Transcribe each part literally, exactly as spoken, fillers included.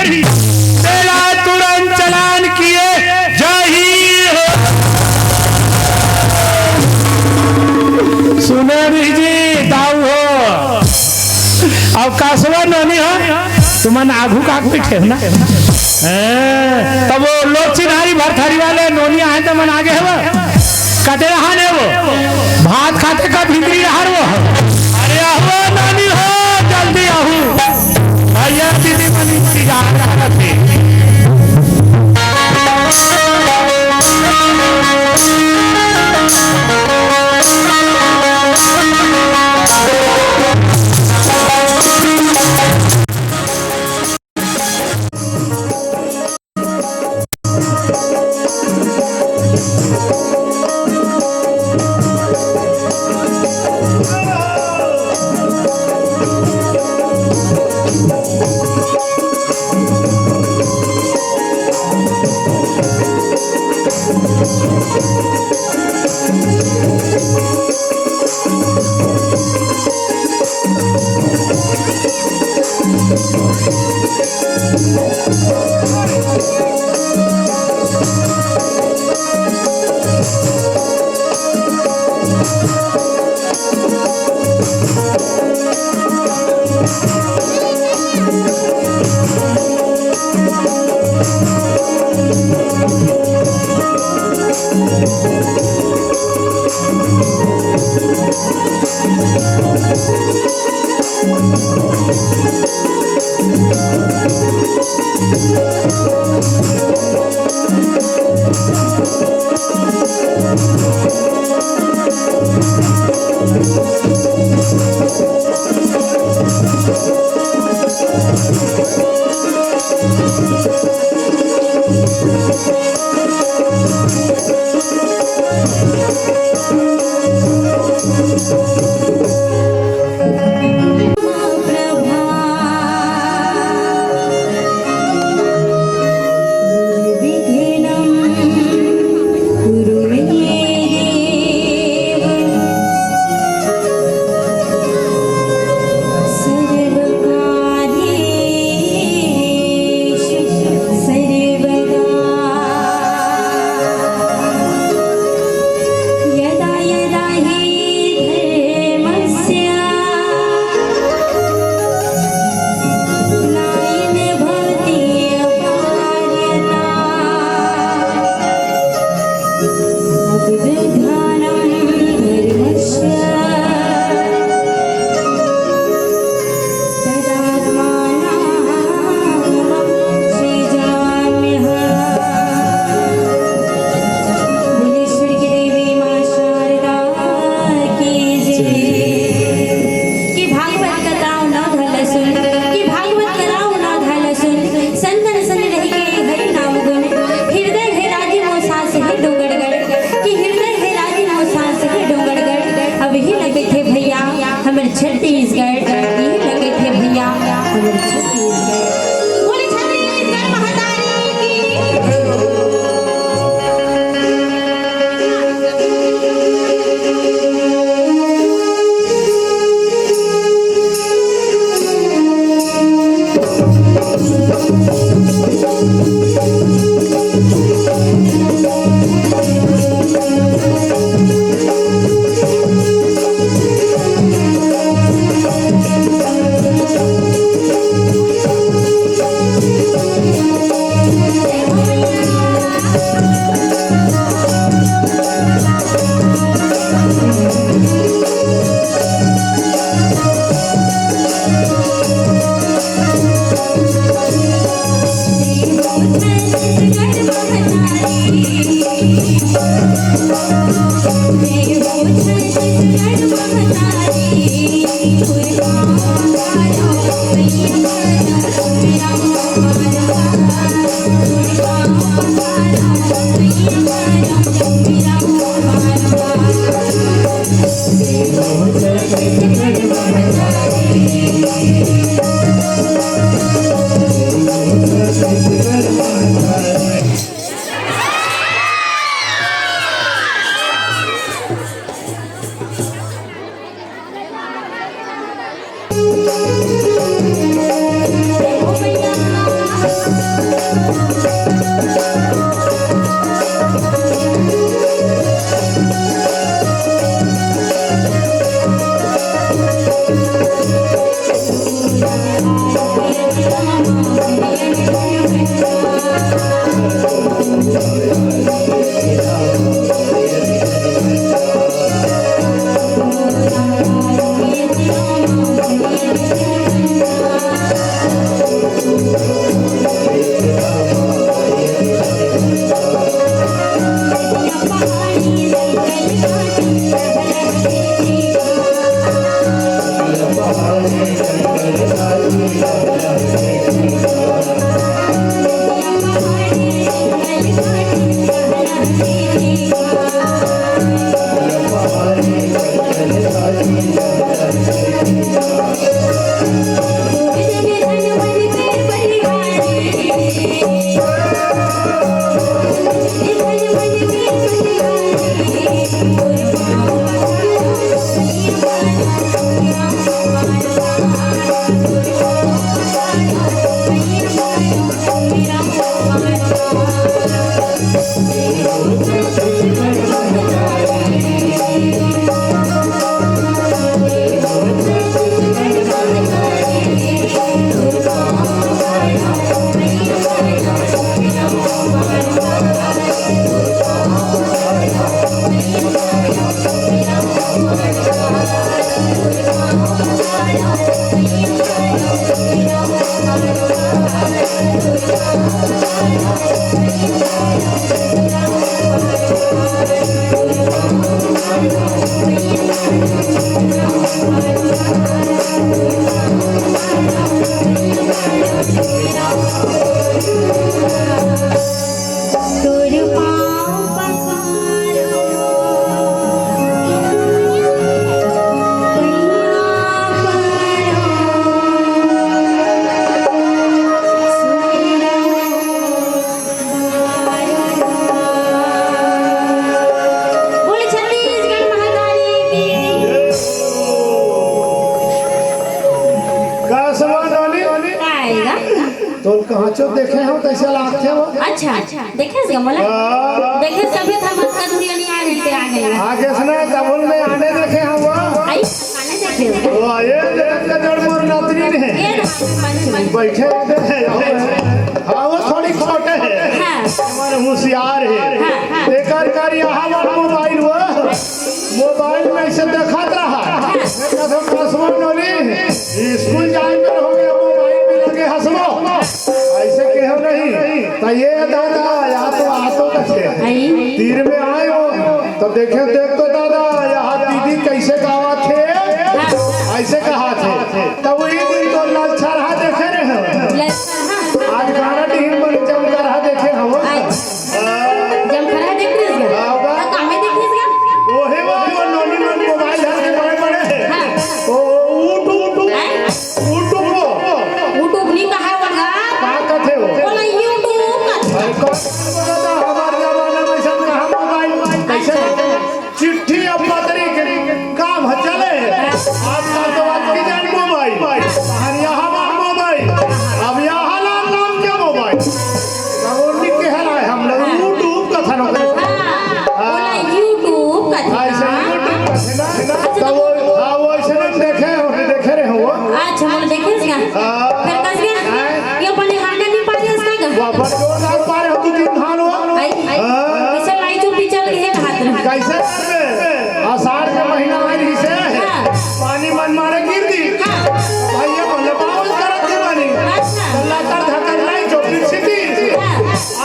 तेला तुरंत चालान किए जाही। सुनो जी, दाऊ हो, अउ कसवा नोनी हो, तुमन आघू का बैठे हो ना? हैं, तब वो लोग चिन्हारी भरथरी वाले नोनी आए तो मन आगे है वो। कते रहा ने वो? भात खाते का भितरी रहा वो। अरे आहो नोनी हो, जल्दी आहो। भैया दीदी मन इंतजार करत हे। कि भागवत कथा उना धलसुन, कि भागवत कथा उना धलसुन, संतन संग रहिके हरि नाम गुन, हृदय हे राजी मोर सास हे डोंगरगढ़, कि हृदय हे राजी मोर सास हे डोंगरगढ़। अब ही लगे थे भैया हमर छत्तीसगढ़, ही लगे थे भैया हमर छत्तीसगढ़। बोले छत्तीसगढ़ महतारी की। बोले छत्तीसगढ़ महाकाली की। का समान वाली? का आएगा? तो कहाँ चो देखे हो, कैसे लागते हो? अच्छा, देखे से मोला? हाँ। देखे सभी था, मत कर दुनिया नहीं आ रही थे, आ गए। आगे से ना, तब में आने देखे हम वो। आई, आने देखे हो? वो ये जगत का जड़ मोर नतनी ने। ये ना, पंच में। बैठे रहते हैं। हाँ, वो थोड़ी छोटे हैं। हाँ। हमारे होशियार है। हाँ, हाँ। एकर कर यहाँ वाला मोबाइल वो। मोबाइल में ऐसे देखत रहा। हाँ। देखत हम हसबो नोली, स्कूल जाए में हो गया, मोबाइल में लगे हसबो। ऐसे केहो नहीं। तो ये दादा, या तो आतो कथे। आई। तीर में आए हो, तो देखे, देख तो दादा, यहाँ दीदी कैसे गावत है, हाँ। ऐसे कहा थे। तब वही दिन तो ललछरहा देखे रहे हो। ललछरहा। आज गाना डीहन बन जमकरहा देखे हो। अच्छा। जमकरहा देख रहे हो? हाँ, बा। तो कामे देख रहे हो? ओहे, ओहे, वो नोनी नोनी मोबाइल धर के बड़े बड़े हैं। हाँ। ओ, उठ, उठ, उठ। हैं? उठ, उठ, वो। YouTube नहीं कहा होगा। का कथे हो? बोला YouTube कथे। अरे, कौन बोला था? हमारे जमाना में सब कहाँ मोबाइल, मोबाइल? कैसे? अच्छा। चिट्ठी अब पत्री के काम ह चले हे। आजकल तो आज की जान मोबाइल। अरे यहाँ बात मोबाइल। अब यहाँ लाल लाल क्या मोबाइल? तो वो लिख के हराए हम लोग YouTube कथा न करे। हाँ, बोला YouTube कथा। ऐसे YouTube कथा ना। तो वो, हाँ, वो ऐसे ना देखे हो, देखे रहे हो। अच्छा, हम देखे इसका। हाँ। फिर कस गया? हैं? ये बने हांडा नहीं पा रहे इसका क्या? वाह, बड़ जोरदार पा रहे हो तू तीन धान हो। आई, आई। हाँ। इसे लाई चुप्पी चल रही है हाथ में। कैसे? आषाढ़ के महीना आए रही से, हाँ। पानी मन मारे गिर दी। हाँ। भैया बोले, "बाबू करत के बानी।" अच्छा। तो लाकर धकर लाई चोपड़ी छिटी। हाँ।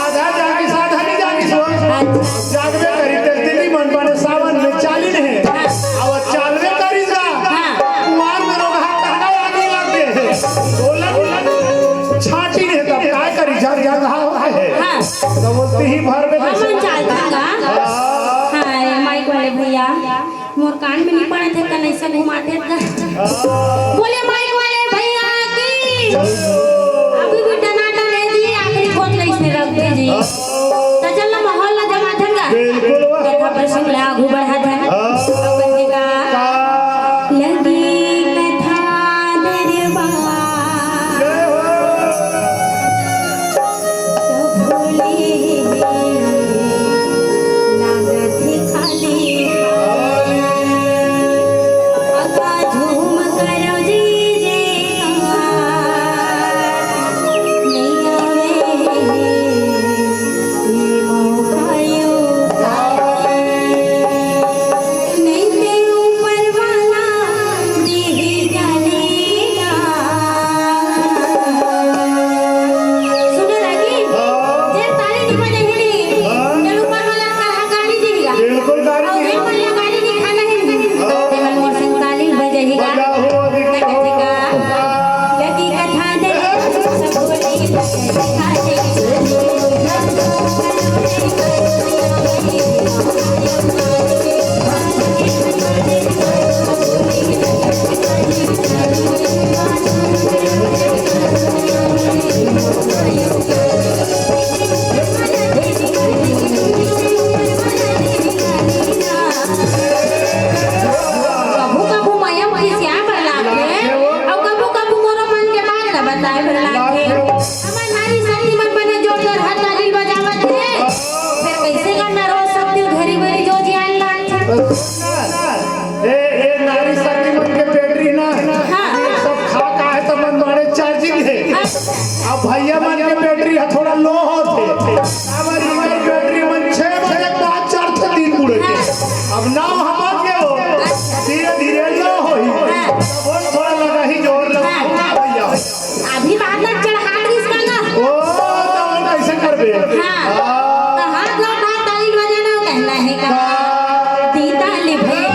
आधा जागी, आधा नहीं जागी सो। अच्छा। जागबे करी ते दीदी मन बने सावन में चाली नहीं। हाँ। अब चालवे करी जा। हाँ। कुमार में रोगहा कहना आगे लग गए। बोला, बोला, छाटी नहीं तब काय करी, जग जग हा है। हाँ। तो बोलती ही भर में हम कैसे? चालता गा। हाँ। हाय, माइक वाले भैया। मोर कान में नहीं पड़े थे, कन ऐसे घुमाते थे। बोले माइक वाले भैया की। अभी भी टनाटन है जी, आखिरी खोज ले इसने रख दे जी। तो चल ना माहौल ना जमा थे ना। बिल्कुल। देखा प्रसंग ले आगू बढ़ा था। अपन जी का लगी कथा दरबार। जय हो। कभू कभू मया म खिसियाए बर लागथे, अउ कभू कभू मोरो मन के बात ल बताए बर लागथे। हमर नारी शक्ति मन बने जोरदार हाथ ताली बजावत हे, फेर कइसे गाना रो सकथे, घरी बरी जो जियान लागथे। ए, ए नारी शक्ति मन के बैटरी ना, हाँ। ये सब खा का है, तब मन मारे चार्जिंग है। हाँ। अब भैया मन के बैटरी ह थोड़ा लो होथे। अब इनकर बैटरी मन छह बजे के बाद चढ़थे दिन बुड़े के। हाँ। अब नाव हमर के हो, धीरे धीरे लो होही। हाँ। तब थोड़ा लगा ही जोर लगा हाँ। भैया। अभी बात ना चढ़ा दिस का ना। ओ, तो हम कैसे करबे? हाँ। हाँ। तो हाथ ला उठा, ताली बजाना कहना है का? हाँ। दी ताली भाई।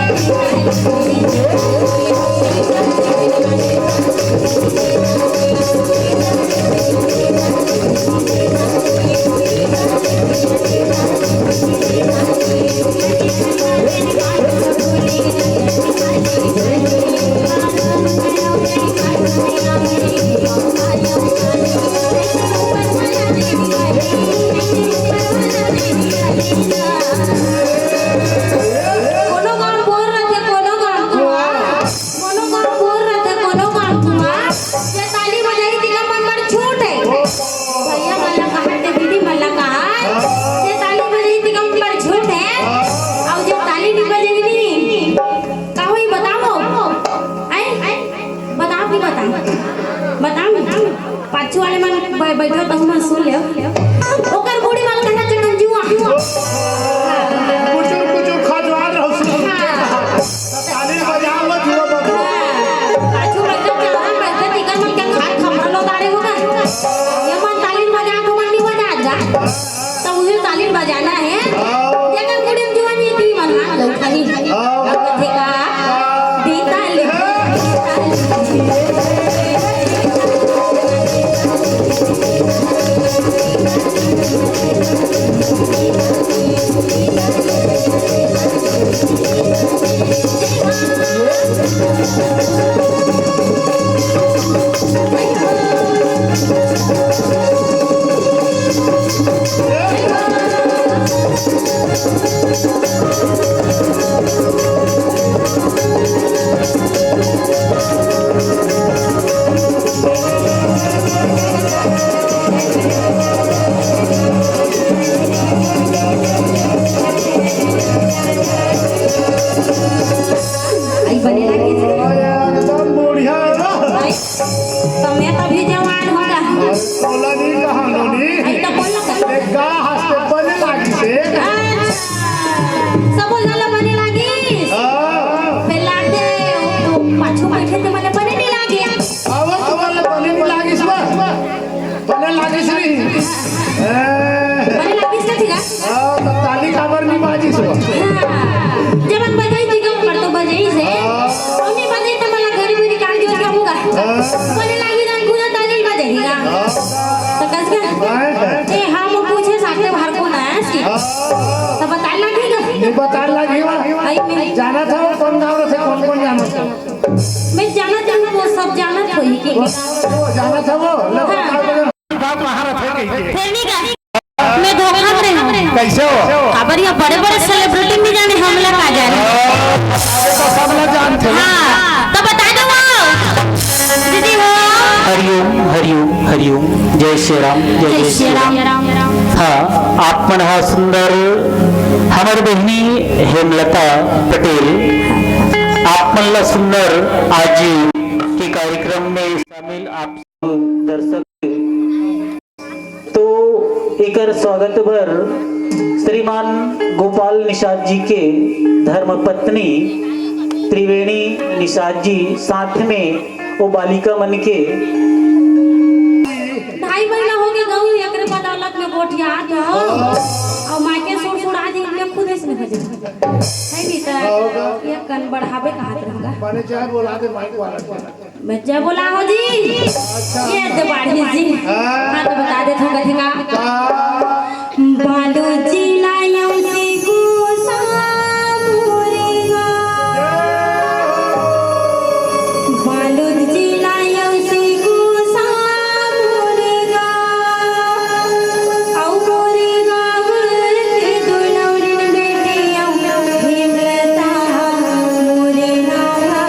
कोनो गाँव बोर रथे, कोनो गाँव कुआँ, कोनो गाँव बोर रथे, कोनो गाँव कुआँ। जे ताली बजाही, तिकर मन बर छूट है। भैया मन ला कहा, ते दीदी मन ला कहा, जे ताली बजाही, तिकर मन बर छूट है। अउ जब ताली नहीं बजेगी नहीं, का होही बताओ? आए? बताओ कि बताओ? बताओ ना। पाछू वाले मन बै-, बैठो, तहु मन सुन लेव। ओकर बूढ़ी मन कहना चटन जुआ। कुचुर कुचुर खजुआ रहो, सुन। हाँ। ताली बजाओ, जुआ बजाओ। हाँ। पाछू बैठो, चौरा बैठो, तिकर मन के खाट खपरलो तारे होगा। ये मन ताली बजा, तो मन नहीं बजा जा। तो उहे ताली बजाना है। जेकर मुड़ी में जुआ नहीं थी, मन हाथ लो खाली। अब कथेगा, दी ताली। आई बने लगे। एकदम बढ़िया है ना? आई, तो मैं तभी जवान होगा। बोला नहीं कहा नोनी। आई तो बोल ना। एक गा हंसते बने लागी से। अच्छा। सब बोल जाला बने लागी। हाँ। पहला दे, वो पाछू बैठे थे, मने बने नहीं लागी। अब तुम्हारे बने नहीं लागी सुबह। बने लागिस नहीं। ए। बने लागिस का ठीक है? हाँ, तो ताली काबर नहीं बाजिस हो? हाँ, जब हम बजाई थी, कम कर तो बजाई से। हाँ। हम नहीं बजाई तो मला घरी भी निकाल दियो क्या होगा? हाँ। बने लागी ना, पूरा ताली बजाई ना। हाँ। तो कस के? हाँ। ए, हम पूछे साथे बाहर को ना है सी। हाँ। तो बता लगी ना? नहीं बता लगी वा। आई मैं। जाना था वो कौन गाँव से, कौन कौन जाना था? मैं जाना था वो, सब जाना था ही कि हाँ, वो जाना था वो। लो, हाँ। बता दो। बात वहाँ रखे कहिके। फेर नहीं का? मैं धोखा में रहे हूँ। कैसे हो? काबर यहाँ बड़े-बड़े celebrity नहीं जाने, हमला का जाने। अरे तो सब लोग जानते हैं। हाँ, तो बता दो वो। दीदी हो। हरिओम, हरिओम, हरिओम। जय श्री राम, जय, जय जय श्री श्री राम। राम। हाँ, आप मन हा सुंदर हमर बहिनी हेमलता पटेल, आप मन ला सुंदर आज के कार्यक्रम में शामिल आप दर्शक। तो एकर स्वागत बर श्रीमान गोपाल निषाद जी के धर्मपत्नी त्रिवेणी निषाद जी, साथ में वो बालिका मन के ढाई महीना हो गया गऊ, एकरे बाद अलग में गोठियात हो। और मायके सुड़सुड़ा दी, मैं खुद इसमें हो जाए। है नहीं तो ये कन बढ़ावे कहात रहा। माने चाहे बोला दे माइक वाला के। मैं जय बोला हो जी। अच्छा। ये तो बाढ़ी जी। हाँ। हाँ, तो बता देत हँव कथी का। का? बालू जी लायो से गोसा मोरे गा। बालू जी लायो से गोसा मोरे गा। अउ मोरे गाँव के दुलौरिन बेटी अउ हेमलता मोरे नावा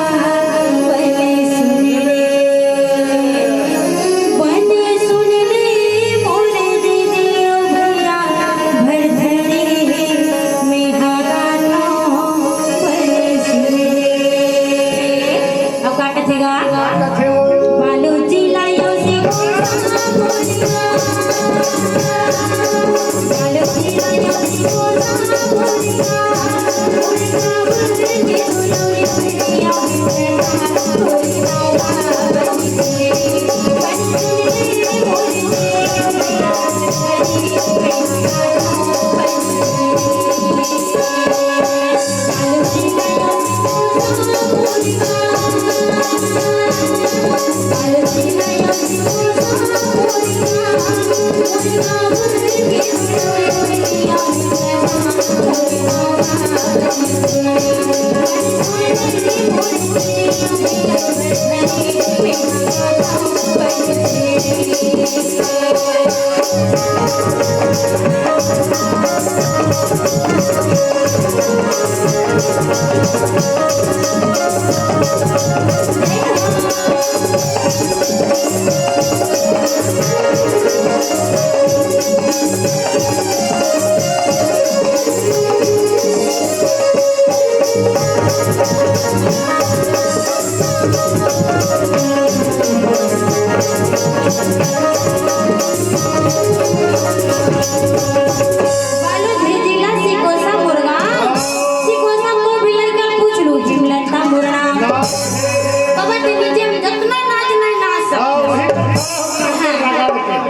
बने सुन ले, बने सुन ले मोरे दीदी अउ भैया भरथरी मेहा गाथों बने सुन ले। अब का कथे गा? बालू जी लायो से गोसा बोलिया। बालू जी लायो से गोसा बोलिया। बालू भेजिला सिकोसा मुर्गा, सिकोसा को भी लइका पूछ लू, जिमलता मुरना। कबर के नीचे में जतना नाच नहीं नाच सकता। हाँ।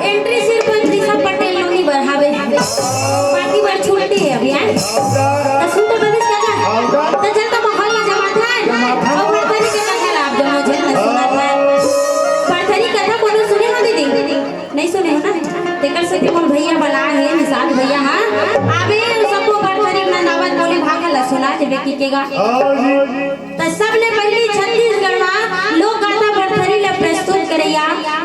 एंट्री सिर्फ दिशा पटेल लोग ही बढ़ावे हैं। बाकी बार छुट्टी है अभी, हैं? तो सुन तो गणेश काका। तो चल तो माहौल में जमात है। और भरथरी के कथा ला आप दोनों झन न सुनत है। भरथरी कथा कोनो सुने हो दीदी? नहीं सुने हो ना? तेकर सेती मोर भैया बला हे, निषाद भैया, हाँ? आबे सबको भरथरी नंदावत बोली भाखा ला सुना देबे की केगा। त सबले पहिली छत्तीसगढ़ मा लोक गाथा भरथरी ला प्रस्तुत करइया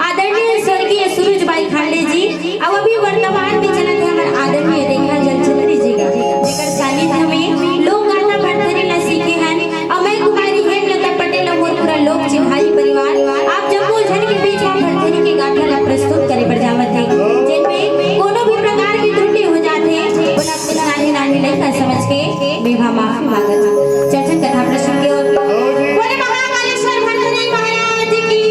आदरणीय स्वर्गीय सूरज बाई खांडे जी, अउ अभी वर्तमान में चलत हे हमर आदरणीय रेखा जलछत्री जी का, जेकर सानिध्य में लोक गाथा भरथरी ला सीखे हन। अउ मैं कुमारी हेमलता पटेल अउ मोर पूरा लोक चिन्हारी परिवार आप जम्मो झन के बीच मा भरथरी के गाथा ला प्रस्तुत करे बर जावत हे, जेन में कोनो भी प्रकार के त्रुटि हो जाथे, ओला अपने नानी नानी लइका समझ के मेवा माफी मांगत हूँ। चर्चन कथा प्रसंग के ओर। बोले महाकालेश्वर भरथरी महाराज की।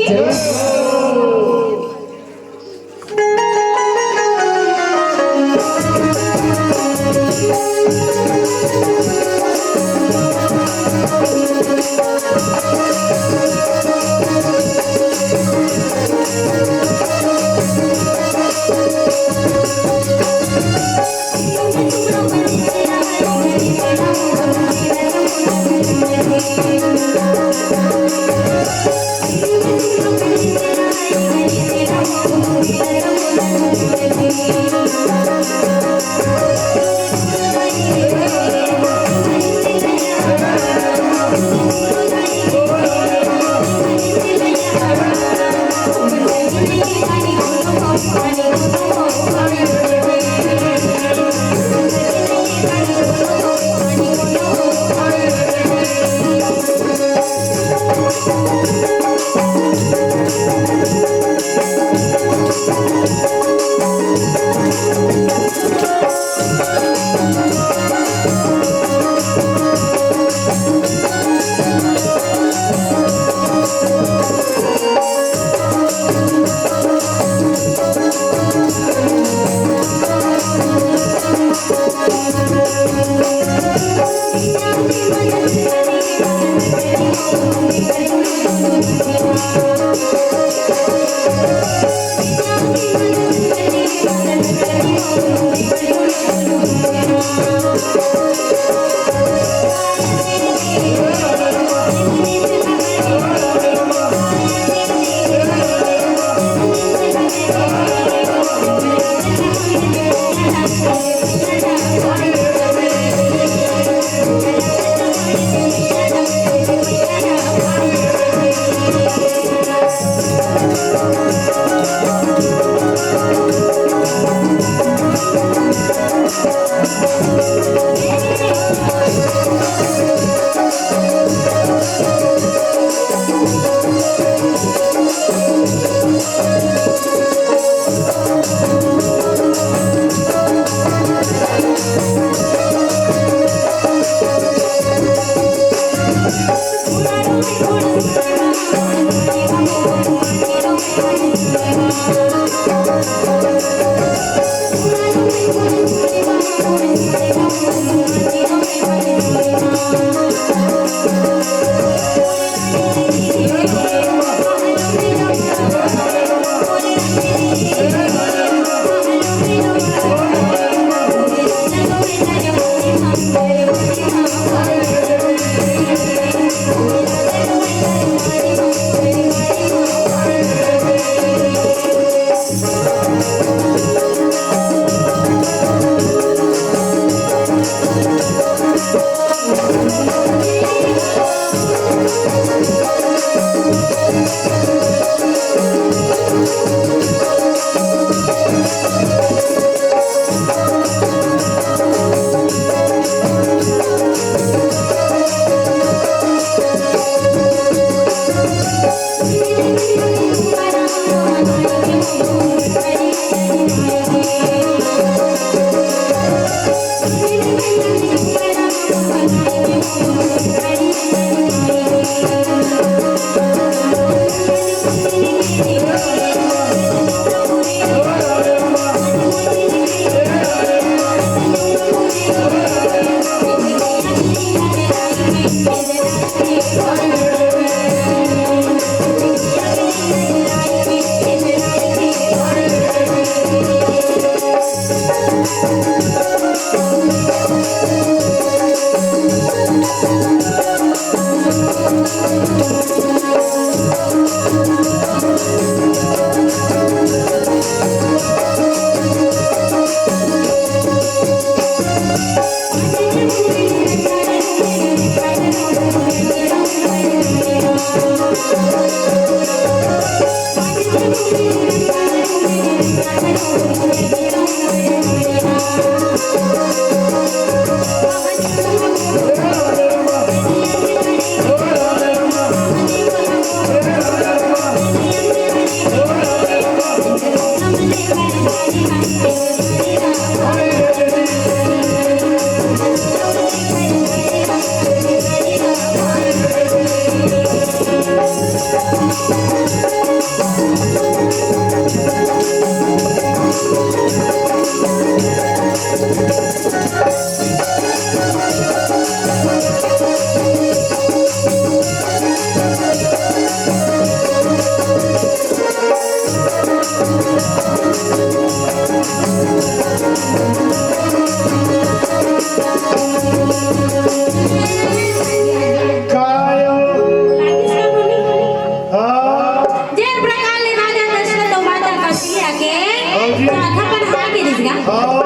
जेन प्रकार ले राजा दशरथ अउ माता कौशल्या के हाँ जी। माथा पर हाथ दे दिस गा। हाँ।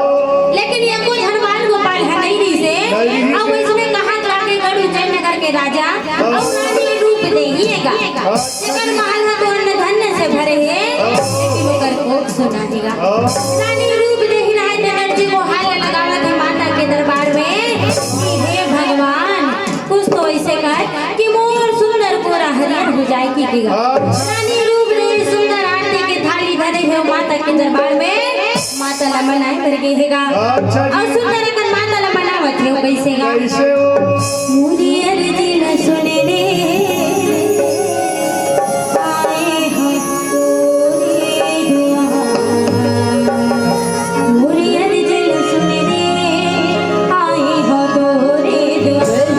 लेकिन एको झन बाल गोपाल ह नइ रिहिसे। नहीं रिहिसे। अउ इसने कहा तो आके गढ़ उज्जैन नगर के राजा हाँ। अउ रानी रूप देही हे गा। हाँ। जेकर महल ह तो अन्न धन्य से भरे हे, हाँ। लेकिन ओकर कोख सोना हे गा। हाँ। रानी रूप देही रहय त नरजी गोहाल लगावत हे माता के दरबार में कि हे भगवान, कुछ तो ऐसे कर कि मोर सुंदर गोरा हरियर हो जाए कि, कि गा। अच्छा। रानी रूप देही सुंदर आरती के थाली धरे हे माता के दरबार में, माता ला मनाए बर गे हे गा। अच्छा जी। अउ सुंदर अकन माता ला मनावत हे, कइसे गा? कइसे हो? मुनियर जी न सुने रे, आए हो तोरे दुआर। मुनियर जी न सुने रे, आए हो तोरे दुआर।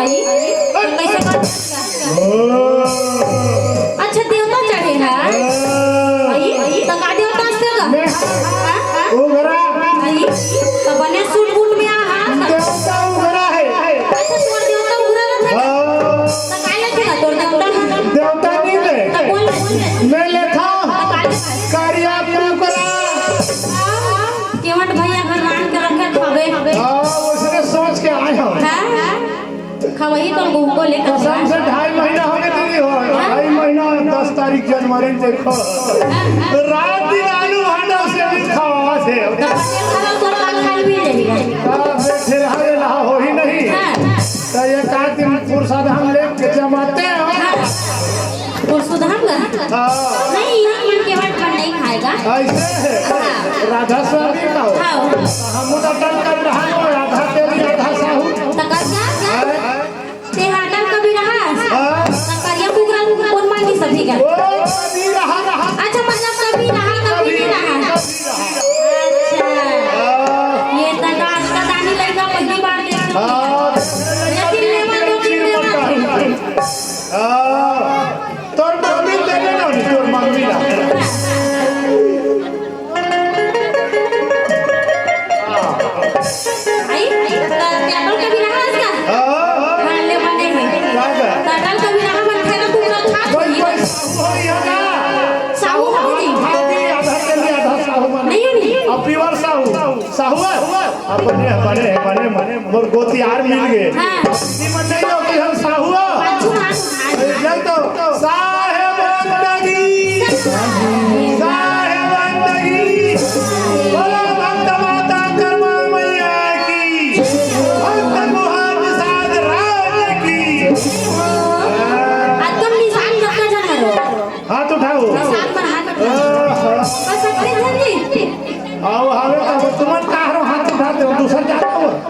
आई, तो कैसे बात? अच्छा, देवता चढ़े हे। आई, तो का देवता असथे गा? हाँ? हाँ? उघरा। आई, तो बने सूट बूट में आ, हाँ? देवता उघरा हे। अच्छा, तोर देवता उघरा रहिथे। हाँ। तो का लेथे गा तोर देवता? देवता नइ ले। तो बोल। मैं लेथंव। तो का लेथे? करिया कुकरा। केवट भैया भगवान के रखे खावे। हाँ, उसने सोच के आए हम। हाँ? खवही तो गुहको ले कसम से ढाई महीना हो गे दीदी हो। हाँ? ढाई महीना, दस तारीख जनवरी देखो। हाँ, हाँ। रात दिन आलू भांडा से भी खवावत हे। तो पनीर खावा तो लाल खाल भी लेगा। हाँ, बैठे रहा रे, रहा हो ही नहीं। हाँ। तो एक आध दिन पुरसा धान लेके जमाते हैं। हाँ। पुरसा धान गा? हाँ। नहीं, यहाँ मन के वट मन नहीं खाएगा। ऐसे है। हाँ। राधा स्वामी का हो। हाँ। हम तो अटल कर रहा है, राधा तेरी राधा साहू। तो कर क्या? हाँ। तेहा अटल कभी रहा? हाँ। तो करिया कुकरा कुकरा कौन मांगी सभी का? ओ, कभी रहा, रहा। अच्छा, मतलब कभी रहा, कभी नहीं रहा। कभी रहा। अच्छा। हाँ। ये तो आज का दानी लड़का पहली बार देख रहा है। हाँ। लेकिन लेवा तो फिर लेवा। हाँ। तोर मम्मी देने ना, तोर मम्मी ना। आई, तो अटल कभी रहा इसका? हाँ। हाँ, ले बने हैं। का का? तो अटल कभी रहा, मन खाना कुकरा खा कोई, कोई साहू हो यहाँ का? साहू हो जी। हाँ जी, आधा के लिए आधा साहू बना। नहीं हो, नहीं। अब pure साहू। साहू है? हाँ, बने, बने, बने, बने। मोर गोतियार मिल गे। हाँ। दीदी मन नहीं हो कि हम साहू हो? पाछू हाथ उठा दे। जय तो साहेब बंदगी। साहेब बंदगी। बोलो भक्त माता कर्मा मैया की।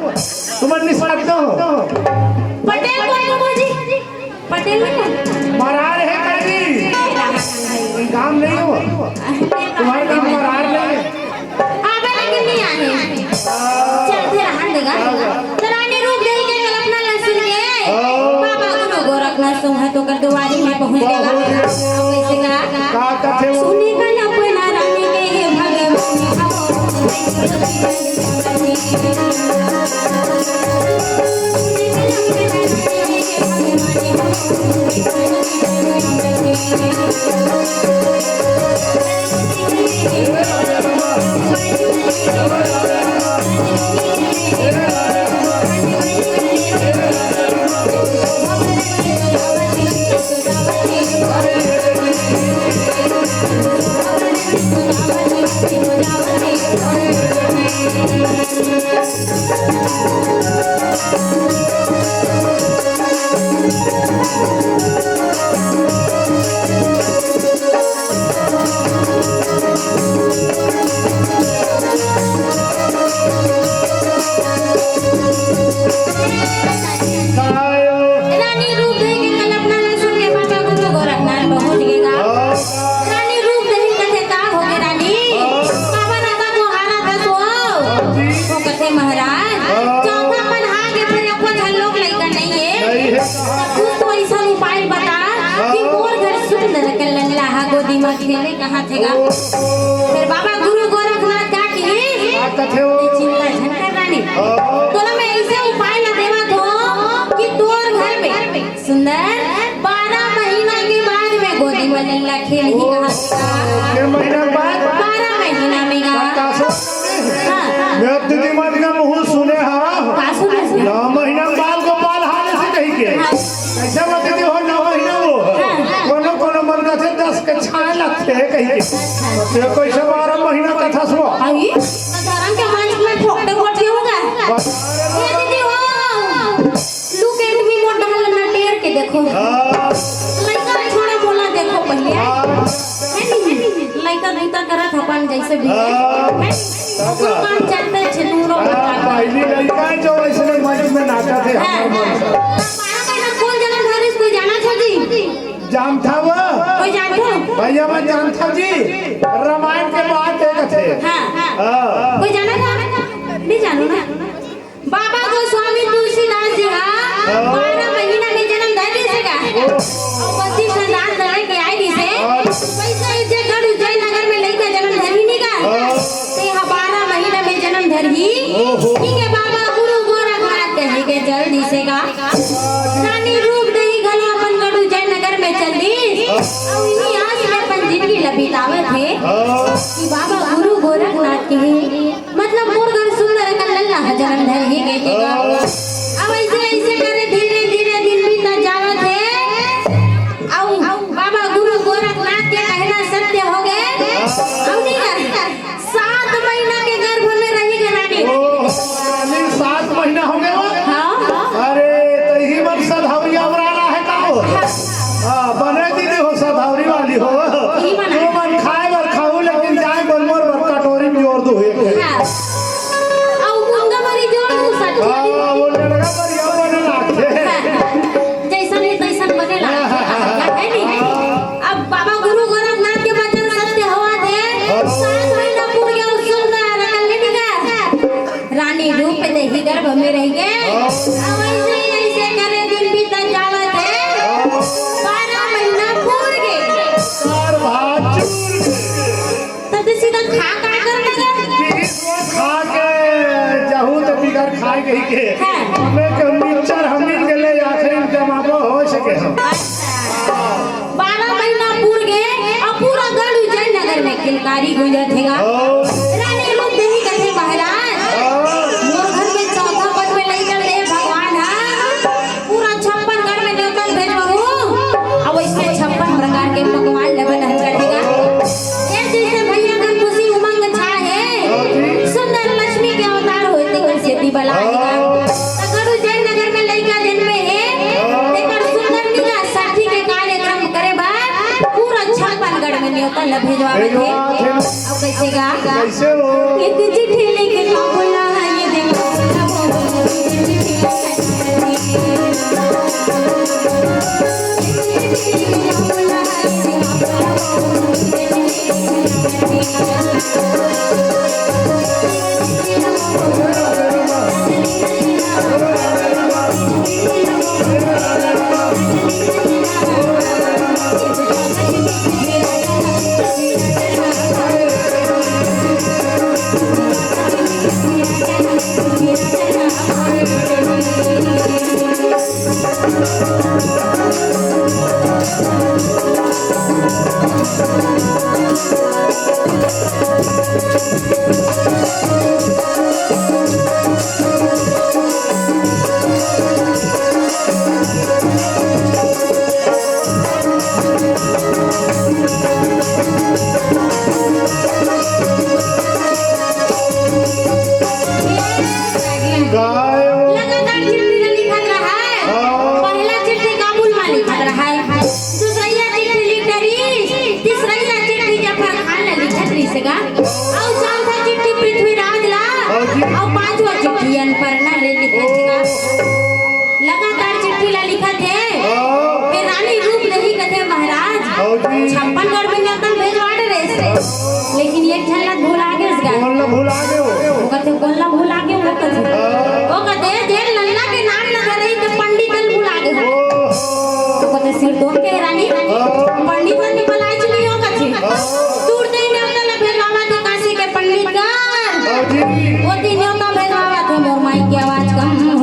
तुमन निष्पक्ष हो। पटेल कौन हो जी? पटेल नहीं हो? मरार है कहीं। कोई काम नहीं हो। तुम्हारे काम मरार नहीं है। आवे लेकिन नहीं आने। चलते रहन देगा। तो रानी रूप देवी के कल्पना ला सुन के बाबा गुरु गोरखनाथ सिंह तो कर दुआरी में पहुंच गया। कैसे का? का कथे वो? सुनी कल्पना रानी के, हे भगवान। रानी रूप देवी के कल्पना ला सुन के बाबा गुरु गोरखनाथ पहुंच गए गा। रानी रूप देवी कथे, का हो गए रानी? बाबा दादा को हारा था सो। वो कथे, महाराज, चौथा मन हार के फिर एको झन लोग लइका नहीं है। नहीं है। कुछ तो ऐसा उपाय बता कि मोर घर सुंदर के लल्ला हा गोदी में खेले कहाँ थे गा? फिर बाबा गुरु गोरखनाथ का की का कथे हो? चिंता झन कर रानी। तोला मैं ऐसे उपाय ला देवत हो कि तोर घर में सुंदर बारह महीना के बाद में गोदी में लल्ला खेलही कहा। के महीना के बाद? बारह महीना में गा। का सो? हाँ। मैं दीदी मन का मुंह सुने हाँ। का सुने? नौ महीना के बाद गोपाल हाले से कही के। हाँ। कैसे बता दीदी हो नौ महीना वो? हाँ। कोनो कोनो मन का से दस के छाए लगते हैं कही के। तो ते कैसे बारह महीना कथा सुआ? आई? साधारण के मंच में ठोकते बोलते होगा। बस। ये दीदी हो। Look at me, मोर डहर ला टेर के देखो। हाँ। लइका छोड़ा मोला देखो पहिले। हाँ। है नहीं? लइका लइका करत अपन जैसे भी है। हाँ। है? ओकरो काम चलते छे, दूरो हाँ, बता। पहली लइका है जो ऐसे मंच में नाचा थे हाँ, हमारे हाँ। मन से। बारह महीना कौन जन्म धरिस, कोई जाना था जी? जानता वो? कोई जानता? भैया मैं जानता जी, रामायण के बाद एक थे। हाँ, हाँ। हाँ। कोई जाना था? नहीं जानू ना। बाबा गोस्वामी तुलसीदास जी हा बारह महीना में जन्म धर रहिस हे गा। अउ वशिष्ठ नारद लेके आए रहिस हे। वैसे ही जे गढ़ उज्जैन नगर में लइका जन्म धरही नहीं गा। ते हा बारह महीना में जन्म धरही। ठीक है, बाबा गुरु गोरखनाथ कहे के चल दिस हे गा। रानी रूप देही घलो अपन गढ़ उज्जैन नगर में चल दिस। अउ इही आस में अपन जिंदगी ला बितावत हे कि बाबा गुरु गोरखनाथ के मतलब मोर घर सुंदर अकन लल्ला ह जन्म धर ही गए के गा। अब ऐसे ऐसे करे धीरे धीरे दिन बीता जावत हे। अउ बाबा गुरु गोरखनाथ के कहना सत्य हो गए। अउ नहीं कर सात महीना के गर्भ में रही गे रानी। ओ, रानी सात महीना हो गए हो? हाँ। अरे, तो ही मन सधौरिया बराना है का हो? हाँ, बने दीदी हो, सधौरी वाली हो। ई मन तू मन खाए बर खाऊ, लेकिन जाए बर मोर बर कटोरी में जोर दू एक। हाँ। अउ मुनगा मरी जोर दू सच्ची। हाँ, वो लड़का बढ़िया बने लागथे। हाँ। जैसन है, तैसन बने लागथे। है नहीं? अब बाबा गुरु गोरखनाथ के वचन सत्य होवत हे। सात महीना पूर गया, सुंदर रकल नहीं दिखा। रानी रूप देही गर्भ में रह गए। अब ऐसे ही ऐसे करे दिन बीतत जावत हे। बारह महीना पूर गए। चार भात चूर। तब तो सीधा खा का कर लगा। खा के जाहू तो बिगर खाए कही के। हाँ। हमें के मिक्सचर हम मिल के ले आखिरी में जमाबो हो सके हम। अच्छा। बारह महीना पूर गए अउ पूरा गढ़ उज्जैन नगर में किलकारी गूंजत हे गा। ओ। रानी रूप देही कथे महाराज, ओ। मोर घर में चौथा पद में लइका दे भगवान हा। पूरा छप्पन गढ़ में नेवतन भेजवाहू। अउ इसमें छप्पन प्रकार के पकवान ल बनहन कथे गा। ये जैसे भैया कर खुशी उमंग छा हे, सुंदर लक्ष्मी के अवतार होए तेकर सेती बला हे गा। त गढ़ उज्जैन नगर में लइका जन्मे हे, तेकर सुंदर निगाह साठी के कार्यक्रम करे बर पूरा छप्पन गढ़ में नेवता ल भेजवावत हे। अउ कैसे गा? कैसे हो? एक चिट्ठी लेके का बोला है, ये देखो, बोला, बोला।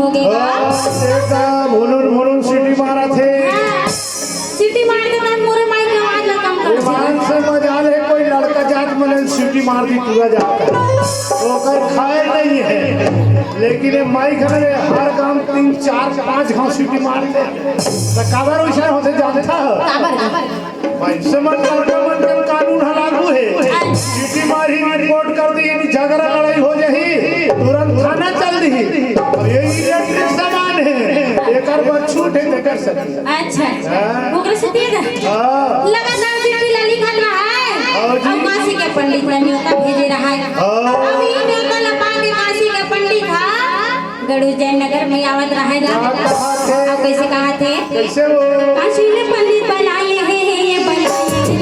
हाँ, देखा, भुनुन भुनुन सीटी मारत हे। हाँ, सीटी मार देथे त मोरे माई के आवाज ला कम कर देथे। ईमान से मजाल हे, कोई लड़का जात मन ल सीटी मार दी, पूरा जात हे। ओकर खाए नहीं हे, लेकिन ये माई घर में हर काम तीन, चार, पाँच घाव सीटी मार दे। त काबर वइसा होथे जानत हव? काबर, काबर? भाई, समझ लड़का मन के कानून ह लागू हे। सीटी मारही, रिपोर्ट कर दी, यानी झगड़ा लड़ाई हो जाही, तुरंत थाना चल दी। अब ये इलेक्ट्रिक सामान हे, एकर बर छूट हे, एकर से। अच्छा, अच्छा। हाँ। ओकरे से तेज हे। हाँ। लगातार चिट्ठी ला लिखत रहा हे। हाँ जी। अउ काशी के पंडित ला न्योता भेजे रहा हे। हाँ। अब ये न्योता ला पाके काशी के पंडित ह गरुड़ जयनगर में आवत रहे गा। का कहाथे? अउ कइसे कहाथे? कइसे वो? काशी ले पंडित बनाए हे, ये बनाए हे।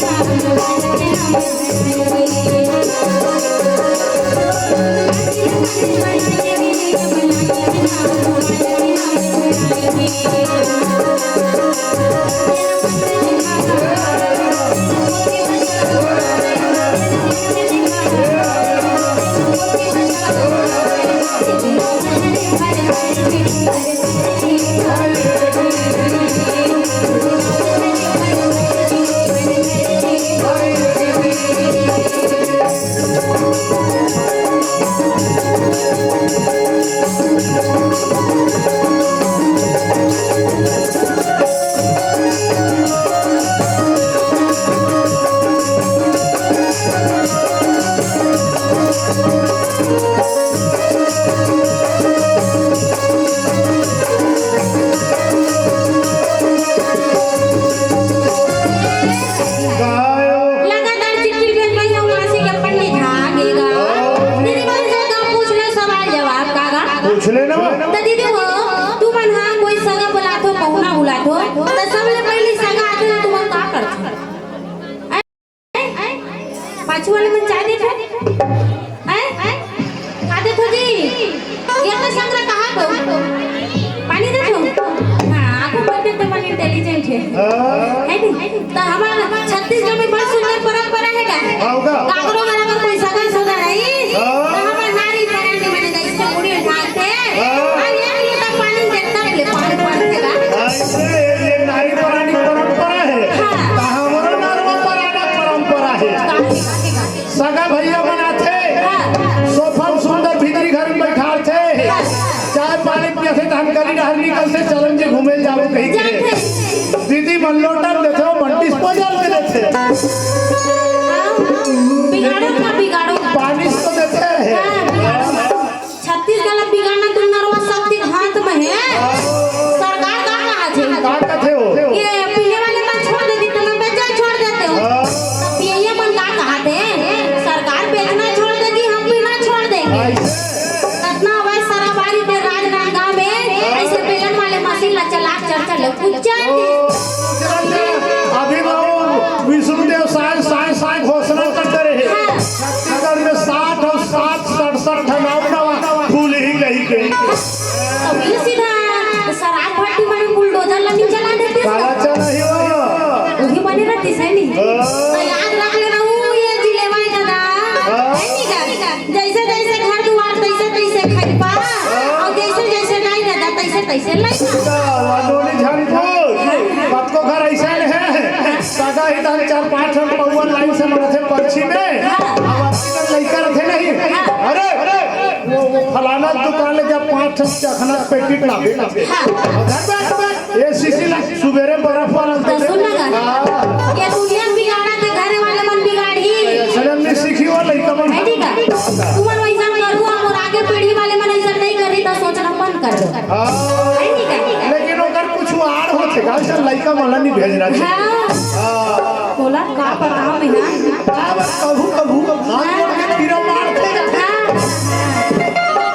लगातार चिट्ठी भेज रही हूँ, मासी के पंडित आ गए गा। दीदी मन से तो पूछ ले, सवाल जवाब का गा। पूछ ले ना। तो दीदी हो, तुमन हा कोई सगा बुलाथो, पहुना बुलाथो, तो सबले पहली सगा आथे तो तुमन का करथो? पाछू वाले मन चाय देथो? हैं? का देथो जी? ये तो संग रहा कहाँ को? पानी देथो? हाँ, आगू बैठे तो मन इंटेलिजेंट हे। हाँ। है नहीं? तो हमारा छत्तीसगढ़ में बहुत सुंदर परंपरा हे का? हाँ, का? काकरो घर अगर कोई सगा सगा रही, हाँ। तो हमारा नारी परानी मन इससे मुड़ी उठाथे। हाँ। और एक लोटा पानी देता रहे, पानी पड़थे का? हाँ, ये नारी परानी परंपरा हे। हाँ। तो हमरो नरवा पराना परंपरा हे। काहे, काहे, काहे? सगा भैया मन आथे, हाँ। सोफा म सुंदर भीतरी घर में बैठारथे, हाँ। चाय पानी पियाथे, धान करी डहर निकलथे, चलन जी घूमे जाबो कही के। जाथे। दीदी मन लोटा म देथे, मन डिस्पोजल में देथे। हाँ, बिगाड़ो ना, बिगाड़ो ना। पानी तो देथे। हाँ, बिगाड़ो ना। छत्तीसगढ़ ला बिगाड़ना तुम नरवा शक्ति हाथ में हे। सरकार का कहाथे? का कथे हो? ये पीने वाले मन छोड़ देती, तुम्हें बेचना छोड़ देते हो। हाँ। तो पियैया मन का कहाथे? सरकार बेचना छोड़ देगी, हम पीना छोड़ देंगे। ऐसे? कतना अवैध शराबारी के राजनांदगांव में ऐसे बेलन वाले मशीन ला चला के चर्चा ले कुछ ओ, अभी बाबू विष्णुदेव साय, साय, साय घोषणा करते रहे। हाँ। छत्तीसगढ़ में साठ अउ सात, सड़सठ ठन अउ नवा खुलही कही के। अब ये सीधा शराब भट्टी मन में बुलडोजर ला नहीं चला देते। काला चला ही वो। वही बने रहती से नहीं। हाँ। तो याद रख लेना, वो ये जिलेवाई दादा। हाँ। है नहीं का? जैसे जैसे घर दुआर, तैसे तैसे खइबा। हाँ। अउ जैसे जैसे नहीं दादा, तैसे तैसे लइबा। वाह, वाह, डोली झाड़ी फूल। कतको घर ऐसे हे। सगा ही तहन चार पांच ठन पौवा लाइन से मरथे पर्ची में। हाँ। अब आपके लइका रथे नहीं। हाँ। अरे, अरे, वो, वो फलाना दुकान ले जा, पांच ठन चखना पैकेट लाबे। हाँ। अब घर बैठ, बैठ। ये सीसी ला, सुबेरे बर्फ वाला तो सुन ना गा। हाँ। ये दुनिया बिगाड़ा के घरे वाले मन बिगाड़ी। ऐसे नहीं सीखी वो लइका मन। है ठीक है। तुमन वैसा करू, अब और आगे पीढ़ी वाले मन ऐसा नहीं करी तो सोचना बंद कर दो। हाँ। है ठीक है। लेकिन ओकर कुछ आड़ होथे का, ऐसा लइका मन ला नहीं भेजना चाहिए। हाँ। हाँ। बोला का पता मैं ना। का बात, कभू, कभू, कभू हाथ जोड़ के पीरा मारथे का। हाँ।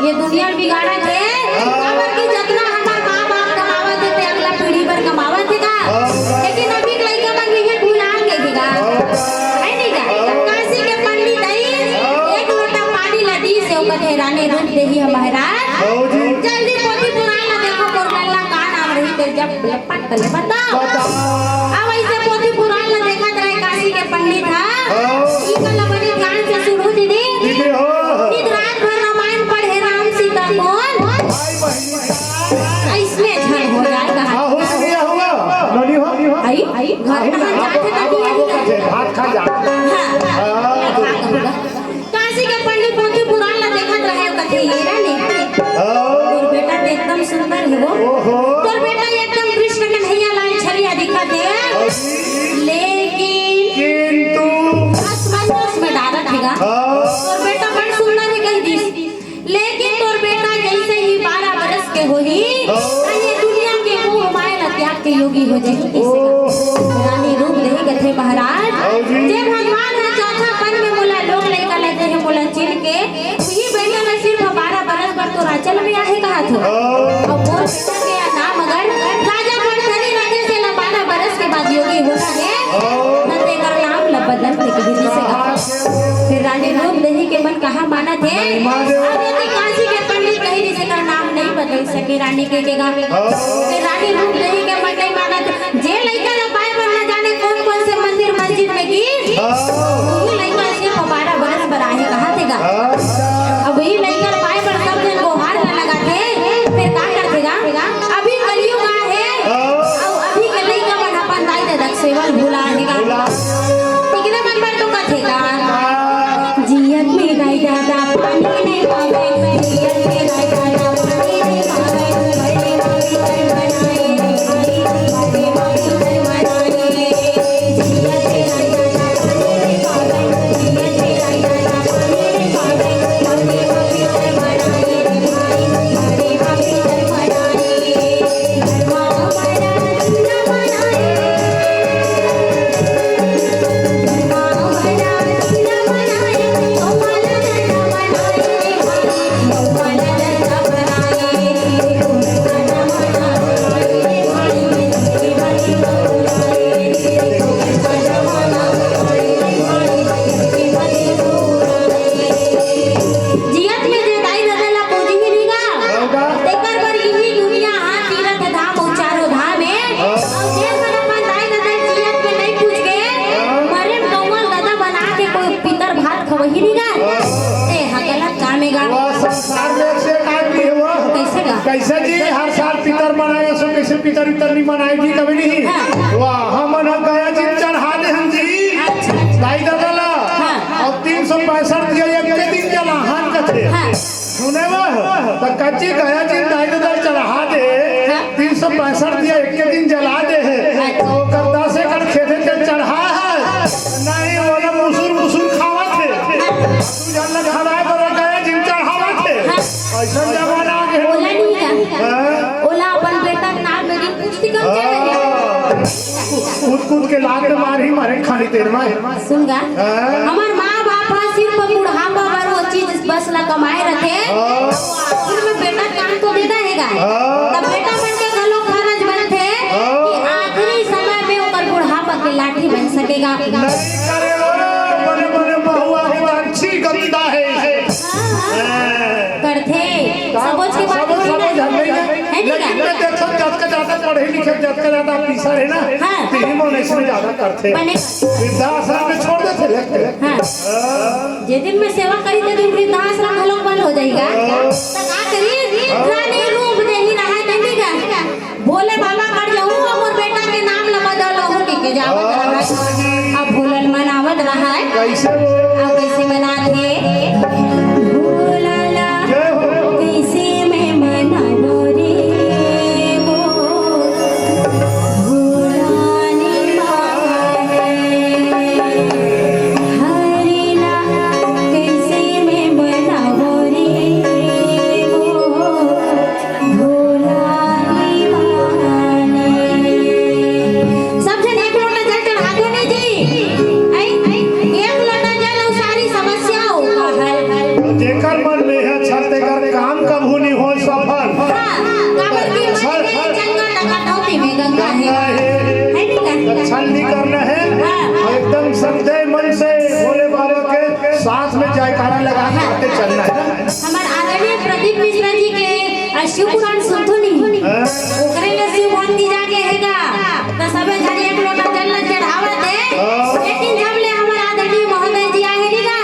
ये दुनिया बिगाड़ा के, काबर कि जतना हमार माँ बाप कमावत हे, ते अगला पीढ़ी बर कमावत हे का। लेकिन अभी के लइका मन ये भुला गए हे का। है नहीं का? काशी के पंडित आई, एक लोटा पानी ला दी से ओकर हेरानी रूप देही हम महाराज। हाँ जी। जल्दी पोथी पुराण ला देखो, मोर मन ला का नाम रही, तेरे जब पट ले बताओ। बताओ। अब ऐसे पोथी पुराण ला देखत रहे काशी के पंडित, हाँ? हाँ। ई कल बने ध्यान से सुनो दीदी। दीदी हो। नित रात भर रामायण पढ़े राम सीता कोन। भाई बहिनी का। सुंदर हे वो। ओहो। तोर बेटा एकदम कृष्ण कन्हैया लाल छरिया दिखत हे। लेकिन किंतु असमंजस में डारत हे गा। हाँ। तोर बेटा बड़ सुंदर हे कहि दिस। लेकिन तोर बेटा जइसे ही बारह बरस के होही, हाँ। त ये दुनिया के मोह माया ल त्याग के योगी हो जाही। ओहो। रानी रूप देही कथे महाराज, हाँ जी। जे भगवान ह चौथा पन में मोला लोग लइका लेते हैं, मोला चिन के उही बेटा ला सिर्फ बारह बरस बर तोर आंचल में आहे कहत हो। हाँ। अउ मोर बेटा के नाम अगर राजा भरथरी रखे से ला बारह बरस के बाद योगी होना हे, हाँ। त तेकर नाम ला बदल के कहि दिस हे। फिर रानी रूप देही के मन कहाँ मानत हे? नहीं माने। अब यदि काशी के पंडित कहि दिस हे, एकर नाम नहीं बदल सके रानी के, के गा। हाँ। फिर रानी रूप देही के मन नहीं मानत। जे लइका ला पाए बर न जाने कौन कौन से मंदिर मस्जिद में गिस, हाँ। उही लइका सिर्फ बारह बरस बर आहे कहत हे गा। हाँ। अब उही लइका ला पाए बर सब झन गोहार ला लगाथे, फिर का करथे गा? अभी कलयुग आहे, हाँ। अउ अभी के लइका मन अपन दाई ददा के सेवा ल भुला हे गा। भुला। एकरे मन बर तो कथे गा। हाँ। जियत में दाई ददा पानी नहीं पावे, जियत में दाई ददा पानी नहीं पावे, बड़े बाबू घर बनाए रे भाई, बड़े बाबू घर बनाए रे। जियत में दाई ददा पानी नहीं पावे, जियत में दाई ददा पानी नहीं पावे, बड़े बाबू घर बनाए रे भाई, बड़े बाबू घर बनाए रे। जियत में जे दाई ददा ला पूजही नहीं गा, हाँ गा। तेकर बर इही दुनिया हा तीरथ धाम अउ चारों धाम हे। हाँ। अउ जेन मन अपन दाई ददा जियत में नहीं पूज के, हाँ। मरे में गौवा ददा बना के कोई पितर भात खवही नहीं गा। हाँ। ए, हा गलत काम हे गा। वाह, संसार में एक से एक आदमी हे वो। कैसे गा? कैसे जी, हर साल पितर मनाए, सो कैसे पितर वितर नहीं मनाए जी, कभी नहीं। हाँ। वाह, हमन ह गया जी चढ़ा दे हम जी। अच्छा, अच्छा। दाई ददा ला। हाँ। अउ तीन सौ पैंसठ दिया एक के दिन जलाहन कथे। हाँ। सुने वा, त कच्ची गया जी दाई ददा चढ़ा दे, हाँ। तीन सौ पैंसठ दिया एक के दिन जला दे हे। अच्छा। ओकर दस एकड़ खेते के चढ़ा हे, नहीं ओला मुसुर मुसुर खावत हे। तू जान ल घराए बर गया जी चढ़ावत हे। हाँ। अइसन जमाना आ गे। ओला नहीं का। हाँ। ओला अपन बेटा के नाम में दिन कुछ भी कम चले। हाँ। कूद कूद के लात मारही, मारे खानी तेर में। सुन गा, हाँ। हमर माँ बाप ह सिर्फ बुढ़ापा बर वो चीज बस ला कमाए रथे। हाँ। आखिर में बेटा काम तो देना हे गा। हाँ। तब बेटा मन के घलो फर्ज बनथे हाँ। कि आखिरी समय में ओकर बुढ़ापा के लाठी बन सके गा। नहीं करे वो, बने बने बहुआ ही अच्छी गंदा हे। हाँ, हाँ। हाँ। करथे। सबोच के बात सबोच, थोड़ी ना सबोच हम नहीं हे। हे नहीं लेकिन का? मैं देखो जतका ज्यादा पढ़े लिखे, जतका ज्यादा ऑफिसर हे ना, हाँ। तिही मन इसमें ज्यादा करथे। बने। वृद्धाश्रम में छोड़ देथे लेके। हाँ। हाँ। जे दिन में सेवा करी, ते दिन वृद्धाश्रम घलोक बंद हो जाही गा। हाँ। त का करी? रानी रूप देही रहा, देही गा। भोले बाबा कर जाहूँ अउ मोर बेटा के नाम ल बदलहूँ कहिके जावत रहय। अब भोलन मनावत रहय। कैसे वो? अब कैसे मनाथे? भोला ला जय हो। कैसे मैं मनावो रे वो? भोला ने माने हरे ला कैसे मैं मनावो रे वो? सब झन एक लोटा जल चढ़ाबो नहीं जी। आई, आई, एक लोटा जल अउ सारी समस्या हो हल। जेकर मन में हे छल, तेकर काम कभू नहीं हो सफल। हाँ, काबर कि मन में गंगा टकटौती में गंगा हे। गंगा हे। हे नहीं गंगा? छल नहीं करना हे। हाँ। एकदम श्रद्धेय मन से भोले बाबा के साथ में जयकारा लगा के आगे चलना हे। हमर आदरणीय प्रदीप मिश्रा जी के, अ, शिव पुराण सुनथो नहीं। हाँ। ओकरे ले शिव भक्ति जागे हे गा। त सबे झन एक लोटा जल ल चढ़ावत हे। हाँ। लेकिन जब ले हमर आदरणीय महोदय जी आए हे गा,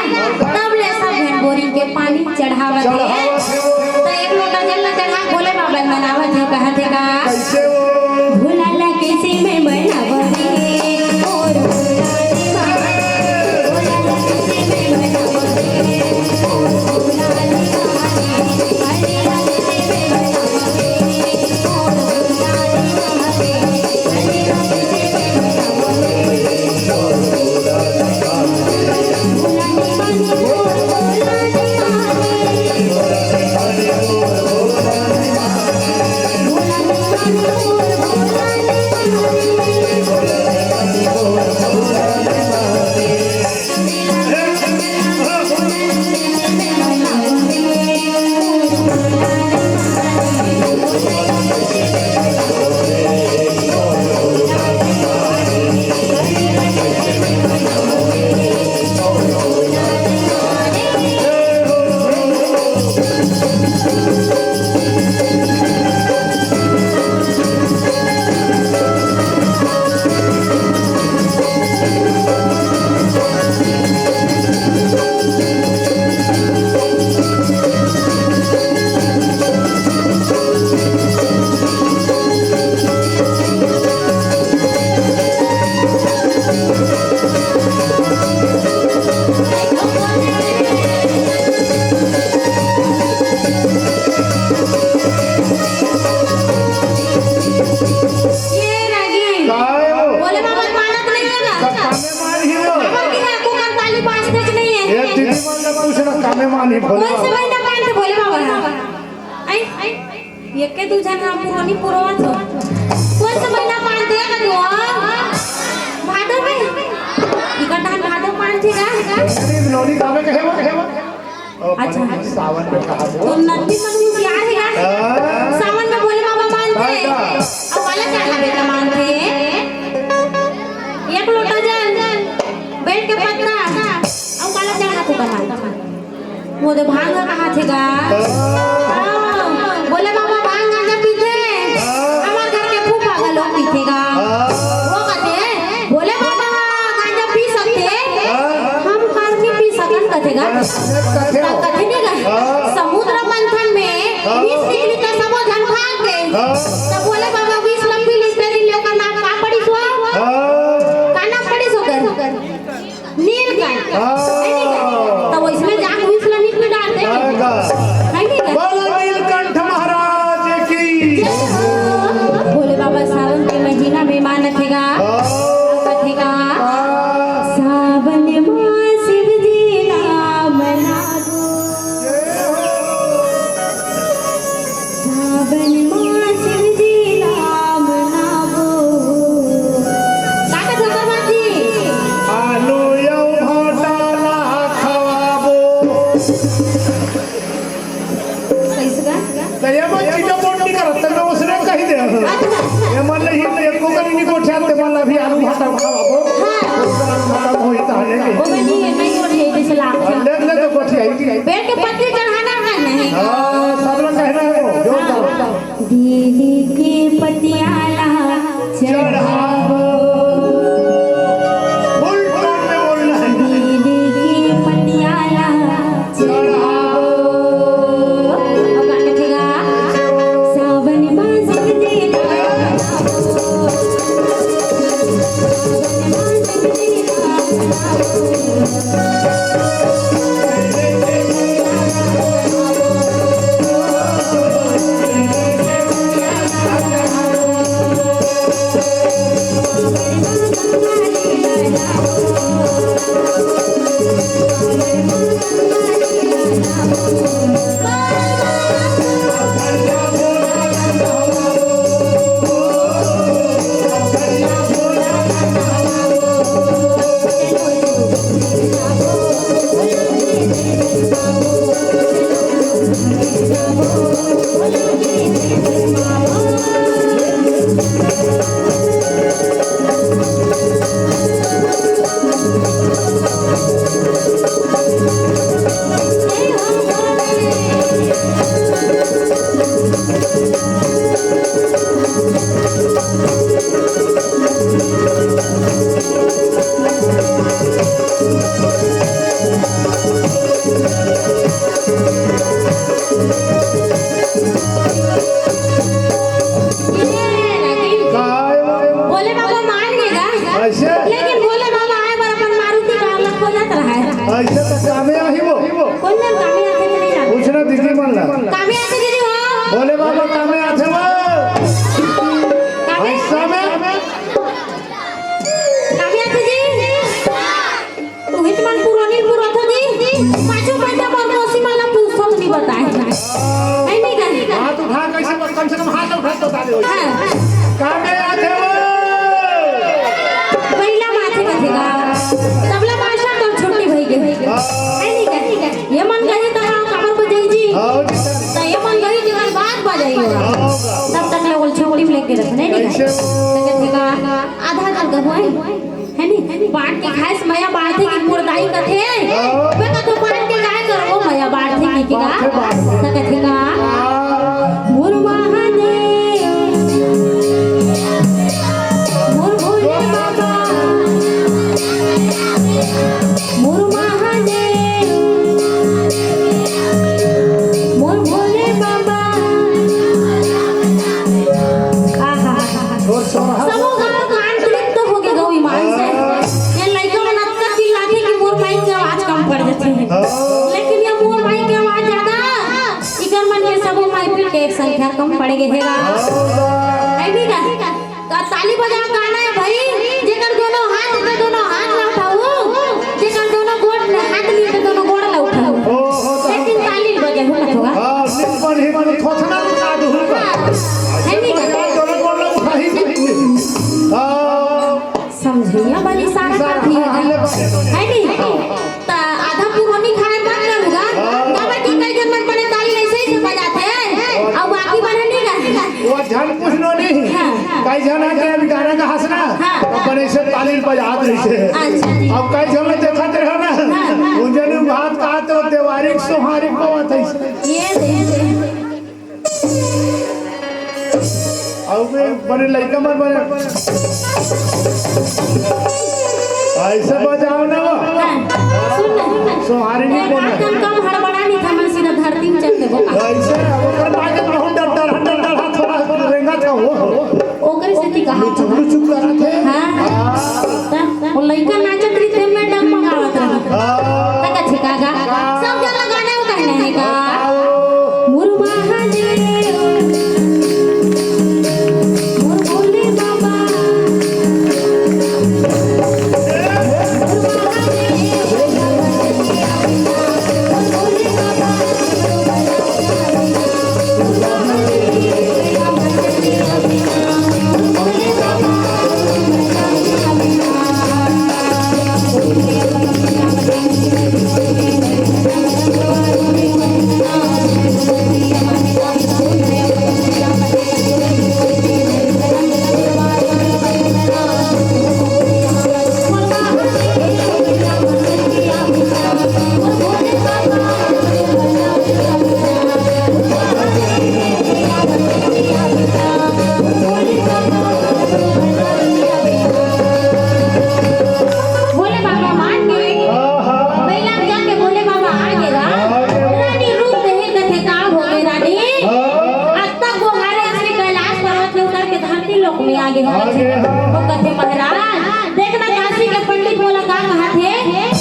तब ले सब झन बोरिंग के पानी चढ़ावत हे। चढ़ावत हे। त एक लोटा जल ल चढ़ा भोले बाबा ल मनावत हे, कहत हे गा। कैसे वो? भोला ला कैसे मैं मनावो रे, और भोला रे माँ। कोन से महीना पान थे भोले बाबा? आई, आई, ये के दू झन हम पुरानी पुरवा थो। कोन से महीना पान थे का तू? भादो में। इका धान भादो पान थे का? अरे, नौनी कामे कहे वो, कहे वो। अच्छा। सावन में कहा वो। तो नंदी मनु जी आ रहे हैं। हाँ। सावन में भोले बाबा मानते हैं। हाँ, हाँ। अब वाला क्या है बेटा मानते हैं? एक लोटा जल, बेल के पत्ता, अब वाला क्या है तो बना। वो तो भांग कहा थे गा। हाँ। भोले बाबा भांग गांजा पीते हैं। हाँ। हमारे घर के फूफा का लोग पीते गा। हाँ। वो कहते हैं, भोले बाबा गांजा पी सकते हैं, हाँ। हम काहे नहीं पी सकन कथे गा। हाँ, कथे हो। कथे नहीं गा। हाँ। समुद्र मंथन में हाँ। बीस डिग्री का सबो झन भाग गए। हाँ। तब भोले बाबा बीस लंबी लिस्टरी लेकर नाम का पड़ी सो? हाँ। का नाम पड़ी सो कर? नीलकंठ। हाँ। है नहीं का? तो इसमें जान बीस लंबी में डालते हैं। हाँ, हाँ। है नहीं का? बोलो नीलकंठ महाराज की। भोले बाबा सावन के महीना में मानत हे गा। हाँ। कथे गा। हाँ। सावन मां शिव जी ला मनाबो। सावन मां शिव जी ला मनाबो। का कथे ओकर बाद जी? आलू अउ भांटा ला खवाबो। कइसे गा? त ये मन चीजों बोल नहीं करत, त मैं उसने कही दे। अच्छा। ये मन नहीं, ये को करी नहीं गोठिया, ते मन अभी आलू भाटा उठावा वो। हाँ। आलू भाटा होई ता है नहीं। वो मैं नहीं, नहीं गोठिया, जैसे लाग। ले, ले तो गोठिया ही। बेल के पत्ती चढ़ाना है नहीं। हाँ, सब लोग कहना है वो, जोरदार। बेली के पतियाला चढ़ाबो। फुल टोन में बोलना है। बेली के पतियाला चढ़ाबो। अब गाना चलेगा। सावन मास के दिन काय? भोले बाबा मान गे गा। अइसे? लेकिन भोले बाबा आए बर अपन मारुति कार ला खोजत रहय। अइसे त कामे आही वो। कोन जन कामे आथे त नहीं जाने। पूछना दीदी मन ला। कामे आथे दीदी हो। भोले बाबा कामे आथे वो। कामे? अइसे में? कामे आथे जी। तू हित मन पुरानी पुरत हो जी। पाछू पाछू पर मौसी मन ला पूछो नहीं बताए। है नहीं का? हाथ उठा कैसे, कम से कम हाथ उठा तो बता दे। हाँ। कामे आथे वो। पहिला माथे कथे गा। तबला मास्टर तो छुट्टी भई गे। है नहीं का? ये मन गई तो हाँ, कमर बजाई जी। हाँ। तो ये मन गई जेकर बाद बजाई हो। हाँ। तब तक ले बोल छुट्टी में लेके रखने नहीं का? कैसे? तो कथे गा, आधा कर दो, है। है नी? बांट के खाए से मया बांटथे कि मोर दाई कथे। हाँ। बे कथो बांट के काय करबो, मया बांटथे कि का? बांटथे, बांटथे। त कथे का? हाँ। मोर महादेव, मोर भोले बाबा, मोर महादेव, मोर भोले बाबा। आहा। सबो गाँव कान तृप्त हो गे गौ ईमान से। ये लइका मन अतका चिल्लाथे कि मोर माई के आवाज कम पड़ जाथे। लेकिन ये मोर माई के आवाज ज्यादा, इकर मन के सबो माई पीठ के एक संख्या कम पड़ गे हे गा। है भी का? त ताली बजाओ, गाना है भाई, जेकर दोनों हाथ हे त दोनों हाथ ला उठाओ, जेकर दोनों गोड़, हाथ नहीं हे त दोनों गोड़ ला उठाओ। वो झन पूछ लो नहीं। हाँ। कई झन आके अभी गाना गाहस ना, हाँ। तो बने से ताली बजात रहिसे। अच्छा। अब कई झन में देखत रहो ना, हाँ, हाँ। उन जने भात कहा तो देवारी सोहारी को आत है। ये दे, ये दे। अब बने लइका मन बने। ऐसे बजाओ ना वो। हाँ, सुन ना, सुन ना। सोहारी नहीं बोले। एकदम कम हड़बड़ा नहीं था, मन सीधा धरती में चल देबो। ऐसे ओकर बाजे बहुत डर, डर, डर, डर, थोड़ा रेंगा था वो। ओकरे सेती कहा। लुचुक, लुचुक करत हे। हाँ। हाँ। त वो लइका नाचत रहिथे, मैं डगमगावत रही। हाँ। त कथे का गा? सब जन लगाने वो कहने है का? हाँ। मोर महादेव, मोर भोले बाबा। भोले बाबा मान के, हाँ, हाँ, हाँ। महिला जाके भोले बाबा आ गे गा। हाँ, हाँ। रानी रूप देहे कथे का हो गे रानी। हाँ। आज तक वो हमारे श्री कैलाश पर्वत में उतर के धरती लोक में आ गे हवे। आ गे, हाँ। वो कथे महाराज, देख ना काशी के पंडित मोला का कहत हे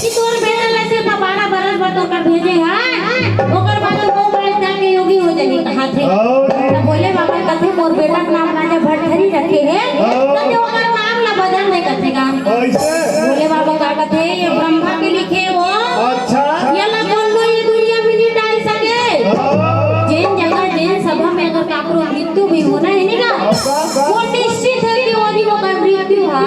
कि तोर बेटा ला सिर्फ बारह बरस बर तोर कर भेजे हन, ओकर बाद तो वो बरस जाके योगी हो जाही कहत हे। हाँ। त भोले बाबा कथे मोर बेटा के नाम राजा भरथरी रखे हे, हाँ। त ओकर नाम ला बदल दे कथे गा। ऐसे? भोले बाबा का कथे, ये ब्रह्मा के लिखे वो। अच्छा। ये ला कोनो ये दुनिया में नहीं डाल सके। हाँ। जेन जगह, जेन सभा में अगर काकरो मृत्यु भी होना है नी ना, हाँ, हाँ। वो निश्चित है कि वो दिन ओकर मृत्यु हा,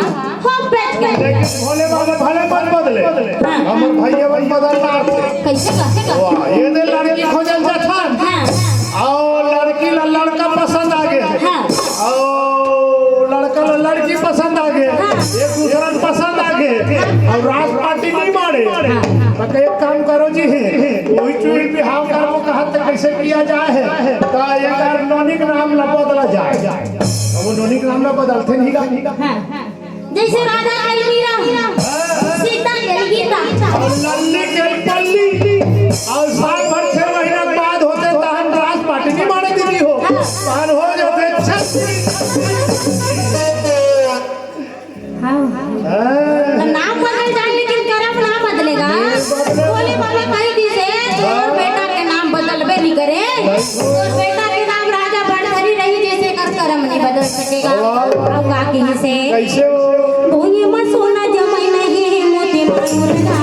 हम बैठ के। लेकिन भोले बाबा भले मत बदले। हाँ। हमर भैया बन बदलना। कैसे, कैसे का? वाह, ये दे लड़की खोजल जाथन। हाँ। और लड़की ला लड़का पसंद आ गे। हाँ। और लड़का ला लड़की पसंद आ गे। हाँ। एक दूसरा पसंद आ गे। और राज पार्टी नहीं मारे। हाँ। तो एक काम करो जी, वही चुड़ी बिहाव करबो कहत तो कैसे किया जाए? तो एक बार नोनी के नाम ला बदला जाए। अब वो नोनी के नाम ला बदलते नहीं का? हाँ, हाँ। जैसे राजा अलमीरा, सीता के गीता। और लल्ली के पल्ली, और साल भर छह महीना के बाद होते तहन राज पार्टी नहीं माने दीदी हो। हाँ। तहन हो जाते छत। हाँ। हाँ। तो नाम बदल जाए लेकिन करम ना बदलेगा। भोले बाबा कही दी से, तोर बेटा के नाम बदलबे नहीं करे। तोर बेटा के नाम राजा भरथरी रही, जैसे कर करम नहीं बदल सकेगा। वाह। अब का कही से? कैसे हो? भुइयां म सोना जमाई नहीं, मोती मांगुर ना।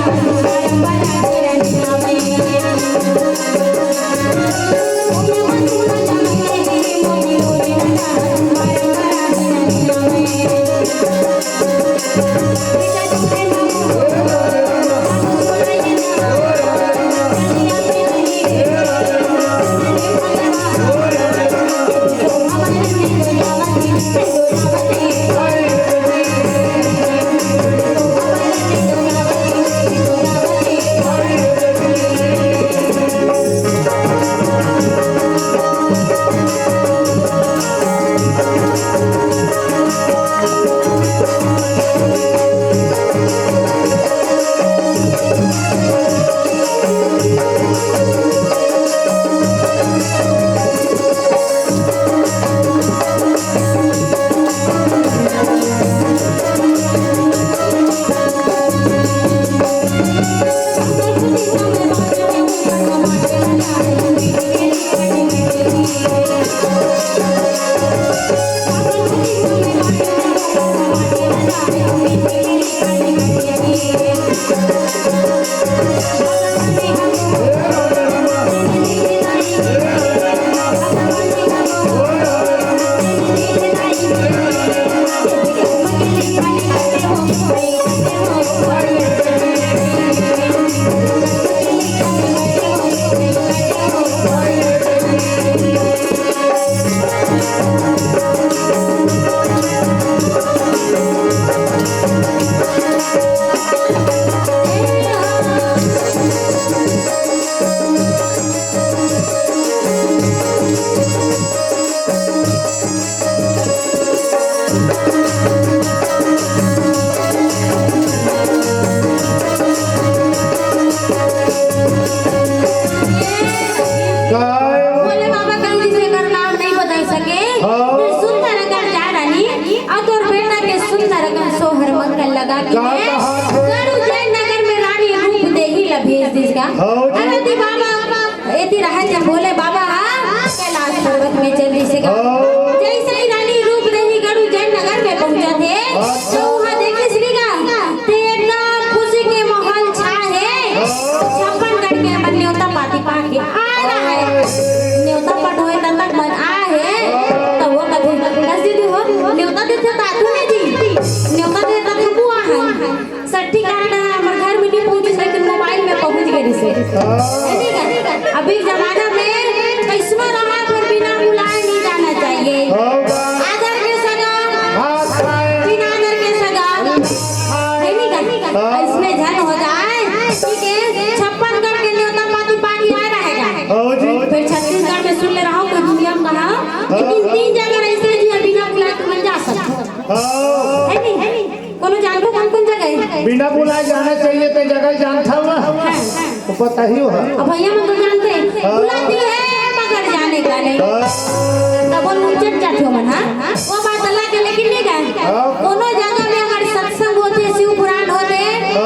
है नहीं का? अभी जमाना में कैसनो रहा पर बिना बुलाए नहीं जाना चाहिए। आदर के सगा, बिना आदर के सगा, है नहीं का? इसमें झन हो जाए, ठीक है? छप्पन गढ़ के न्योता पाती पानी आ रहेगा। फिर छत्तीसगढ़ में सुन ले रहा हूँ, कोई दुनिया में कहा लेकिन तीन जगह ऐसे जी बिना बुलाए तुम जा सकते हो। है नहीं? कोनो जानबो कौन कौन जगह है? बिना बुलाए जाना चाहिए, ते जगह जानता हुआ। हाँ, हाँ। वो पता ही हुआ। अब भैया मन तो जानते हैं, बुलाती है मगर जाने का नहीं। तब वो लुचट जाते हो मन, हाँ? वो बात अलग है, लेकिन नहीं का? कोनो जगह में अगर सत्संग होते, शिव पुराण होते, है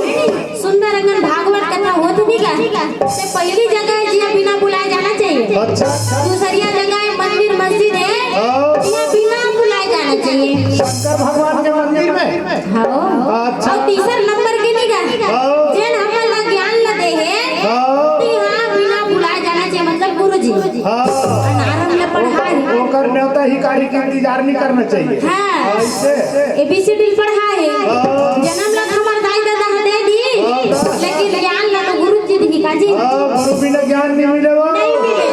नहीं? सुंदर अंगन भागवत कथा होत नहीं का? ते पहली जगह है जिया बिना बुलाए जाना चाहिए। अच्छा। दूसरिया जगह है मंदिर मस्जिद है, जिया बिना बुलाए जाना चाहिए। शंकर भगवान के मंदिर में? हाँ। अच्छा। और तीसर नंबर के नहीं का? जेन हमन ला ज्ञान ला दे है, हाँ। तिहा बिना बुलाए जाना चाहिए, मतलब गुरु जी। हाँ। अनारम ले पढ़ाए। ओकर न्योता हिकारी के इंतजार नहीं करना चाहिए। हाँ। ऐसे? A B C D पढ़ाए। हाँ। जन्म ला हमर दाई ददा ह दे दी, हाँ। लेकिन ज्ञान ला तो गुरु जी दी का जी। हाँ, गुरु बिना ज्ञान नहीं मिले वो। नहीं मिले।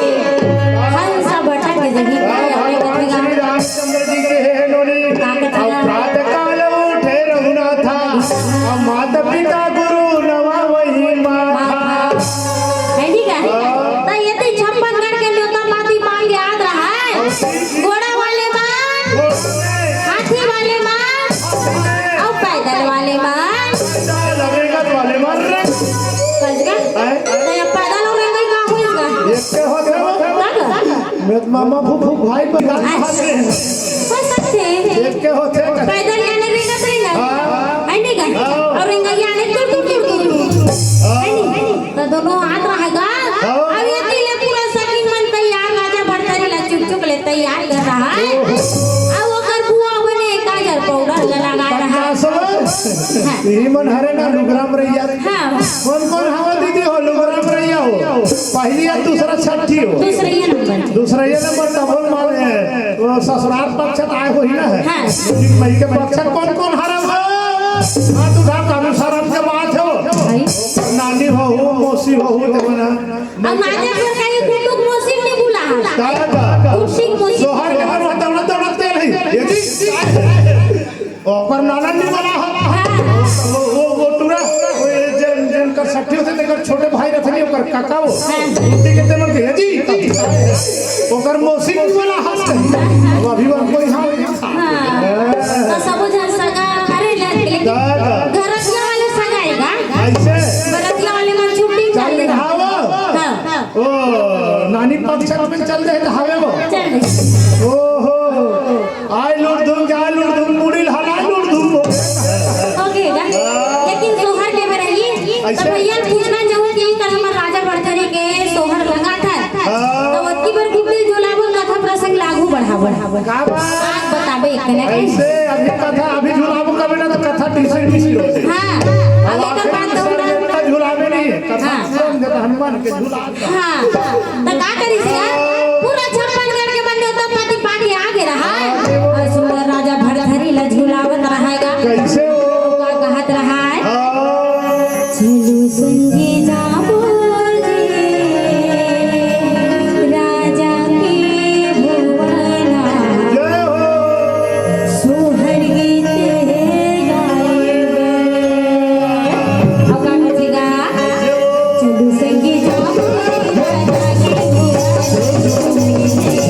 हंसा भटक के जगी का, हाँ, अपने भगवान कथेगा। श्री रामचंद्र जी के हे नोनी। का कथेगा? अब प्रातः काल उठे रघुनाथा, अब माता पिता गुरु नवा वही माथा। है नहीं का? हाँ। तो ये तो छप्पन गढ़ के न्योता पाती मांग याद रहा है। गोड़ा वाले मन, हाथी वाले मन, अउ पैदल वाले मन। लगेगा तो वाले मन रे। कस का? हैं? तो ये पैदल और रेंगई का होई का? एक के होत हे वो? का का? मैं तो मामा फूफू भाई पर गाना हाथ में। हो सकते हैं। एक के होत हे का? पैदल याने रेंगत रेंगत। हाँ। है नहीं का? हाँ। और रेंगई याने तुर तुर तुर तुर। हाँ। है नहीं? तो दोनों हाथ रहेगा। हाँ। अब ये ले पूरा सखी मन तैयार, राजा भरथरी ला चुक चुक ले तैयार कर रहा है। ओहो। अब ओकर बुआ बने काजल पाउडर ला लगा रहा है। पंचासवा? हाँ। यही मन हरे ना लुगराम रैया। हाँ। कौन कौन हवा दीदी हो लुगराम रैया हो? पहली या दूसरा छठी हो? दूसरा ये नंबर। दूसरा ये नंबर तबल मारे। वो ससुराल पक्ष आए हो ही ना है। हाँ। लेकिन मई के पक्ष कौन कौन हरा हो? हाथ उठा कानू शरम के बात हो। भाई। नानी हो, मौसी हो, ते मना। अब राजा फिर कहीं कुटुक मौसी नहीं बुला। का, का? कुटुक मौसी। सोहर के बाद दौड़त, दौड़त के रही। ये जी। ओकर नाना नहीं बना हो। हाँ। वो, वो, वो टूरा, वो ये जन, जन कर सखी होते, तेकर छोटे भाई रथे नहीं, ओकर काका हो। हाँ। उनके कहते मन के, "हे जी।" ओकर मौसी नहीं बना हंस। अब अभी वो कोई हाँ। हाँ। तो सब जन सगा करे लग, लेकिन हाँ। घरतिया वाले सगा है का? ऐसे? बरतिया वाले मन छुट्टी चल चल दे। हाँ, वो। हाँ। ओ, नानी पक्ष में चल दे, तो हवे वो। चल दे। ओ हो, हो। आय लुट धुन, जाय लुट धुन, मुड़ी लहराय लुट धुन। OK, का? लेकिन सोहर के में रही, तो ऐसे? भैया पूछना चाहूँ कि कल हमर राजा भरथरी के सोहर लगा था। हाँ। तो ओतकी बर गुड्डी झुलावन कथा प्रसंग लागू बढ़ावन। का बात? आज बताबे एक कने के। ऐसे अभी कथा अभी झुलाबो कबे ना तो कथा टीसी टीसी होते। हाँ, अब अब एकर आपके बात तो टीसी पूरा इतना झुलावे नहीं है, कथा हाँ। समझे तो हनुमान के झुला। हाँ, तो का करी से? पूरा छप्पन गढ़ के बंदे तो पति पानी आगे रहा। और सुंदर राजा भरथरी ला झुलावत रहेगा। कैसे? का कहत रहा है? हाँ। चलू संगी जाबो रे राजा के भुवना। जय हो। सोहर गीत गाए गे। अब का कथेगा? चलू संगी जाबो रे राजा के भुवना।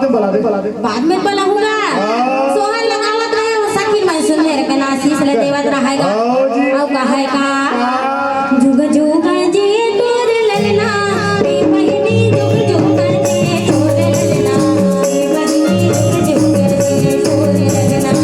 बाद में बलाहूँगा। हाँ। सोहर लगावत रहे, वो सखी मन सुन मेरे के नासी से ले देवत रहे गा। हाँ जी। अउ कहे का? हाँ। जुग जुग जी तोर ललना, ए बहिनी जुग जुग जी तोर ललना, ए बहिनी जुग जुग जी तोर ललना।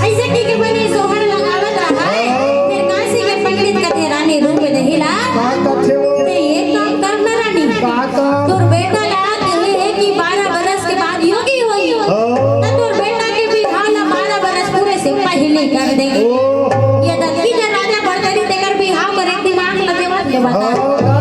ऐसे कहिके बने सोहर लगावत रहा है, फिर काशी के पंडित कथे रानी रूप देहिला। का कथे वो? ते एक काम कर ना रानी, का काम? तोर बेटा ला कहे है कि बारह बरस के बाद योगी होई। हाँ। त तोर बेटा के बिहाव ला बारह बरस पूरे से पहले कर देंगे। ओहो। ये दक्की के राजा भरतरी तेकर बिहाव करे दिमाग लगे मत ले बता। हाँ।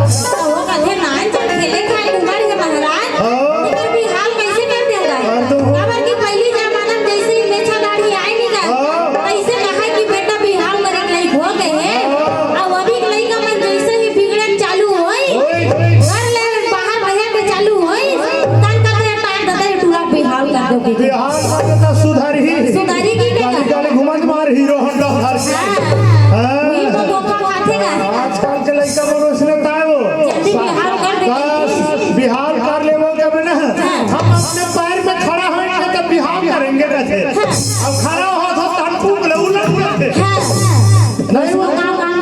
त वो कथे नान चल खेले खाए उमर है महाराज। हाँ। तेकर बिहाव कैसे कर देंगे? कर दो। काबर कि पहली जमाना में जैसे ही मेछा दाढ़ी आए नहीं का, हाँ। ऐसे कहा कि बेटा बिहाव करे के लायक हो गए है। हाँ। अब अभी के लइका मन जैसे ही बिगड़न चालू होई, ओए। घर ले बाहर रहे के चालू होई, तन का तेरा टाइम ददा टूरा बिहाव कर दो के। बिहाव कर देता सुधारी। सुधारी की गाली, का? गाली घुमा के मार हीरो होंडा हर के। हाँ। हाँ। ये तो धोखा खाते का। आजकल के लइका मन उसने ताए वो। जल्दी बिहाव कर दे। बस, बिहाव कर ले वो कब ना। हाँ। हम अपने पैर में खड़ा होएंगे तो बिहाव करेंगे कहते। हाँ। अब खड़ा हो तो तन फूक ले, उलट उलट दे। हाँ। नहीं वो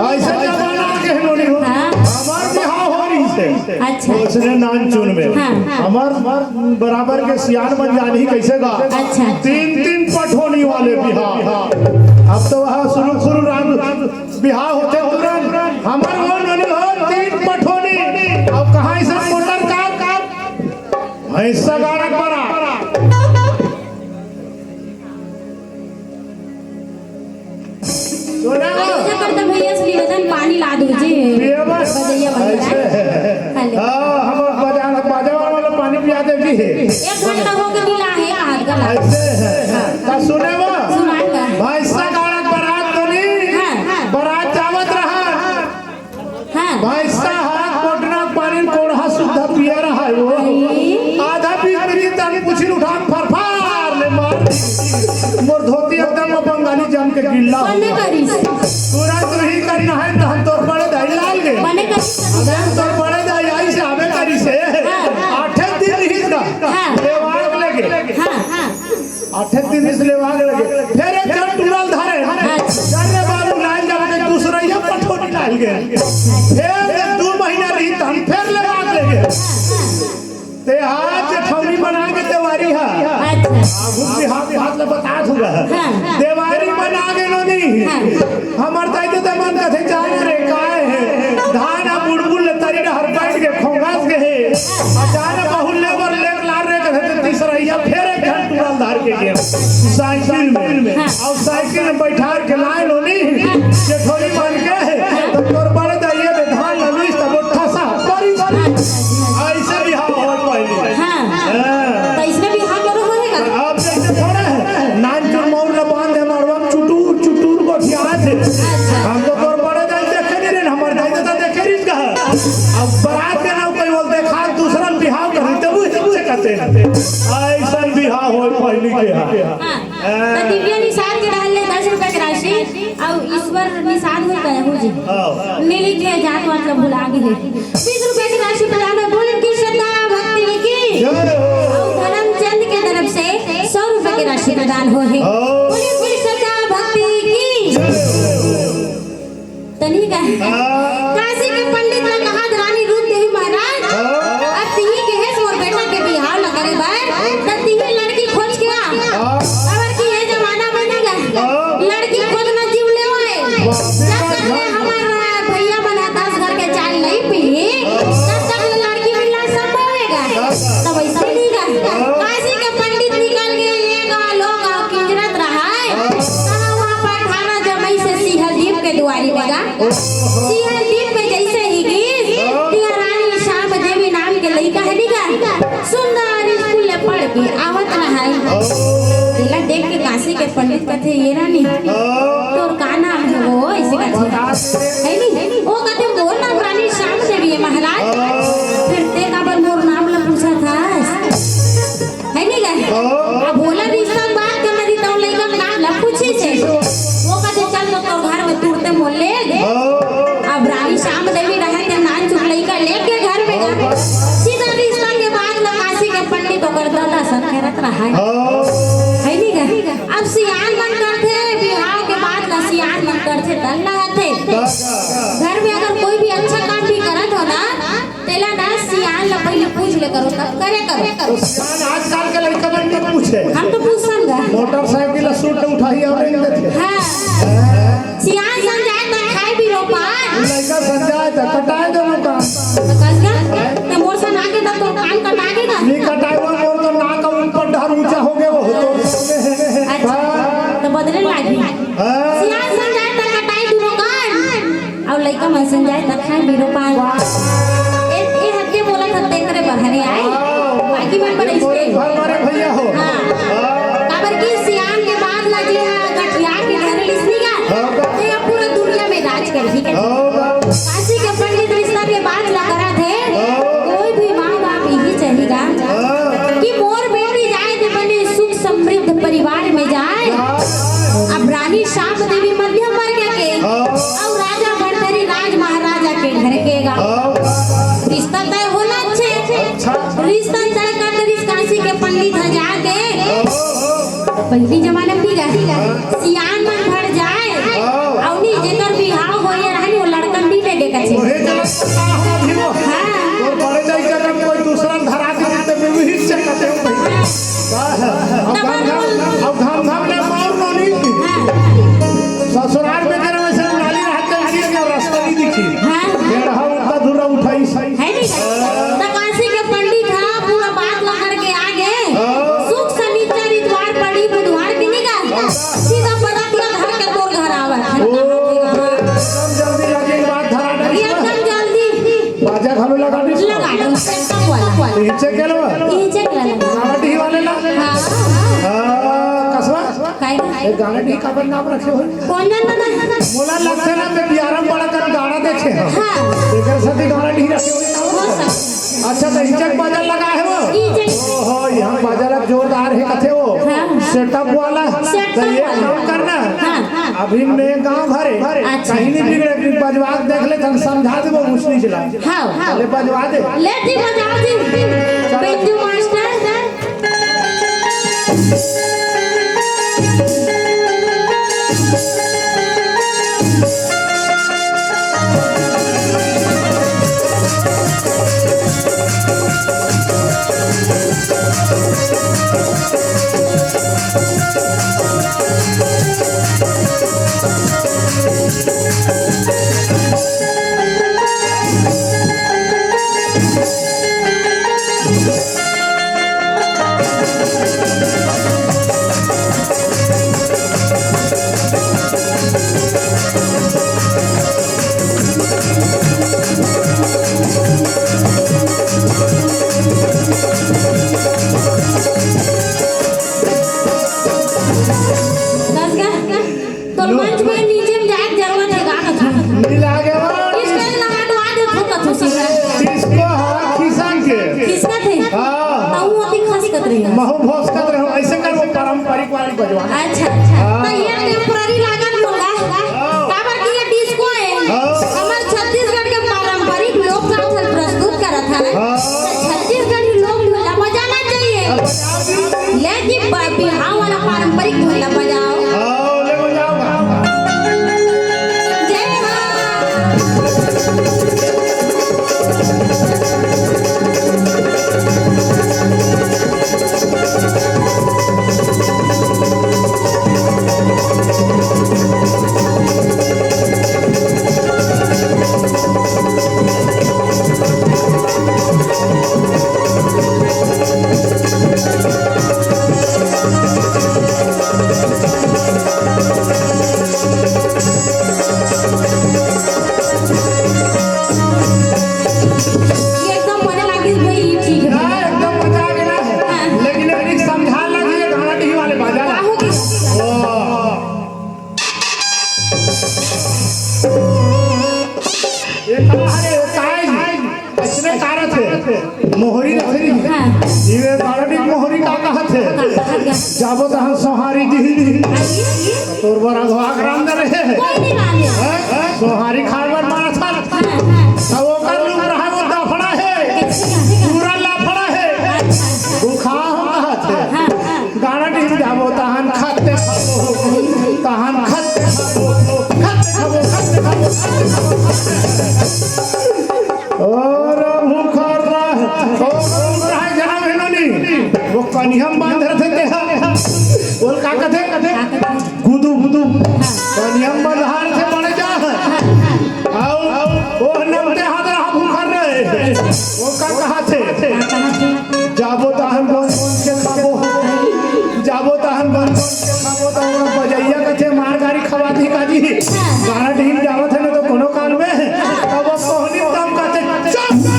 ऐसे जमाना के नोनी हो। हाँ। हमार बिहाव हो रही से। अच्छा। उसने नान चुन में। हाँ। हमार बराबर के सियान मन जानी कैसे गा। अच्छा। तीन तीन पठोनी वाले बिहाव। अब तो वहाँ शुरू शुरू राम बिहाव होते तुरंत। हमार वो नोनी हो तीन पठोनी। अब कहाँ ऐसा मोटर कार कार भैंसा गाड़ा पड़ा। सुना? अरे, ऐसा करता भैया, श्री वजन पानी ला दीजिए। पिए बस। बजैया बन रहा है। ऐसे। हेलो। हाँ, हम बाजार, बाजार वाला पानी पिया दे जी। एक घंटा हो गया, मिला है, हाथ का ला। ऐसे है। हाँ। तो सुने वो? सुनाएगा। भैंसा गाड़ा बारात तो नहीं, हाँ। बारात जावत रहा। हाँ। भैंसा हा कोटना पानी कोढ़ा सुद्धा पिया रहा है वो। अरे। आधा पी पी तन पूछी उठा फरफार ले मार। मोर धोती एकदम बंगाली जम के गिल्ला हो कोने गया। करिस? तुरंत ही करना है तो हम तोर बड़े दाई लाल गए। कोने करिस? अगर तोर बड़े दाई आई से आवे करी से। हाँ। आठे दिन ही का। हाँ। लेवाग लगे। हाँ, हाँ। आठे दिन इसलिए भाग लगे। फिर एक जन टूरल धरे। अच्छा। जन रे बाबू लाल जाओ के दूसरा ये पठोरी लाल गए। फिर दो महीना रही तो हम फिर ले भाग लगे। ते हाथ जेठौनी बना के देवारी है। अच्छा। अब भी हाथ, हाथ ले बता दूंगा। हाँ। देवारी बना के लो नहीं। हाँ। हमार दाई तो मन कथे जान रे काय है। धान आ बुड़बुड़ ले तरी हर बैठ के खोंगास के है। आ जान बहुल ले बर ले लार रे कथे तीसरा या फिर एक घंटा टूरल धार के गया साइकिल में। हाँ। और साइकिल में बैठा के लाए लोनी, जेठौनी मान के, तो तोर बड़े दाइये में धान ललुइस, तब वो ठसा, परी, परी। ऐसे बिहाव हो पहले। हाँ। हाँ। तो इसमें बिहाव करो होएगा? अब जैसे थोड़ा है, नान चुन मौर न बांध है, मारवा में चुटूर, चुटूर को खियात है। अच्छा। हम तो तोर बड़े दाई देखे नहीं रहे, हमारे दाई तो देखे नहीं का। अब बारात के नाम पे बोलते, खा दूसरा बिहाव करी, तब वो से कहते हैं। ऐसा बिहाव हो पहले के यहाँ। हाँ। त दिव्या निषाद के डाल ले दस रुपए के राशि, अउ ईश्वर निषाद हो गए हो जी। हाँ। मिली के जात वात ला भुला गे हे। बीस रुपए की राशि प्रदान हो, बोले की श्रद्धा भक्ति की। जय हो। अउ धर्मचंद के तरफ से सौ रुपए की राशि प्रदान हो हे। हाँ। बोले की श्रद्धा भक्ति की। जय हो। तनी का हाँ। काशी के पंडित ला कहा रानी रूप देवी महाराज, हाँ। अब तिही के हे मोर बेटा के बिहाव ला करे बर, त तिही लड़की खोज सियालदीप में जइसे ही गिस, तिहा रानी श्याम देवी नाम के लइका हे, ठीक हे, सुंदर स्कूल ले पढ़ के आवत रहय। तेला देख के काशी के पंडित कथे, "ये रानी, तोर का नाम हे वो?" अइसे कथे, हे नी? वो कथे, "मोर नाम रानी श्याम देवी हे महाराज।" "फिर तें काबर मोर नाम ला पूछत हस?" हे नी गा? हाँ। अब ओला रिश्ता के बात कर रही, तो लइका के नाम ला पूछिस हे। वो कथे, "चल तो तोर घर में तुरते मोला लेग दे।" हाँ। अब रानी श्याम देवी रहय त नानचुक लइका लेग गे घर में गा। हाँ। सीधा रिश्ता के बात ला काशी के पंडित ओकर ददा संग करत रहय। हाँ। हे नी गा? अब सियान मन करथे, बिहाव के बात ला सियान मन करथे, डर लगथे। हाँ। घर में अगर कोई भी अच्छा काम भी करत हो ना, तेला ना सियान ला पहिले पूछ ले करो, तब करे करो। तो सियान आजकल के लइका मन नइ पूछे। हम तो पूछन गा। मोटरसाइकिल ला सूट उठाही अउ नइ देथे। हाँ। सियान समझाय त खाय बीरो पान। लइका समझाय त कटाय देबो कान। त कस गा? त मोर सन आगे त तोर कान कटा गे गा। नइ कटाय वो, मोर तो नाक के ऊपर डहर ऊंचा हो गे वो। अच्छा, त बदले लागही। हाँ। सियान समझाय त कटाय दूनो कान। अउ लइका मन समझाय त खाय बीरो पान। वाह। ए, ए हत्या बोलत हन तेकरे बर हरे आय। वाह। बाकी मन बर ये इसके। बोले घर मारे भैया हो। हाँ। हाँ। काबर कि सियान के बात ला जे ह गठिया के धर लिस नी गा। हाँ। ते ह पूरा दुनिया में राज करही के। हाँ। काशी के पंडित रिश्ता के बात ला करत हे। हाँ। कोई भी माँ बाप इही चाही गा। हाँ। कि मोर बेटी जाय त बने सुख समृद्ध परिवार में जाय। हाँ। अब रानी श्याम देवी मध्यम वर्ग के हाँ। अउ राजा भरथरी राज महाराजा के घर के गा। हाँ। रिश्ता तय होना अच्छे। अच्छा। रिश्ता तय कर दे, काशी के पंडित ह जाके। हाँ। पहिली जमाना में भी गा, सियान मन घर जाय। हाँ। अउ नी, जेकर बिहाव होय रहय, वो लड़कन भी लेगे कछे। ओहे जगह पता हो भी वो। हाँ। और बड़े जाय जगह कोई दूसरा धरा के देते, मैं भी हिस्से करते हूँ। अब धमधम, अब धमधम ने मार नोनी। हाँ। ससुराल में जरा वैसे नाली रहत के आगे के रास्ता नहीं दिखी। हाँ। बेड़ा उनका दूरा उठाई सही। हे नी? त काशी के पंडित ह पूरा बात ला करके आगे। हाँ। सुख शनिचर इतवार पड़ी बुधवार के नी गा। सीधा बरातिया धर के तोर घर आवत हे। ओ, एकदम जल्दी लगे बात धरा दे। एकदम जल्दी। बाजा घलो लगा दे। लगा दे, एकदम वाला। हिचे के लो। हिचे के ला लगा। गाड़ा डीह वाले ला। हाँ। हाँ, कसवा। काय? ए, गाड़ा डीह काबर नाम रखे हो? कोन जानत हे? मोला लगथे ना, मैं बिहार में बड़ा कन गाड़ा देखे हंव। हाँ। एकर सेती गाड़ा डीह रखे हो। हो सकथे। अच्छा, त हिचक बाजा लगा हे वो? हिचक। ओहो, यहाँ बाजा लग जोरदार हे कथे वो। हाँ। Setup वाला। Setup त एक वाला। काम करना। हाँ। अभी मैं गाँव भरे, अच्छा। कहीं नहीं बिगड़े, बजवा के देख ले, हम समझा देबो, कुछ नहीं चला। हाँ, हाँ। ले बजवा दे। ले जी, बजाओ जी। चलो। बेंजू मास्टर। कस गा? तोर मंच में नीचे में जाए के जरूरत हे का कथों? मिला के वो stage ला हटवा देथों कथों सीधा। Disco हा खिसक के। खिसकत हे? हाँ। तहूँ अति खसकत रहे। महूँ भोसकत रहे हूँ। ऐसे कर वो पारंपरिक वाली बजवा। अच्छा, अच्छा। हाँ। त ये temporary लागत होगा। हाँ। काबर कि ये disco हे। हाँ। हमर छत्तीसगढ़ के पारंपरिक लोक नाच ल प्रस्तुत करत हे। हाँ। त छत्तीसगढ़ी लोक नाच ल बजाना चाहिए। हाँ, बजाओ जी। ले जी, ब-, बिहाव वाला पारंपरिक धुन ला बजाओ। हाँ, ले बजाओ। जय हो। जाबो तहन सोहारी दिही। तोर बर अघवा के राम दे रहे। कोई नहीं माने। हैं? सोहारी खाए बर मारा था। हाँ, हाँ। तो ओकर लूप रहा, वो दफड़ा है। कैसे, कैसे, कैसे? पूरा लाफड़ा है। अच्छा। वो खा हम कहा थे। हाँ, हाँ। गाना नहीं जाबो तहन खत्ते खाबो। तहन खत्ते खाबो। खत्ते खाबो, खत्ते खाबो, खत्ते खाबो। और भूखा रहा, और रहा जहाँ में नोनी, वो कनिया में बांध रहे थे तेहा। बोल का कथे? गुदू, गुदू। कनिया में बांध रहे थे बड़े जा। आओ, वो नमते हाथ रहा भूखा रहे। वो का कहा थे? जाबो तहन बन बन के खाबो। जाबो तहन बन बन के खाबो, तो ओकर बजैया कथे मार गारी खवा दी काजी। गाना ढीम जावत है ना तो कोनो काल में, तब वो कोहनी में दम कथे, "चुप!"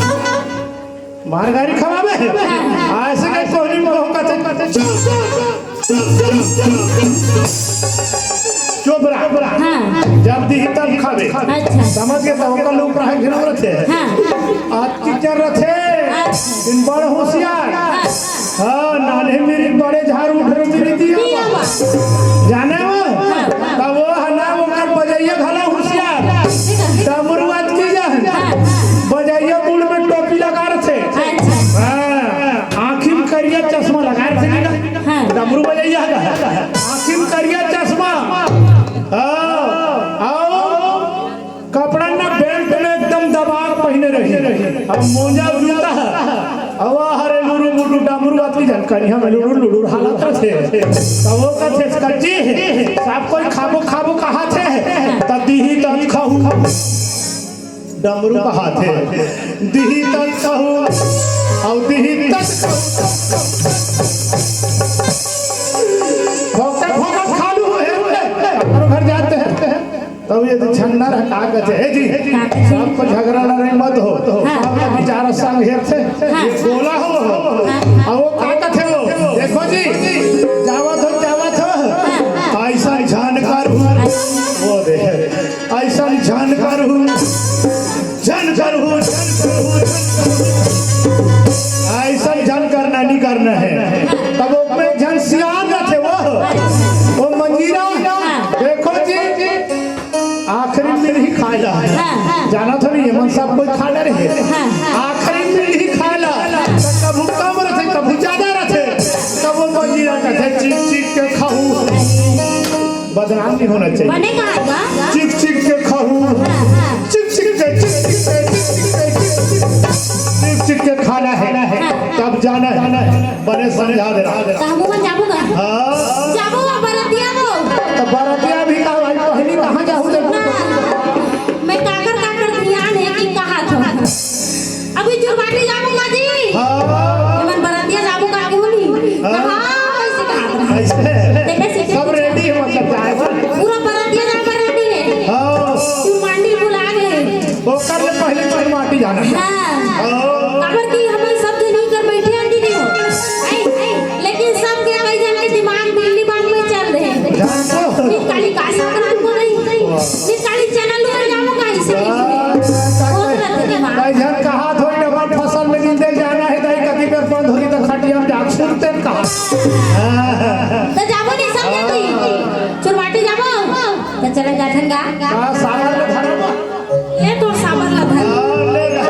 मार गारी खवाबे। ऐसे के कोहनी में कहूँ कथे, "चुप, चुप, चुप, चुप, चुप, चुप।" चुप रहा। हाँ। जब दिही तब खाबे। अच्छा। समझ के तब ओकर लोग रहे घिनौर थे। हाँ। आज टीचर रथे, अच्छा। दिन बड़ होशियार। हाँ। हाँ, नान्हे मेरी बड़े झाड़ उठ रहे मेरी दिया दिया बा। बा। जाने वो? हाँ, हाँ। तब वो है ना, ओकर बजैया घला होशियार। ठीक है, ठीक है। डमरू बात की जाए। हाँ, हाँ। बजैया मुड़ में टोपी लगा रहे थे। अच्छा। हाँ, आँखी में करिया चश्मा लगा रहे थे ना। हाँ। डमरू बजैया का। आँखी में करिया चश्मा। हाँ, आओ। कपड़ा ना बेल्ट में एकदम दबा के पहिने रही। अब मोजा जूता है। अब हरे लुरु मुरु डमरू अतली जान करिया में लुरु लुरु हालत रथे। तब वो कथे कच्ची, सब कोई खाबो खाबो कहा थे। तब दिही तब खाहू। डमरू कहा थे। दिही तब खाहू। और दिही तब खाहू। भोंकते भोंकत खा लू, हे, हे, हे, अपनो घर जाते हैं। तब ये तो छन्ना रहा, का कहते हैं, "हे जी, का कहते हैं? आपको झगड़ा लड़ाई मत हो, हाँ, आपका हाँ। विचार संग हेर से, हाँ, ये हाँ। बोला हो, हो।" हाँ, हाँ। अब वो का कहते हो, "देखो जी, जावत हो, जावत हो, हाँ, हाँ। ऐसा जानकार हूँ, वो दे, ऐसा जानकार हूँ, जानकार हूँ, जानकार हूँ, जानकार हूँ।" ऐसा जानकार नहीं करना है। तब वो में झन सियार न थे वो, वो मंजीरा, देखो जी, आखिरी मिलही खाए ला। हाँ, हाँ। जाना था नहीं, ये मन सब कोई खा ले रहे। हाँ, हाँ। आखिरी मिलही खाए ला। तो कभू कम रथे, कभू ज्यादा रथे। तब वो मंजीरा कहते, "चिक चिक के खाहू।" बदनाम नहीं होना चाहिए। बने कहा बा? चिक चिक के खाहू। हाँ, हाँ। चिक चिक के, चिक चिक के, चिक चिक के, चिक चिक के। चिक चिक के खाना है, हाँ। तब जाना है। बने समझा दे रहा। तो हम मन जाबो का? हाँ। जाबो, बरतिया वो। तो बरतिया भी का भाई, पहली कहाँ जाहू देखो? हाँ। मैं काकर काकर ध्यान है कि कहाँ था? अभी चुरबाटी जाबो का जी? हाँ। एमन बरतिया जाबो का क्यों नहीं? हाँ। हाँ, ऐसे कहा था। ऐसे? देखा सीखे सब पीछे। Ready है, मतलब, जाए पर। पूरा बरतिया जाबो ready है। हाँ। चुरबाटी बुला गए। ओकर ले पहले चुरबाटी जाना। हाँ। हाँ। काबर कि हमन सब जनी कर बैठे हैं दीदी हो। ऐ, ऐ, लेकिन सब के कई जन के दिमाग दिल्ली बाग में चल रहे हैं। जान तो। कि काली का सामान को नहीं, नहीं। कि काली चना लुआ जाबो का ऐसे। हाँ, होत रहते दिमाग। भाई जान कहा थोड़ी ना, अपन फसल में दिन दे जाना है, दाई कभी पर बंद होगी तो खटिया में जाके सुनते हैं कहा। तो जाबो नहीं सब जनी। चुरबाटी जाबो। तो चले जाथन गा। का सागर में धरबो? ले तोर साबर ला धर। हाँ, ले जा।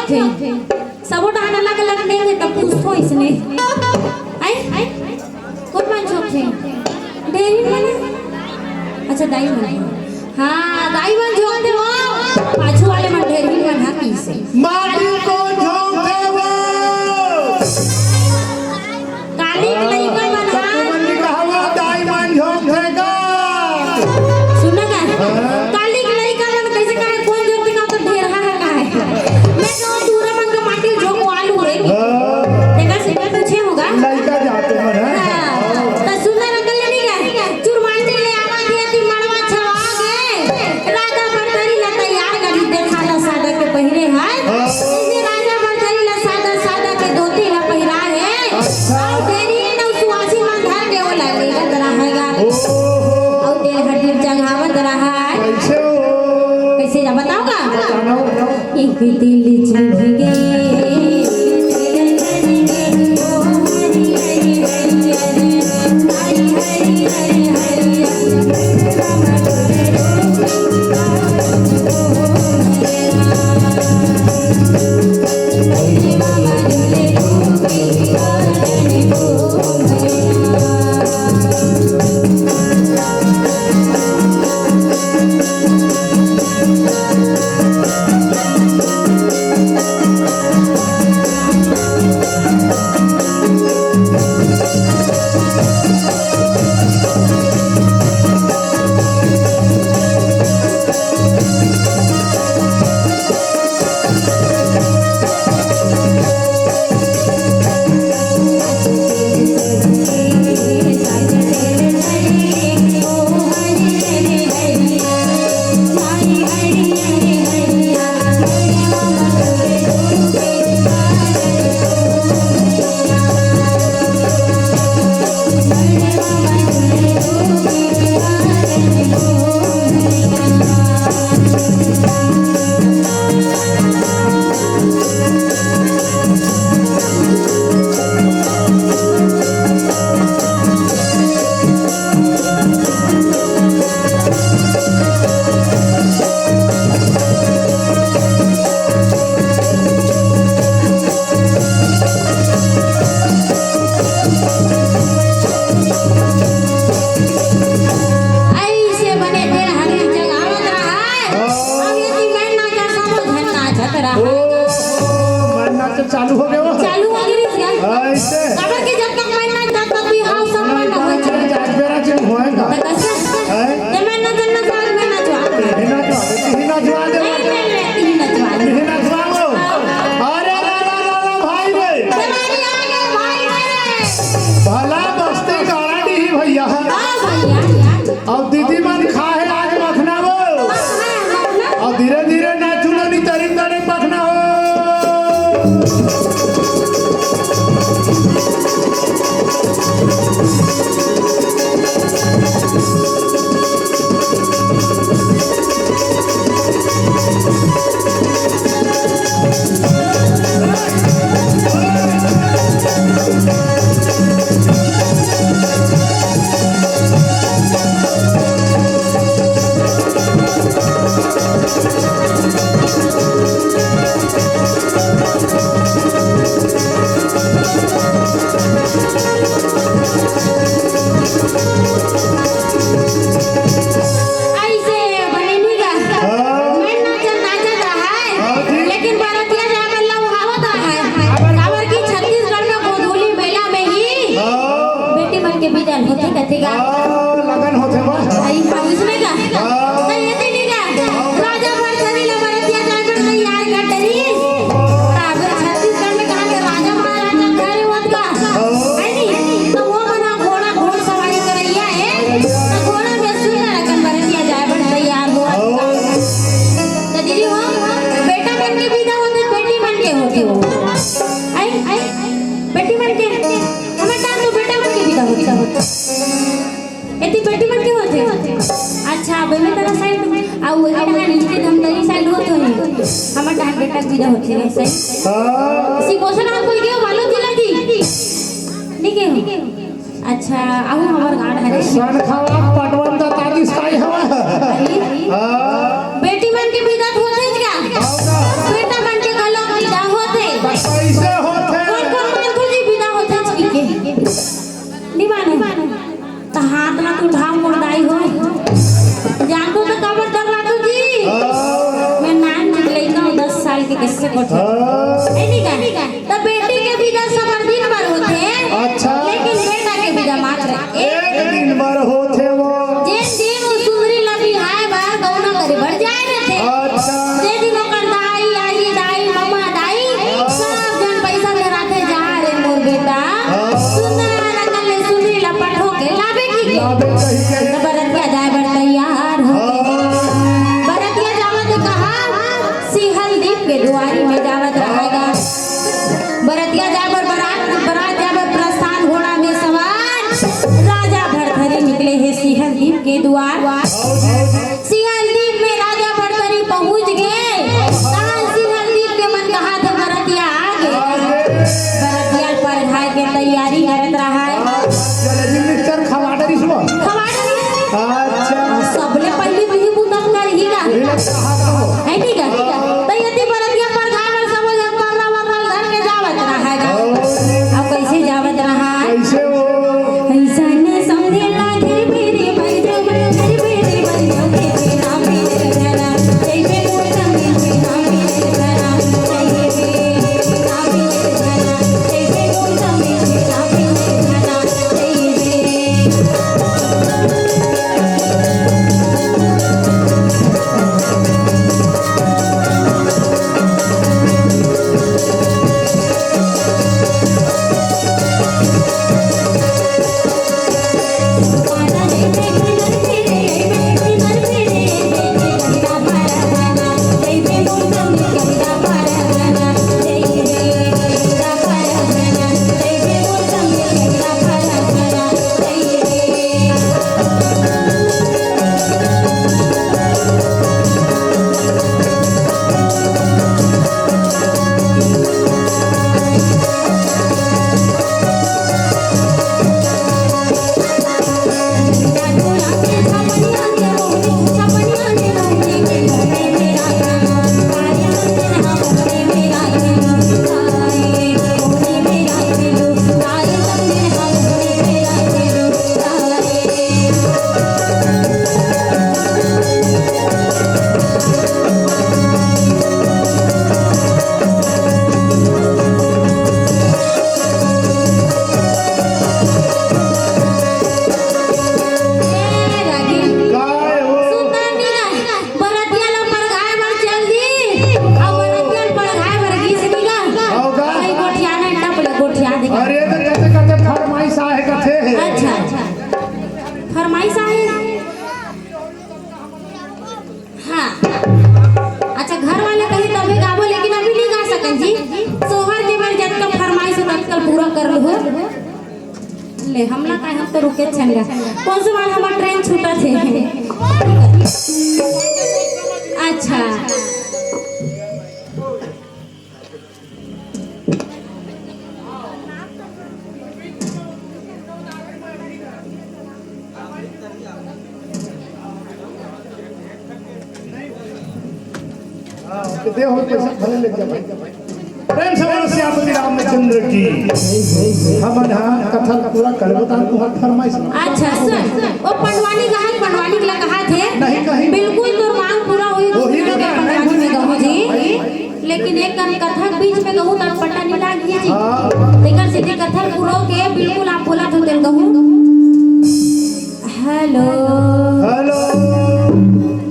सबो डहन अलग-अलग नइ हे, तब पूछथों अइसने। आय? कोन मन झोंकथे? डेरहिन मन? अच्छा, दाई मन। हाँ, दाई मन झोंकथे वो, पाछू वाले मन डेरहिन मन हा कइसे। माटी कोन झोंकथे वो? काली के लइका मन हा। कतको मन नइ कहा वो, दाई मन झोंकथे का? सुन ना का? हाँ। काली के लइका मन कइसे कहे, कोन झोंकथे का, तो ढेरहा हे का हे? मैं तो टूरा मन के माटी झोंकवा लूँ रे। हाँ। देखा, से मैं पूछे होगा। लइका जाते मन, हाँ। हाँ। तो सुंदर अंकल ले नहीं गए। चुरमांडी ले आवा दिया थी मड़वा छवा के। राजा भरथरी ला तैयार करी, देखा ला सादा के पहिरे है। हाँ। इसे राजा भरथरी ला सादा, सादा के धोती ला पहिरा है। अच्छा। और डेरहिन अउ सुवासिन मन धर के ओला लेगत रहा है गा। ओहो। अउ तेल हरदी चघावत रहा है। कइसे हो? कइसे जा बताओ गा? बताओ। एक दिल चुभ गए। अइसे बने तेल हरदी जगावत रहा है। अब ये कि मैं ना जा समझ है, नाचत रहा। ओ, मैं ना तो चालू हो गया वो। चालू हो गई क्या? अइसे। काबर के जब तक मैं ना जाता भी हाँ सम्मान ना हो जाए। आज मेरा जो होएगा। तो कैसे? हैं? जब मैं ना चलना चाहूँ, मैं ना जाऊँ। यही ना जाओ, यही ना जाओ दे। नहीं, नहीं, नहीं, यही ना जाऊँ। यही ना जाओ। अरे ला, ला, ला, ला, भाई रे। तुम्हारी आगे भाई रे। भला बस्ती गाड़ा दी ही भैया। हाँ भैया। अउ दीदी मन खाहे आज मखना वो। हाँ, हाँ, मखना। अउ धीरे धीरे नाचू लो नी तरिंदा रे मखना हो। अइसे बने नहीं गा। हाँ। मैं नाचत, नाचत रहा है। हाँ जी। लेकिन बरतिया जाए बर लउहावत रहा है। काबर की छत्तीसगढ़ में गोधूली मेला में ही हाँ। बेटी मन के बिदा होथे कथे गा। हाँ, लगन होथे बा। आई, हाँ, इसमें का? हाँ। नहीं, ये तो नहीं गा। राजा भरथरी ला बरतिया जाए बर तैयार कर डरी। काबर छत्तीसगढ़ में कहाँ के राजा महाराजा घरे होत गा। है नी? तो वो मन ह घोड़ा घोड़सवारी करइया हे, तो घोड़ा में सुंदर अकन बरतिया जाए बर तैयार हो। तो दीदी हो, बेटा मन के बिदा होथे, बेटी मन के होथे हो। आई, आई, बेटी मन के, हमर डाहर तो बेटा मन के बिदा होथे। एती बेटी मन के होथे। अच्छा, अब एमे तेरा side, अउ एमे तेरा नीचे धमतरी side होत होही। हमर डाहर बेटा के बिदा होथे, सही? हाँ। सिकोसन आप कोई के वालो दिला दी? नहीं के हो? अच्छा, अउ हमर गाड़ हरे। सन खावा पटवन दा तारी साई हवा। अरे? हाँ। बेटी मन के बिदा होथे क्या? हाँ। बेटा मन के घलो बिदा किससे पूछे? हाँ। है नहीं का? तो बेटी के विदा सबर दिन भर होथे, अच्छा। लेकिन बेटा के विदा मात्र एक एक दिन भर होथे वो। जिस दिन वो सुंदरी ला बिहाय बर गौना करे बर जाए रहिथे, अच्छा। जे दिन ओकर दाई, आजी, दाई, ममा, दाई, सब झन पैसा धराथे, जा रे मोर बेटा, हाँ। सुंदर अकन ले सुंदरी ला पठो के लाबे की के। लाबे कही के। तो बरतिया जाए बर तैयार हो। हाँ। बरतिया जावत कहाँ? सिहलदीप के दुआरी में जावत रहय गा। बरतिया जाए बर बरात, बरात जाए बर प्रस्थान घोड़ा में सवार राजा भरथरी निकले हे सिहलदीप के दुआर। सिहलदीप में राजा भरथरी पहुंच गे। तहां सिहलदीप के मन कहाथे बरतिया आ गे। बरतिया परघाय के तैयारी करत रहय। जलेबी मिक्सचर खवा डरिस वो। खवा डरिस। अच्छा। सबले पहली वही बुता करही गा। ये लोग कहाँ का हो? है नहीं गा? तो यदि बरतिया परघाय बर सबो जन परला वरला धर के जावत रहय गा। अब कैसे जावत रहय? कैसे हो? ऐसा न समझे ला घर मेरे भाई जो घर मेरे भाई जो के नाम मेरे घरा। जय पे मोर तमे नाम मेरे घरा। जय पे नाम मेरे घरा। जय पे मोर तमे नाम मेरे घरा। काय हो? सुंदर नी गा, बरतिया ला परघाय बर चल दी, अउ बरतिया ला परघाय बर गिस नी गा। हो गा? भाई गोठिया ना टप ले, गोठिया दे। अरे तो कथे कथे फरमाइश आहे कथे। अच्छा, अच्छा। फरमाइश आहे? हाँ। अच्छा, घर वाले कही तभे गाबो, लेकिन अभी नहीं गा सकन जी। सोहर के बर जतका फरमाइश हो, ततका पूरा कर लूँ। ले, हमला काय, हम तो रुके छन गा। कोन से बार हमर ट्रेन छूटत हे। अच्छा। हाँ, तो दे हो, पैसा भले ले जा भाई। प्रेम से बोलो सियापति रामचंद्र की। हमन हा कथा ला पूरा करबो तान तुहार फरमाइश। अच्छा, सुन, वो पंडवानी कहा, पंडवानी ला कहा थे। नहीं कही। बिल्कुल तोर मांग पूरा होही, वही तो पंडवानी में कहूँ जी। लेकिन एक कन कथा के बीच में कहूँ, तब पता नहीं लाग जी। हाँ। तेकर सीधी कथा पूरा के बिल्कुल आप बोला तो तेल कहूँ। हेलो। हेलो।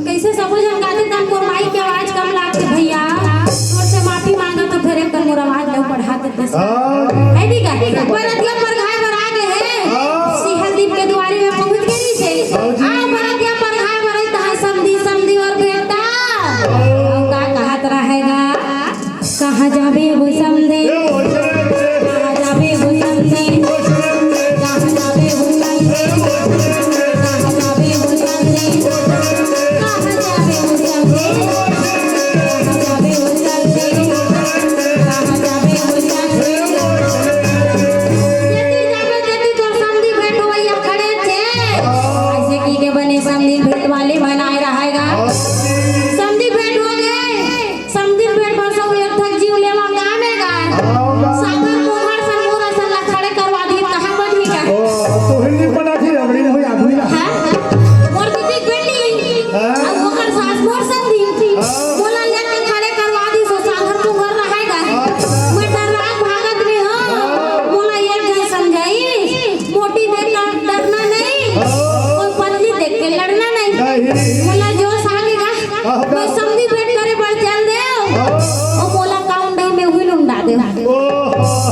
कैसे सबो झन गाथे, तन मोर माइक के आवाज कम लागथे भैया। तोर से माफी मांगा तो फिर एक मोर आवाज लो बढ़ा देते। हाँ। है नहीं का? बरतिया परघाय बर आ गे हे। हाँ। सिहलदीप के दुआरी में पहुंच गे रहिसे। हाँ जी। आ बरतिया परघाय बर आई तहां समधी, समधी अउ बेटा। हाँ। अउ का कहत रहय गा? कहाँ जाबे वो समधी? ए, वो चले, चले। कहाँ जाबे वो समधी? वो चले, चले। कहाँ जाबे वो समधी? ए, वो चले, चले। कहाँ जाबे वो समधी? कहाँ जाबे वो समधी? कहाँ जाबे वो समधी? कहाँ जाबे वो समधी? ए, वो चले। यदि जाबे, यदि तो समधी भेंट होवइया खड़े थे। ऐसे की के बने समधी भेंट वाले बनाए रहय गा। समधी भेंट हो गे। समधी भेंट बर सब एक ठक जीव लेवा काम हे गा।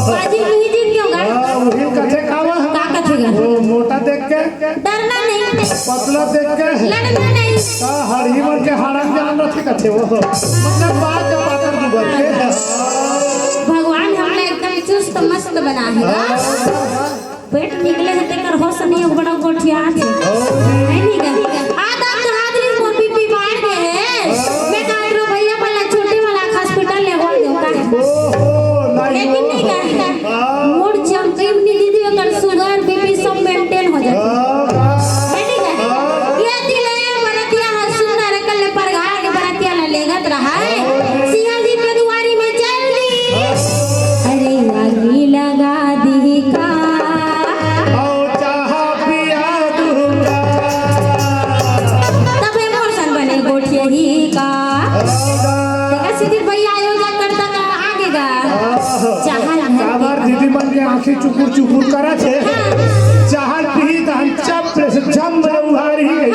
बाजी नहीं जीत क्यों गा? हाँ, वही कथे का वा। का कथे गा? वो मोटा देख के, डरना नहीं। पतला देख के, लड़ना नहीं। का हरही मन के हाड़ा जान रथे कथे वो। मतलब बात के पातर दुबर के। भगवान हमला एकदम चुस्त मस्त बना है। हाँ। पेट निकले हे तेकर होश नहीं, बड़ा गोठिया है। है नहीं का? आधा तो हाथ में मोर बीपी बाढ़ गए है। मैं कहा रो भैया, पहले छोटे वाला हॉस्पिटल ले बोल दो का है। ओहो, नहीं लेकिन नहीं का? मोर चमकई नहीं दीदी, अगर शुगर, बीपी सब मेंटेन हो जाता है। है नहीं का? ये दिले बरतिया है, सुंदर कल परघा के बरतिया ला लेगत रहा है। सियाजी के दुआरी में चल दी। अरे आगी लगा दी का? आओ चाहा पिया दूंगा। तबे मोर सन बने गोठियही का। देखा सिद्धि भैया आयोजन करता का आगे गा। चाहल है। काबर दीदी मन के आंखी चुकुर चुकुर करा छे। चाहल पीही त हम चप से जम बने उहार ही गई।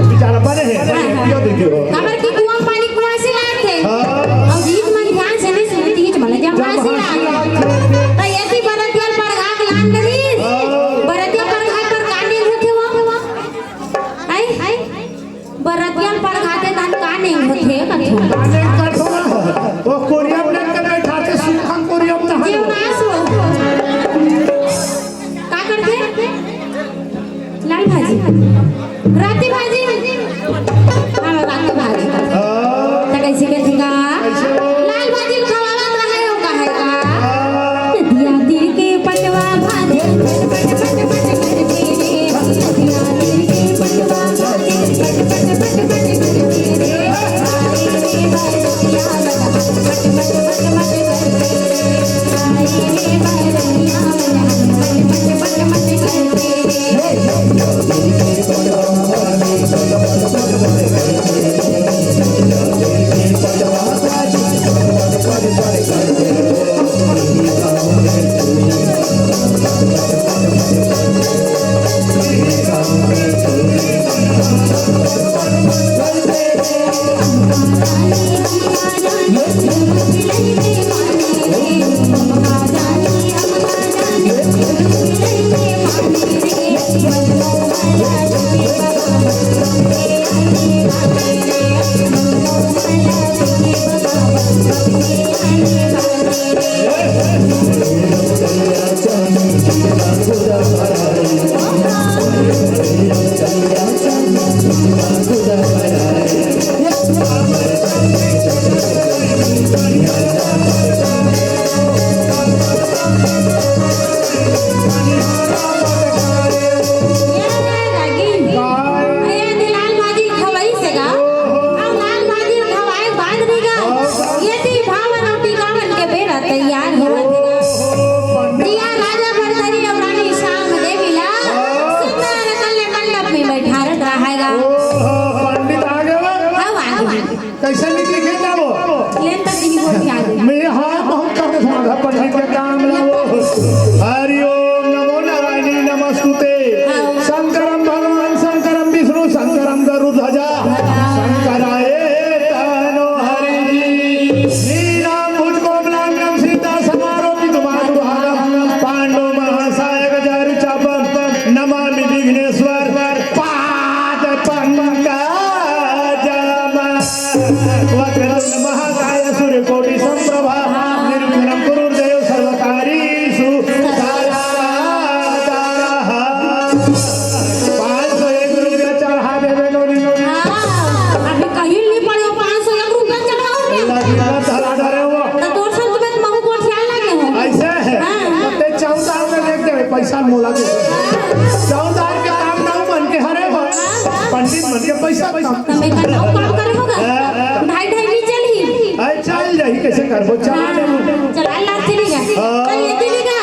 बेचारा बने है, यो दीदी हो। काबर की कुआं पानी कुआं से लाए थे। हाँ। और गीत मन ध्यान से नहीं सुनती है, मतलब जब जब हंसी हंसी लागे। लागे। तो ये भी बरतिया परघा के लान करी। हाँ। बरतिया परघा पर कांडी होते वो। आई, आई। बरतिया परघाते तहन का नेंग होथे कथे। का नेंग करथो ना? वो कोरिया में लेके बैठाथे, सुखम कोरिया में तहन। जीव नाश हो। का करथे? लाल भाजी। राती भाजी। हाँ, राती भाजी। हाँ। त कैसे कथे का? कैसे हो? लाल भाजी खवावत रहे हो, का है का? हाँ। दिया दिल के पटवा भाजी। ये दे लाल भाजी खवाई से गा। अब लाल भाजी खवाए बाद भी गा। ये ती भावन और टिकावन के बेरा तैयार हो रहा। दिया राजा भरथरी और रानी श्याम देवी ला। सुंदर कल्ले मंडप में बैठारत रहा है गा। ओहो, पंडित आ गए बा। हाँ, आ गए। कैसे निकली के जाबो? लेन तक नहीं बोल के आ गए। मैं हाँ बहुत कर दे, पंडित के काम लाओ। हरि ओम नमो नारायणी नमस्तुते। शंकरम भगवान शंकरम विष्णु शंकरम गरुध्वजा शंकराय तनो हरि। श्रीराम भुज कोमलांगम सीता समारोपित भानुभागम पांडव महासायक जारु चापम नमामि विघ्नेश्वर पाद पंकजम। वक्रतुंड महाकाय सूर्यकोटि संप्रभा निर्विघ्नं कुरु देव सर्वकार्येषु सर्वदा। पाँच सौ एक रुपया चढ़ा देवे नोनी नोनी। हाँ, अभी कहीं नहीं पड़े, पाँच सौ एक रुपया चढ़ाओ। लगी ना धरा धरे वो। तो तोर सब तुम्हें महू को ख्याल लगे हो। ऐसे है। हाँ। तो ते चौदह में लेके पैसा मोला दे। चौदह के काम ना बन के हरे हो। पंडित मन के पैसा कम। तमे का नाम काम करे होगा? हाँ। ढाई ढाई भी चली। अरे चल जाही, कैसे करबो? चला हाँ, लेबो। चला लाग चली गई। हाँ। पर ये चली गा,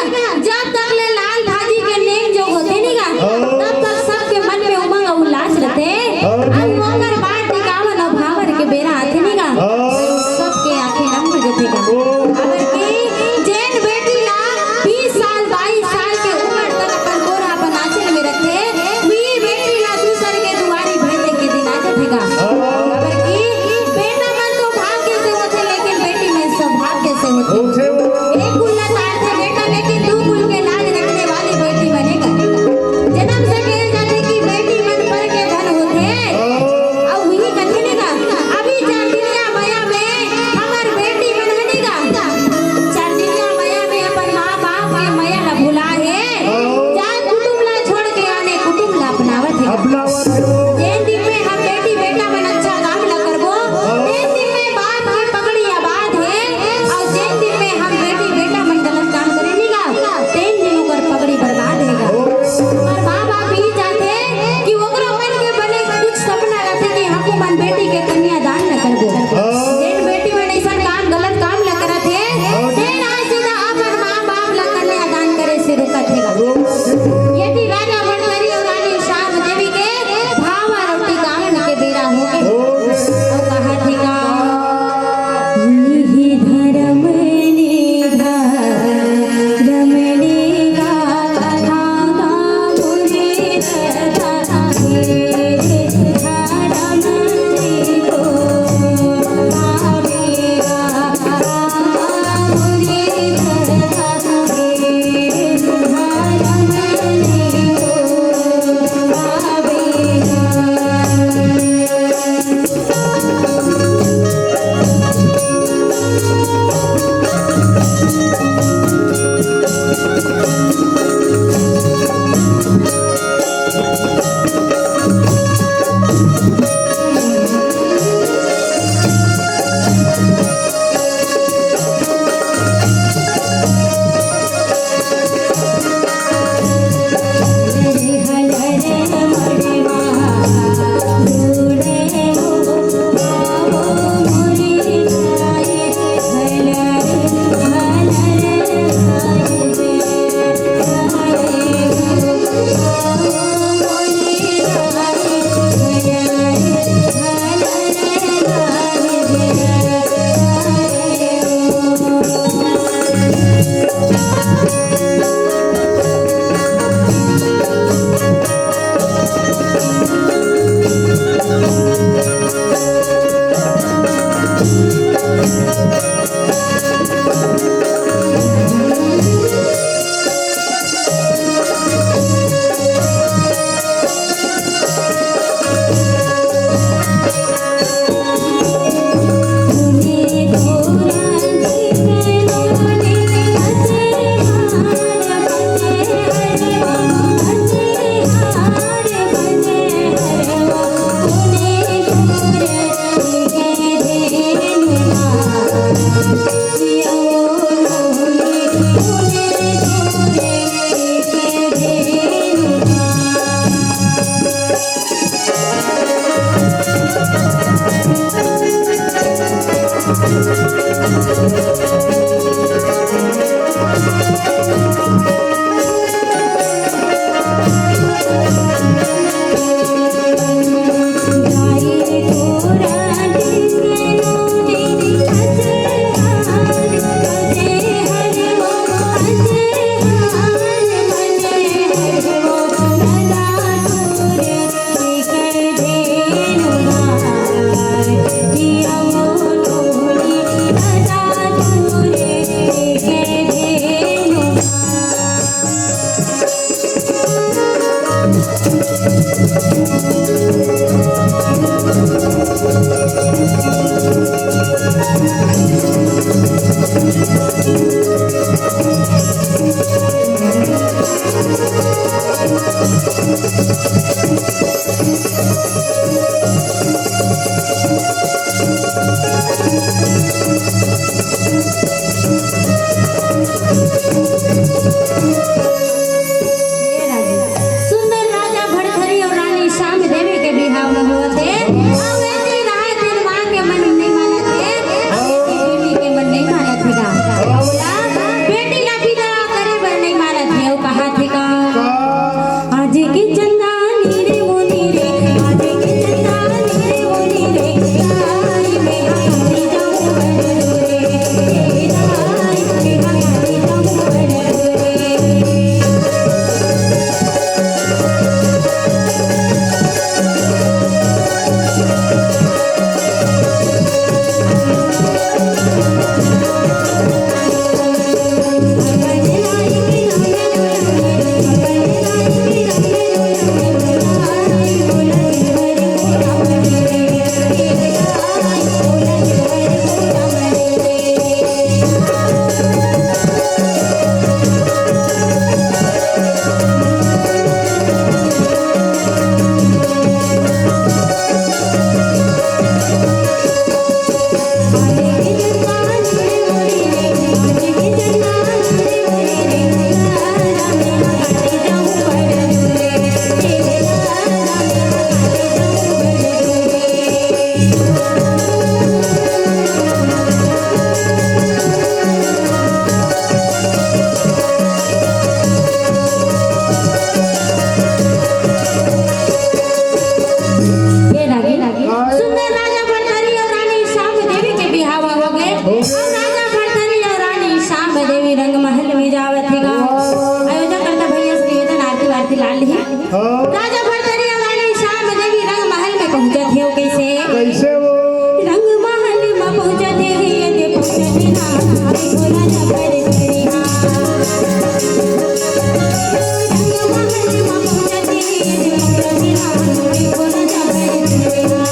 जब तक ले लाल भाजी के नेम जो होते नहीं गा, हाँ। तब तक सबके मन में उमंग और उल्लास रहते। हाँ। अब ओकर बाद टिकावन और भावर के बेरा आथे नहीं गा। हाँ। सबके आंखें नम हो जाते गा। ओ। अगर के जेन बेटी ला बीस साल, बाईस साल के उम्र तक अपन गोरा अपन आंचल में रखे, वी बेटी ला दूसर के दुआरी भेजे के दिन आ जाथे गा। हाँ। काबर कि बेटा मन तो भाग्य से होथे, लेकिन बेटी मन सौभाग्य से होथे। चार दुनिया मया में अपन माँ बाप के मया ला भुला हे। जात कुटुम ला छोड़ के आने कुटुम ला अपनावत हे। अपनावत हे। जेन दिन में हम बेटी बेटा मन अच्छा काम ला करबो, तेन दिन में बाप के पगड़ी आबाद हे, अउ जेन दिन में हम बेटी बेटा मन गलत काम करे नी गा, तेन दिन ओकर पगड़ी बर्बाद हे गा। अउ माँ बाप ही चाहथे कि ओकरो मन के बने कुछ सपना रथे कि हमू मन बेटी के कन्यादान ला करबो। जेन बेटी मन अइसन काम, गलत काम ला करत हे, तेन आज सीधा अपन माँ बाप ला कन्यादान करे से रोकत हे गा। यदि राजा भरथरी अउ रानी श्याम देवी के भाव अउ रोटी काम के बेरा होगे। अउ कहा थे का, इही धरम ने धरम ने गाथा मुझे सुंदर राजा भरथरी अउ रानी श्याम देवी के बिहाव म होवत हे। अउ ऐसे रहा दिन माँ के मन नइ मानत हे, अउ बेटी के मन नइ मानत हे गा। अउ बेटी ला बिदा करे बर नइ मानत हे, अउ कहा थे का? आज के चंदा नी रे मुनी रे, आज के चंदा नी रे मुनी रे, तारी में हमारी जाऊं बंद रे। रंग महल में जावत हे गा। आयोजन करता भैया श्री वेदन आरती वारती लाल ही। हाँ। राजा भरथरी अउ रानी श्याम देवी रंग महल में पहुंचत हे, कइसे? कइसे वो? रंग महल में पहुंचत हे, ये दे पहुंचत हे ना, अरे भोला जा भरथरी हाँ। रंग महल में पहुंचत हे, ये दे पहुंचत हे ना, अरे भोला जा भरथरी हाँ।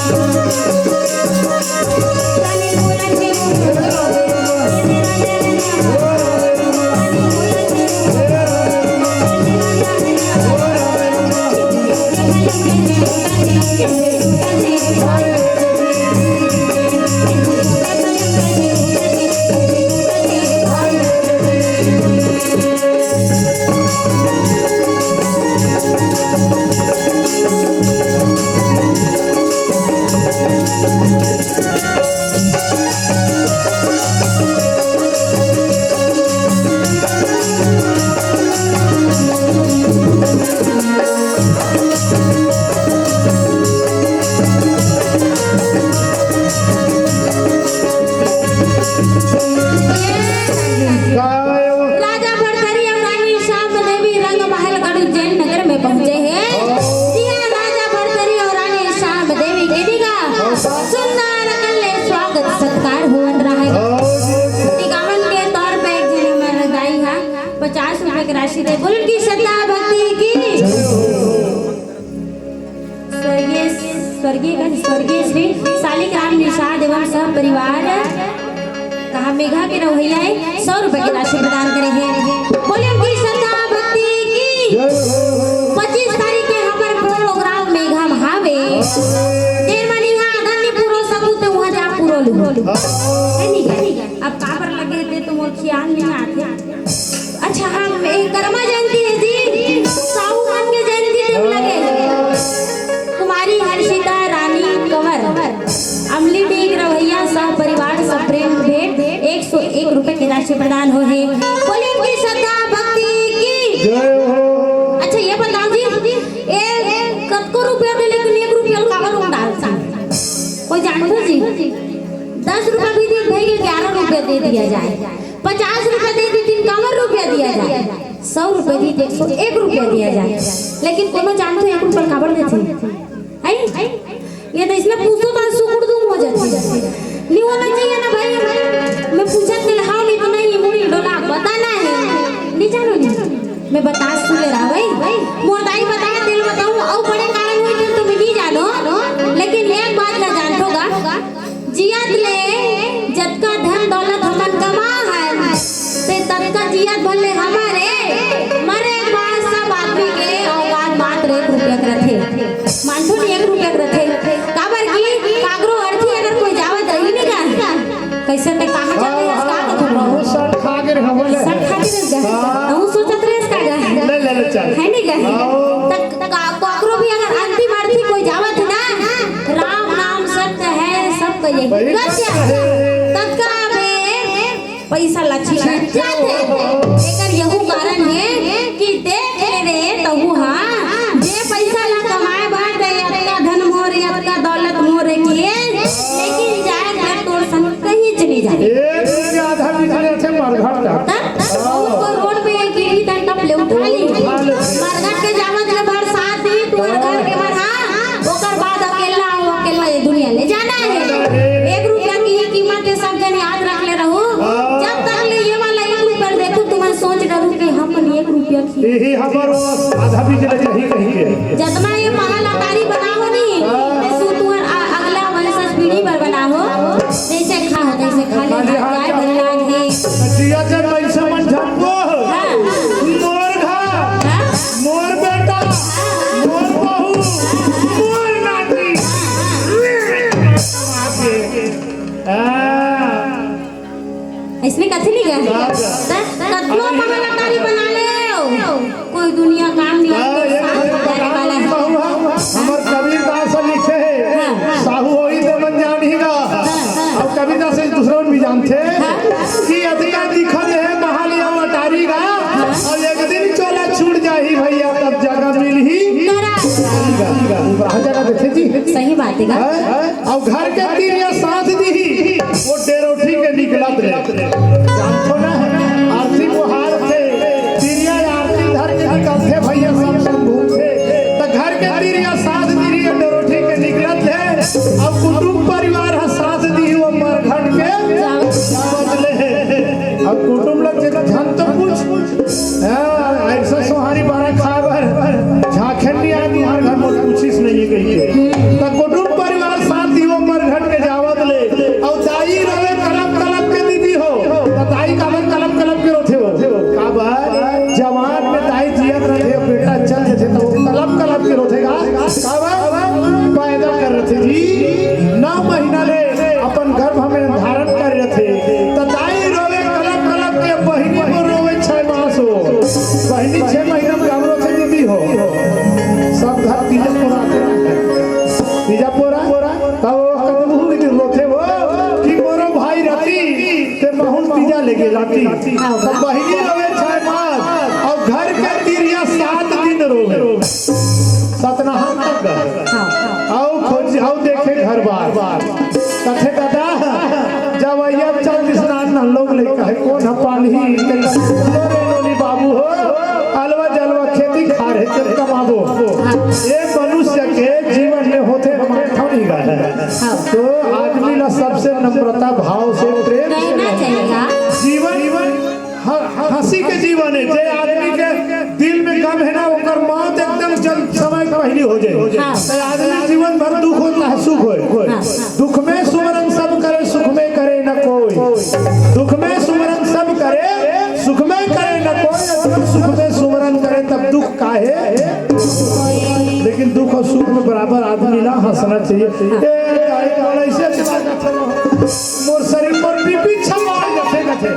राजा भरथरी अउ रानी श्याम देवी रंग महल गढ़ उज्जैन नगर में पहुंचे हे। जी हाँ, राजा भरथरी अउ रानी श्याम देवी के दिगा सुंदर अकन ले स्वागत सत्कार होवत रहे। टिकावन के तौर पे एक झन हमर दाई हा पचास रुपए के राशि दे, बोलन कि श्रद्धा भक्ति की। स्वर्गीय, स्वर्गीय का, स्वर्गीय श्री शालिग्राम निषाद एवं सह परिवार, कहा मेघा के रवैया है, सौ रुपए की राशि प्रदान करे हे। बोले उनकी श्रद्धा भक्ति की। पच्चीस तारीख के हमर प्रोग्राम मेघा में हावे। जेन मन इहाँ आधा नहीं पूरो सकू, ते उहाँ जा पूरो लू। है नहीं क्या? अब काबर लगे थे, तो मोर ख्याल नहीं आते। अच्छा, हाँ, ए, करमा जयंती हे जी, साहू मन के जयंती दिन लगे। कुमारी हर्षिता रानी कंवर, अमली डीग रवैया सह परिवार सप्रेम भेंट एक सौ एक रुपए की राशि प्रदान होहे। बोले उनकी श्रद्धा भक्ति की। जय हो। अच्छा, ये बताओ जी, ए, कतको रुपया दे, लेकिन एक रुपया काबर उंडाल थे? कोई जानथो जी? दस रुपया भी दे, भाई, ग्यारह रुपया दे दिया जाए। पचास रुपए दे देतिन, काबर रुपया दिया जाए? सौ रुपए दी, एक सौ एक रुपया दिया जाए। लेकिन कोनो जानथो एक रुपया काबर देथे? हैं? ये तो इसने पूछो तो सुकुड़ दुम हो जाती है। नहीं होना चाहिए ना भाई। मैं पूछा, तिलहाव नहीं तो नहीं, मुड़ी डोला बताना है। नहीं जानो नहीं। मैं बता सुन ले रहा भाई। मोर दाई बताया, दिल बताऊं, और बड़े कारण हुए थे तो मैं नहीं जानो। लेकिन एक बात ना जानथो गा। जियत ले जतका धन दौलत हमन कमा हन, ते ततका जियत भर ले हमर ए। मरे के बाद सब आदमी के औकात मात्र एक रुपया के रथे। मानथो नहीं, एक रुपया के रथे। काबर कि काकरो अर्थी अगर कोई जावत रही नहीं का, कइसे ते कहाँ जाते हैं, का कथो? बहुत सर खा के रहो बोले। सर खा के रह गए। हाँ। तहूँ सोचत रहे इसका गा। ले, ले, ले, चल। है नहीं गा? हाँ। तक का-, काकरो भी अगर अंतिम अर्थी कोई जावत है ना, राम नाम सत्य है, सब कहिए। वही सत्य। बात है। तब का बे, पैसा ला छिछा जाथे। एकर यहू कारण है कि देख ले रे तहू हा, जे पैसा ला कमाए बर ते अतका धन मोर, अतका दौलत मोर के, लेकिन जाए बर तोर संग कहीं च नहीं जाए। एक रुपया आधा बिखरे थे मरघट का। तब? वो रोड पे एक गिरी तन टप ले उठा ली। मरघट के जावत ले भर साथ दी, तोर घर के भर, हाँ। ओकर बाद अकेला हो, अकेला ये दुनिया ले जाना है। एक रुपया की ही कीमत है, सब जन याद रख ले रहू। जब तक ले ये वाला एक रुपया देखू, तुम्हारे सोच डरू कि हम एक रुपया की। यही हमारो आधा भी जगह नहीं कही है। जतना ये महल अटारी बनाओ नहीं, सो तुहर अ-, अगला वंशज पीढ़ी बर बनाओ। जैसे खा हो, जैसे खा ले, खाली हाथ गाय भर लाग है। जिया जब ऐसे मन झपको, हाँ। मोर घर, हाँ। मोर बेटा, मोर बहू, मोर नाती। हाँ। अइसने कथे नहीं गा? त कतनो महल अटारी बना ले, कोई दुनिया काम नहीं आए, हाँ, तो ये साथ तो जाने वाला है। हमर कबीर दास लिखे है, हाँ, हाँ। साहू होई ते मन जान ही गा। हाँ, हाँ। अब कबीर दास से दूसरा भी जानते हैं हाँ। कि अतका दिखत है महल या अटारी गा, हाँ। और एक दिन चोला छूट जाही भैया, तब जगह मिलही। करा। हर जगह देखे जी। सही बात है गा। हाँ? और घर के तीर या साथ दी, वो डेरोठी के निकलत रे। जानथो ना, आर्थिक अब कुटुम ल जेला झन तो पूछ। हाँ, अइसे सोहारी बारा खाए बर झांखे नइ आए तुम्हार घर में, पूछिस नइ हे कहिके। त कुटुम परिवार साथ दीवो परघट के जावत ले, अउ दाई रोवे कलप कलप के दीदी हो। त दाई काबर कलप कलप के रोथे हो? काबर जवान में दाई जियत रथे, बेटा चल जथे त वो कलप कलप के रोथे गा। काबर पैदा कर रथे जी, नौ महीना ले अपन गर्भ में धारण कर रथे। त दाई रोवे कलप कलप के, बहिनी को रोवे छह मास हो। बहिनी छह महीना में कब रोथे दीदी हो? सब घर तीजा पोरा, तीजा पोरा, तब वो कतबहू दिन रोथे हो कि मोरो भाई रति ते महूं तीजा लेगे लाती। त बहिनी रोवे छह मास अउ घर के तिरिया सात दिन रोवे। सतनाहा तक गए। हाँ। अउ खोज, अउ देखे घर बार। कथे दादा, जब अइया चल दिस ना, ना लोग ले कहे, कोन ह पालही, ते कहे, "रे नोनी बाबू हो, अलवा जलवा खेती खार हे, ते कमाबो।" हाँ। ये मनुष्य के जीवन में होथे, हमर ठौनी गा हे। हाँ। तो आदमी ला सबसे नम्रता भाव से, प्रेम से कहना रहना चाहिए। जीवन ह-, हंसी के जीवन हे। जे आदमी के दिल में गम हे ना, ओकर मौत एकदम जल्द समय के पहली हो जाए। हाँ। तो आदमी जीवन भर दुख होता है, सुख होए। हाँ। दुख में सुमरन सब करे, सुख में करे न कोई। दुख में सुमरन सब करे, सुख में करे न कोई। अगर सुख में सुमरन करे, तब दुख काहे? लेकिन दुख अउ सुख में बराबर आदमी ला हंसना चाहिए। ए, गाड़ी वाला ऐसे चला जाता है। मोर शरीर पर बीपी छपार जाथे, जाथे।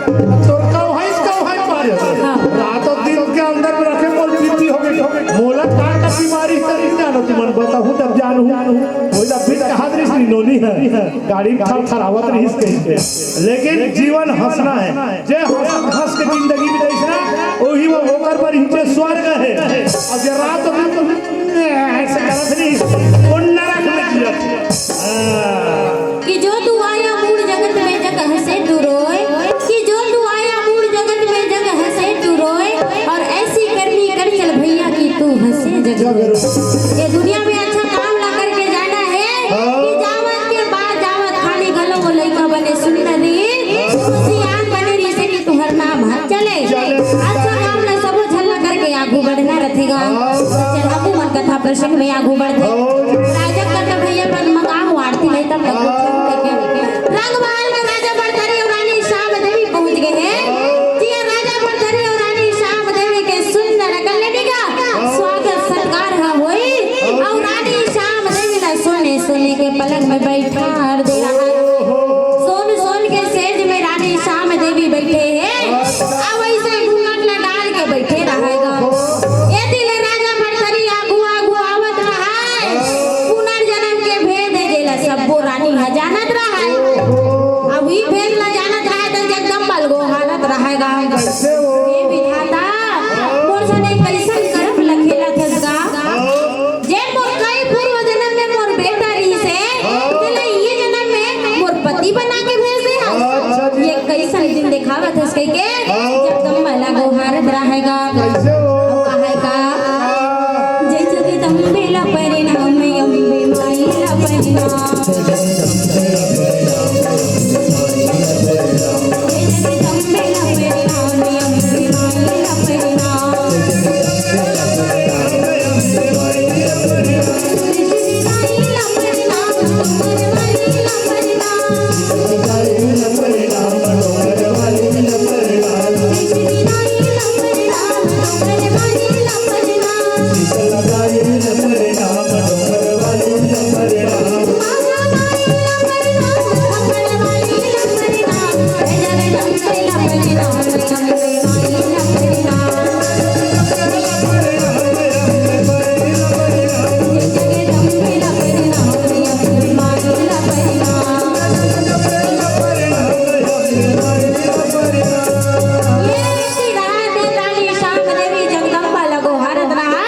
तोर कौहाई, कौहाई मारे। हाँ। रात अउ दिन के अंदर में रखे मोर बीपी हो गे। मोला का का बीमारी शरीर जानो, तुमन बताहू तब जानहू। वही तब फिर कहा दृष्टि नोनी हे, गाड़ी में थरथरावत रहिस कहिके। लेकिन जीवन हंसना हे। जे हंस, हंस के जिंदगी बिताइस ना, वही वो ओकर बर ही जे स्वर्ग हे। अउ जे रात दिन ऐसे करत रहिस, वो नरक में जियत। हाँ। कि जो तू आया मूड़ जगत में जग हंसे तू रोए, कि जो तू आया मूड़ जगत में जग हंसे तू रोए, और ऐसी करनी कर चल भैया कि तू हंसे जग रोए। ये दुनिया में अच्छा काम ला करके जाना हे, कि जावत के बाद जावत खाली घलो वो लइका बने सुंदर रही, सियान बने रही से कि तुहर नाम हर चले। अच्छा काम ला सबो झन ला करके आगू बढ़ना रथे गा। चल, अब मन कथा प्रसंग में आगू बढ़थे। राजा कहत भैया, पर मंगाहू आरती नहीं तब तक कुछ नहीं कहे। रंगमहल में राजा भरथरी अउ रानी श्याम देवी पहुंच गए हे। जिया राजा भरथरी अउ रानी श्याम देवी के सुंदर कल्याणी का स्वागत सत्कार ह होई। अउ रानी श्याम देवी ला सोने सोने के पलंग में बैठार दे रहा हे। सोन सोन के सेज में रानी श्याम देवी बैठे हे। अब ऐसे घूंघट ला डाल के बैठे रहेगा। एती ले राजा भरथरी आगू आगू आवत रहा हे। पुनर्जन्म के भेद जेला सब्बो रानी ह जानत रहा हे। अब ई भेद ला जानत रहा हे त जगदम्बा ल गोहारत रहेगा। कैसे हो? हे विधाता, मोर सने कैसन करम ला खेलत हस गा? जे मोर कई पूर्व जन्म में मोर बेटा रहिस हे, तेला ये जन्म में मोर पति बना के भेज दे हस। अच्छा जी। ये कैसन दिन देखावत हस कहिके जगदम्बा ला गोहारत रहेगा। कैसे हो? कहे का? जय जगदम्बे ला प्रणाम, अम्बे माई ला प्रणाम। ये रानी श्याम देवी जगदम्बा ला गोहारत रहा।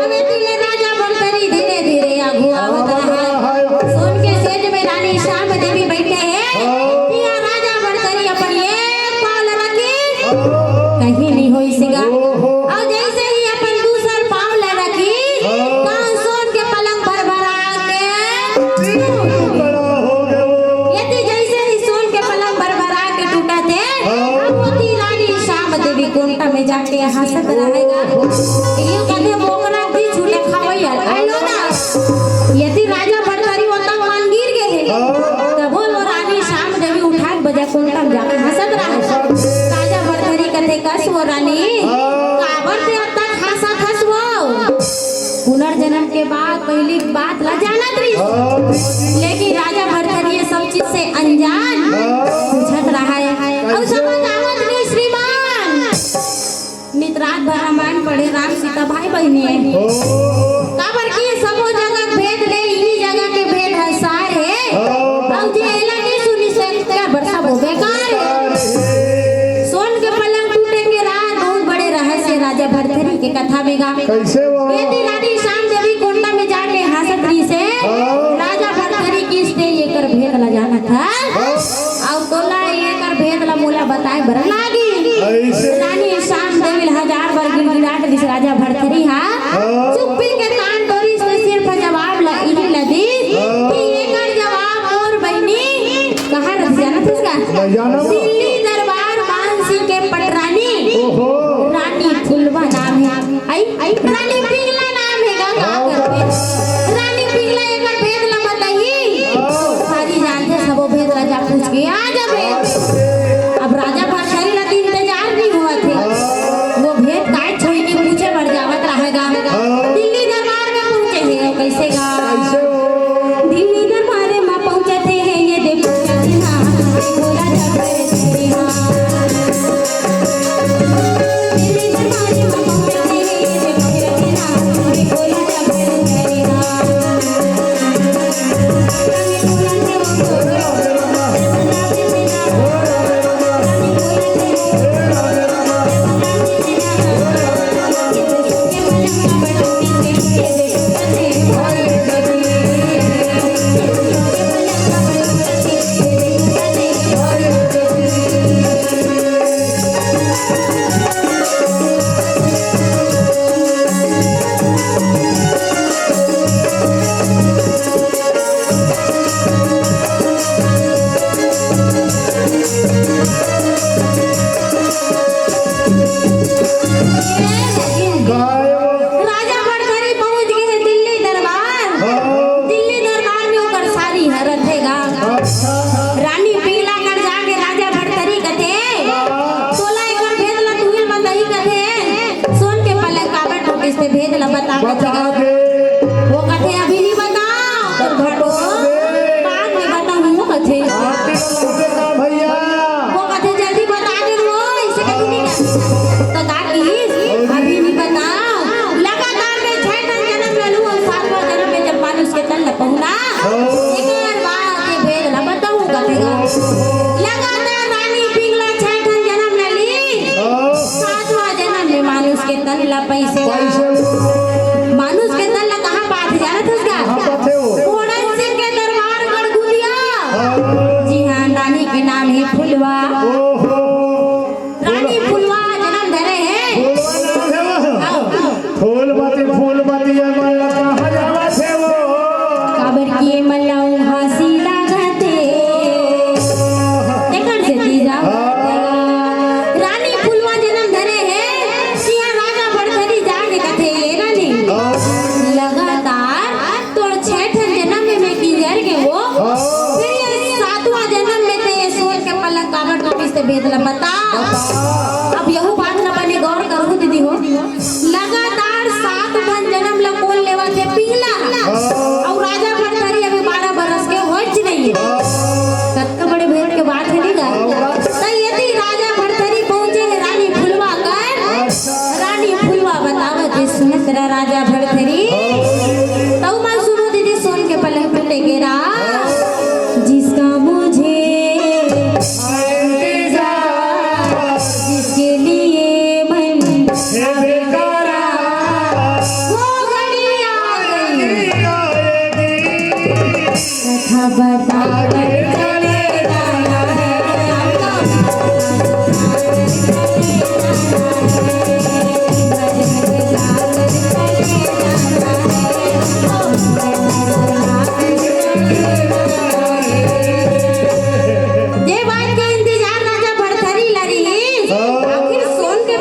अब एती ले राजा भरथरी धीरे धीरे आगू आवत रहा। सोन के सेज में रानी श्याम देवी बैठे हे। तिहा राजा भरथरी अपन एक पाँव ला रखिस, कहीं नहीं होइस गा। अउ जैसे ही अपन दूसर पाँव ला रखिस, तहाँ सोन के पलंग भरभरा के एती जैसे ही सोन के पलंग भरभरा के टूटत हे, अब वो कोंटा में जाके हंसत रहेगा। ये कथे बोकरा दी छूटे खावैया। आयो ना। यदि राजा भरथरी होता मन गिर गए हे। तब वो रानी श्याम देवी उठा के बजा कोंटा में जाके हंसत रहे। राजा भरथरी कथे कस वो रानी, काबर ते अब तक हंसत हस वो? पुनर्जन्म के बाद पहली बात ला जानत रही। लेकिन राजा भरथरी ये सब चीज से अनजान। पूछत रहा है। और समझ आवत नहीं श्रीमान। नित रात भर रामायण पढ़े, राम सीता भाई बहिनी हे। काबर कि सबो जगह के भेद ले, इही जगह के भेद ह सार हे। अउ जे एला नहीं सुनी से क्या बरसा वो बेकार हे। सोन के पलंग टूटे के राज बहुत बड़े रहस्य राजा भरथरी के कथा में गा। कैसे वो? ये थी रानी श्याम देवी कोंटा में जाके हंसत रही से। राजा भरथरी किस ने ये कर भेद ला जाना था। अउ तोला एकर भेद ला मोला बताए बर लागी। रानी श्याम देवी ल हजार बार गिड़गिड़ात दिस राजा भरथरी हा। चुप्पी के कान टोरिस त सिर्फ जवाब ला इही ला दिस कि एकर जवाब मोर बहिनी कहाँ रख जानत हस का? दिल्ली दरबार मान सिंह के पटरानी। रानी फुलवा नाम हे। आई, आई, रानी पिंगला नाम हे गा, का करबे? रानी पिंगला एकर भेद ला बताही। सारी जानथे सबो भेद ला जा पूछ के आ जाबे। अब राजा भरथरी ला तो इंतजार नहीं हुआ थे। वो भेद काय छोई के पूछे बर जावत रहेगा। दिल्ली दरबार में पहुंचे हे, कैसे गा? दिल्ली दरबार में पहुंचे थे, ये देखो। राजा भरथरी पहुंच गए हैं दिल्ली दरबार। दिल्ली दरबार में ओकर सारी हरत है गा। रानी पिंगला कर जाके राजा भरथरी कथे, तोला एकर भेद ला तुहिल बताही कथे। सोन के पलंग काबर टूटिस ते भेद ला बता कथे गा। वो कथे अभी नहीं बताओ, तो घटो बाद में बताऊं वो कथे। भैया। वो कथे जल्दी बता दे वो, इसे कभी नहीं कर। तो का की अभी नहीं बताओ। लगातार में छह ठन जन्म ले लूं और सातवां जन्म में जब मानुष के तन ल पहुंचा, एक बार बात के भेद ला बताऊं कथे गा। लगातार रानी पिंगला छह ठन जन्म ले ली। सातवां जन्म में मानुष के तन ला पैसे ला। मानुष के तन ला कहाँ पाथे जानत हस गा? कहाँ पाथे वो? कोड़न सिंह के दरबार गड़गुदिया। जी हाँ, रानी के नाम है फुलवा। रानी फुलवा जन्म धरे है। फूल बाती, फूल बाती, ये मन ला कहाँ जावत हे वो? काबर कि ये मन ला उहासी लागत हे। एकर सेती जावत हे। रानी फुलवा जन्म धरे हे, सिया राजा भरथरी जाके कथे, ये रानी। लगातार तोर छह ठन जन्म में मैं किंजर के वो, फिर ये सातवां जन्म में ते ये सोन के पलंग काबर टूटिस ते भेद ला बता। अब यहू बात ला बने गौर करहू दीदी हो। लगातार सात ठन जन्म ला कोन लेवत हे? पिंगला। अउ राजा भरथरी अभी बारह बरस के होइच नहीं हे। कतका बड़े भेद के बात हे नहीं गा? त यदि राजा भरथरी पहुंचे हे रानी फुलवा कर, रानी फुलवा बतावत हे सुनत रह राजा भरथरी। तऊ मैं सुनो दीदी सोन के पलंग टूटे के राज। जिसका मुझे इंतजार, जिसके लिए मन वो घड़ी आ गई। कथा बता कर चले जाना है। जे बात के इंतजार राजा भरथरी ला रहिस, आखिर सोन के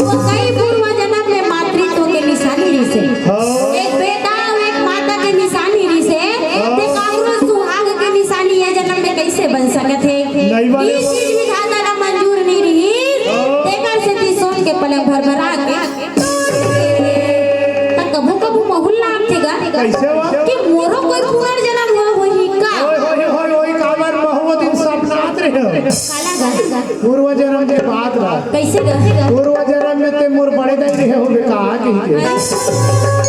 वो कई पूर्व जन्म में मातृत्व के निशानी रिहिसे। हाँ। एक बेटा अउ एक माता के निशानी रिहिसे। हाँ। ते काकरो सुहाग के निशानी ये जन्म में कइसे बन सकत हे? नहीं बने। ये चीज विधाता ला मंजूर नइ रिहिस। हाँ। तेकर सेती सोन के पलंग भरभरा के तोर दे। त कभू कभू महूं ल लागथे गा कइसे वा? कि मोरो कोई पुनर्जन्म हुआ होही का? ओए होए होए होए, काबर महूं ओ दिन सपनात रहेंव। काला गा? पूर्व जन्म के बात बा। कइसे गा? पूर्व जन्म में ते मोर बड़े दाई रहे होबे का कहिके।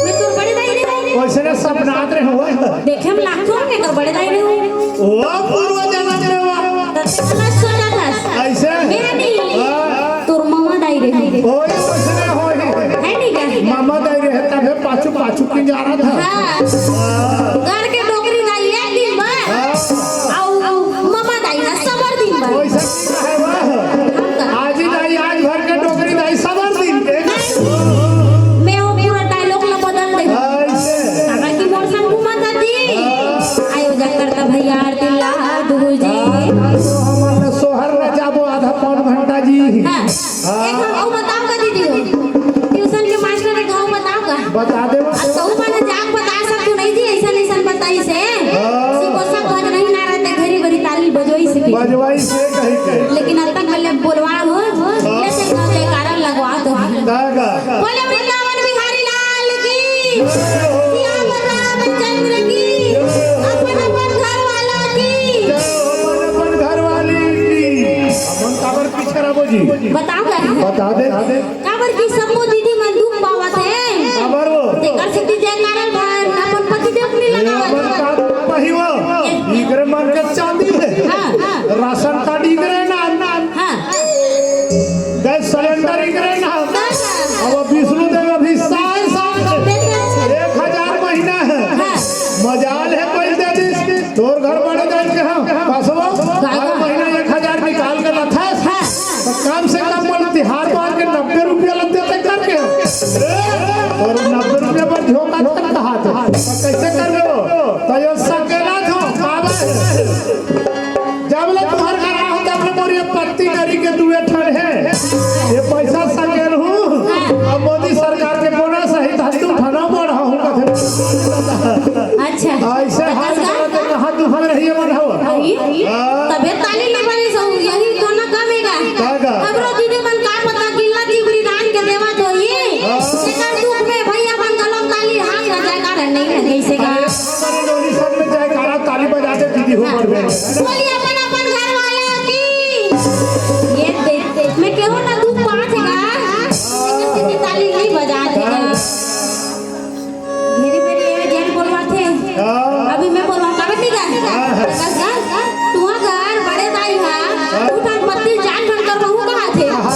मैं तोर बड़े दाई रहेंव। ओइसने सपनात रहेंव। देखे म लागथों एकर बड़े दाई रहेंव। ओ पूर्व जन्म के बा। त तेला सोचत हस। अइसे? मैं नहीं। हाँ। तोर ममा दाई रहेंव। ओए, ओइसने होही। हे नहीं गा? ममा दाई रहे तभे पाछू पाछू किंजारत हे। हाँ। घर के डोकरी दाई एक दिन बर। हाँ। अउ, अउ ममा दाई ह सबर दिन बर। ओइसे हे वा। हम का? आजी दाई आज भर के डोकरी दाई सबर दिन के। मैं ओ पूरा dialogue ला बदल देंव। अइसे। काबर कि मोर संग घूमत हस जी। हाँ। आयोजककर्ता भैया आरती ला दू जी। हाँ, तो हमन सोहर ला जाबो आधा पौन घंटा जी। हाँ। हाँ। एक हम अउ बताओ का दीदी हो? Tuition के मास्टर एक अउ बताओ का? बता दे। अब कहूँ मन जाके बता सकथो नहीं जी, अइसन अइसन बताइस हे। हाँ। सिकोसा भज नहीं ना रहते, घरी घरी ताली बजवाइस हे। बजवाइस हे कहिके। लेकिन अब तक पहले बोलवा हो, हाँ। ले से गाँव जयकारा लगवा दो। का का? बोले वृंदावन बिहारी लाल की, सियावर रामचंद्र की, अपन अपन घर वाला की। अपन अपन घर वाली की। हमन काबर पीछे रहिबो जी? बताओ का? बता दे। काबर कि सबो दीदी मन दुख पावत हे। काबर वो? तेकर सेती जयकारा भर अपन पति देव के ए, लगावत अपन हे। का पही वो? इकरे मन के चांदी हे। हाँ, हाँ। राशन कार्ड इकरे ना, ना। हाँ। गैस सिलेंडर इकरे ना। हाँ, हाँ। अब विष्णु देव अभी साल, साल हे। बिल्कुल। एक हजार महीना हे। हाँ। मजाल हे, पैसा दे दिस। तोर घर बड़े दाई के हाँ, बस वो, हर महीना एक हजार निकाल के रखस, हाँ। त कम से कम बोले तिहार बार के नब्बे रुपया लगथे ते करके। तोर नब्बे रुपया बर झोंका तक कहा थे। त कइसे करबो? त यो सकेला थो, बाबा। जब ले तुम्हार घर आहो, तब ले मोर ये पत्ती करी के दुए ठन हे। ये पैसा सकेल हूँ। अब मोदी सरकार के बोनस सहित हम दू ठन बढ़ाहूँ कथे। अच्छा। अइसे हाल चलत हे, कहाँ दुख में रहिए मन हो। अई? हाँ। तबे ताली ले बने सो, यही तो ना कम हे गा। का गा? हमरो दीदी मन का पता गिल्ला चिबरी दान के देवत होही। हाँ। एकर दुख में भैया मन गलम ताली हाथ में जयकारा नहीं लगे से गा। अरे, हमारे डोली सब में जयकारा ताली बजा दे दीदी हो बढ़ में। बोलिए अपन अपन घर वाला की। ये देख, देख, मैं केहू ना दुख पात हे गा। एकर सेती ताली नहीं बजात हे गा। धीरे धीरे ये जेन बोलवाथे। हाँ। अभी मैं बोलवाहूँ, काबर नहीं गा? हाँ। बस गा, तुँहर घर बड़े दाई हा, हाँ। दू ठन पत्ती चार ठन करवाहूँ कहाथे। हाँ।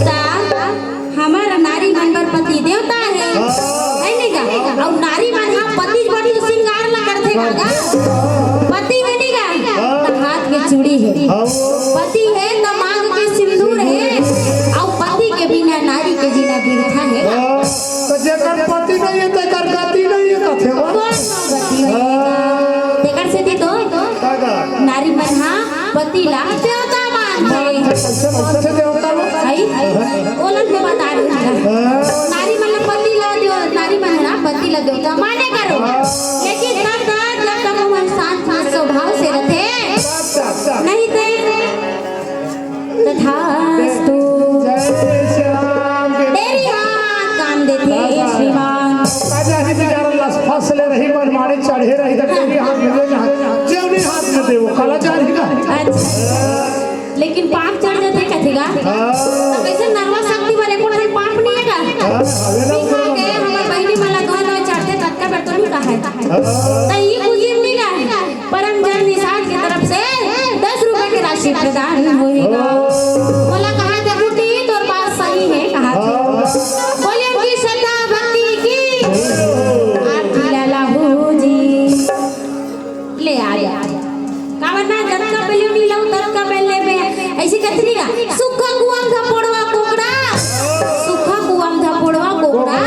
त हमर नारी मन बर पति देवता हे, हाँ। हे नहीं गा? अउ नारी मन हा पति बर तो सिंगार ला करथे गा। हाँ। पति हे नहीं गा? हाँ। त हाथ के चूड़ी हे। हाँ। पति हे त मांग के सिंदूर हे, अउ पति के बिना नारी के जीना बिरथा हे। हाँ। त जेकर पति नहीं हे, तेकर गति नहीं हे, कथे वो। कोन गति नहीं हे? हाँ। तेकर सेती तो का गा? नारी मन हा पति ला देवता मानथे। कइसे मानथे देवता ला? आई? ओला मैं बता दूँ। हाँ। नारी मन ला पति ला देव-, नारी मन हा पति ला देवता माने करो। हाँ। लेकिन तब तक जब तक ओमन शांत स्वभाव से रथे। अच्छा, अच्छा। नहीं ते तथास्तु। जय श्री राम के। तेरी हाथ काम देते श्रीमान। राजा ही बेचारा लस फस ले रही, मनमानी चढ़े रही, तो तेरी हाथ में दे ना। जेवनी हाथ में दे, वो काला जा रही ना। अच्छा। लेकिन पाप चढ़ जाथे कथे गा। हाँ। तो कइसे नरवा शक्ति वाले को ठन पाप नहीं हे गा? हाँ, हवे ना पी खा के हमर बहिनी मन ला दोनों चढ़थे, ततका बेर तो नहीं कहा हे। हाँ। तो ये कुछ नहीं गा। परम जन निषाद के तरफ से दस रुपए के राशि प्रदान होही गा। मोला कहा थे, "बुड्ढी, तोर बात सही हे," कहा थे। हाँ। बोलिए उनकी श्रद्धा भक्ति की। आरती ला लाहू जी। ले आ जा। काबर ना, जतका पहले नहीं लाऊ, ततका पहले मैं ऐसी कहती नहीं गा। सुखा कुआम था पोड़वा कोकड़ा, सुखा कुआम था पोड़वा कोकड़ा,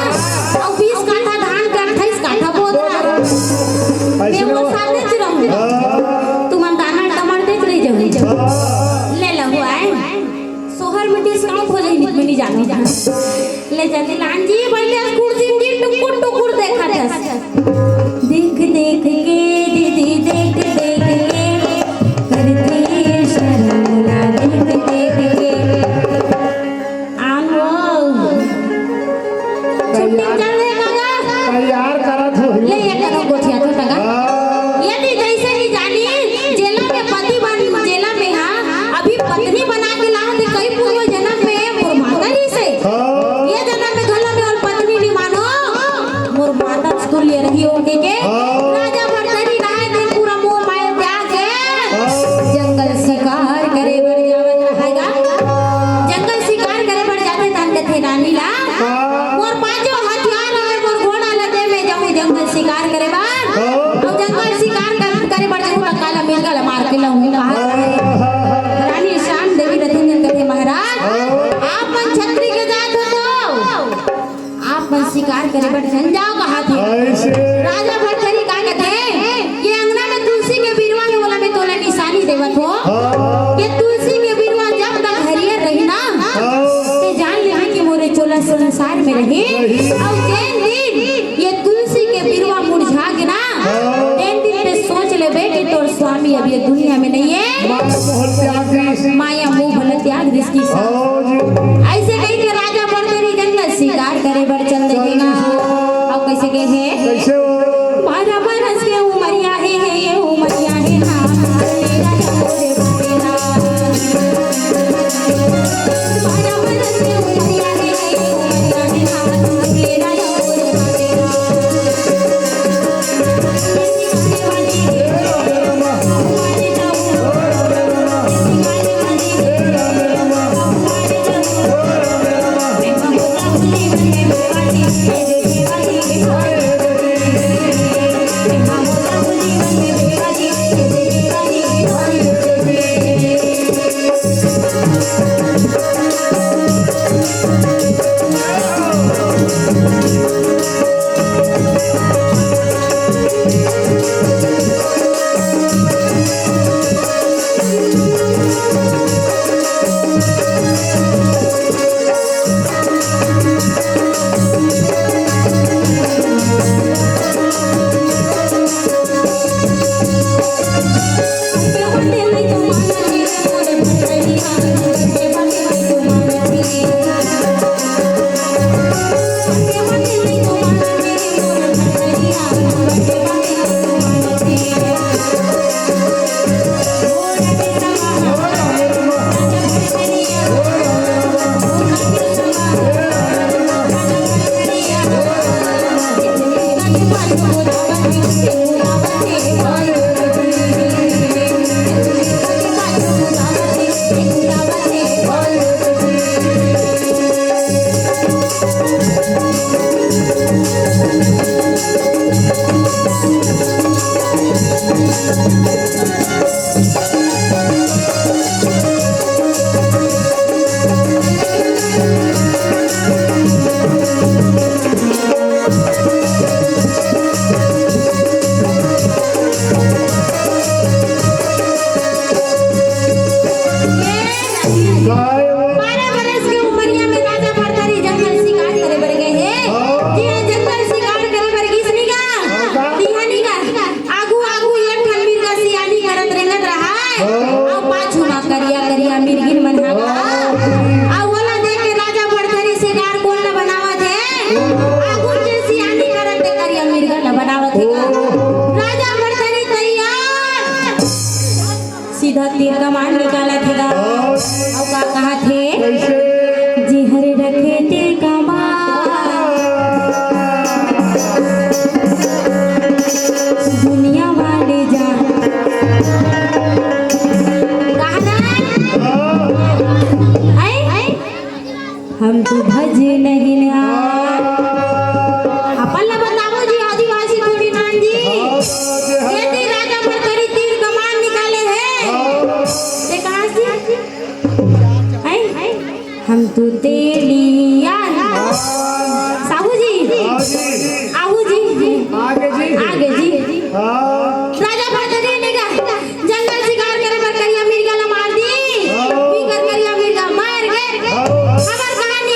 अउ बीस काठा धान के अट्ठाईस काठा बोतरा। मैं वो साथ देती रहूँ। हाँ। तुमन दाना टमाटर देत रही जाओ। हाँ। ले लो, हुआ है। जानो। ले जतिलान जी, पहले कुर्सी में टुकुर टुकुर देखा था। देख देख के दीदी, देख देख के करती है शर्म ना, देख देख के। आन वो। छुट्टी चल रहे काका। तैयार करत हो। ले ये करो गोठिया तो टगा। हाँ। यदि जैसे ही जानी जेला में पति बन, जेला में, हाँ, अभी पत्नी बना के लाओ तो कई पूर्व जन्म में मोर माता जी से। हाँ। ये जन्म में घलो में और पत्नी नहीं मानो, मोर माता तुल्य रही होके के। हाँ। राजा भरतरी राय ने पूरा मोह माया त्याग के हाँ। जंगल शिकार करे बर जावत रहेगा। जंगल शिकार करे बर जाथे तहन कथे रानी ला, हाँ। मोर पांचों हथियार हवे, मोर घोड़ा ला दे, मैं जाहूं जंगल शिकार करे बर। हाँ। अउ जंगल शिकार कर, करे बर जाहूं त काला मिर्गा ला मार के लाहूं, कहा हाँ। रानी श्याम देवी रतन कथे महाराज, हाँ। आप मन छत्री के जात हो तो आप मन शिकार करे बर झन जाओ, कहा थे। ऐसे। राजा भरथरी का कथे, ये अंगना में तुलसी के बिरवा हे, ओला में तोला निशानी देवत हो। हाँ। ये तुलसी के बिरवा जब तक हरियर रही ना, हाँ। ते जान लेना कि मोरे चोला संसार में रही। रही। अउ जेन दिन ये तुलसी के बिरवा मुरझा गे ना, हाँ। तेन दिन ते सोच लेबे कि तोर स्वामी अब ये दुनिया में नहीं है। माया मोह त्याग दिस। माया मोह भला त्याग दिस की हाँ जी। ऐसे कही के राजा भरथरी जंगल शिकार करे बर चल देगा। अब कैसे कहे? कैसे हो? बारह बरस के उमरिया हे, हे, हे उमरिया हे ना। बारह बरस के उमरिया हे, हे उमरिया हे ना। बारह बरस के उमरिया में राजा भरथरी जंगल शिकार करे बर गए हे। हाँ। जी हाँ, जंगल शिकार करे बर गिस नी का? हाँ, का? दिहानी का? आगू आगू एक ठन मिर्गा सियानी करत रेंगत रहाय। हाँ। अउ पाछू मा करिया करिया मिर्गिन मन हा। हाँ। अउ ओला देख के राजा भरथरी शिकार कोन ला बनावत हे? आगू जे सियानी करत ते करिया मिर्गा ला बनावत हे का? हाँ। राजा भरथरी तैयार। सीधा तीर कमान निकालत हे गा। अउ का कहत हे? कैसे? जी हरे रखे तीर कमान, दुनिया वाले जान। कहना? हैं? हम तो भज नहीं ना। अपन ला बताओ जी, आदिवासी गोपीनाथ जी। हाँ, जी हाँ। ये तीर राजा भरथरी तीर कमान निकाले हे। हाँ। ते कहाँ से? हैं? हम तो तेलिया। हाँ। साहू जी। हाँ जी। आहू जी। आगे जी। आगे जी। हाँ। राजा भरथरी ने कहा, जंगल शिकार करे बर करिया मिर्गा ला मार दी। हाँ। पीकर करिया मिर्गा मर गे। हाँ। हमर कहानी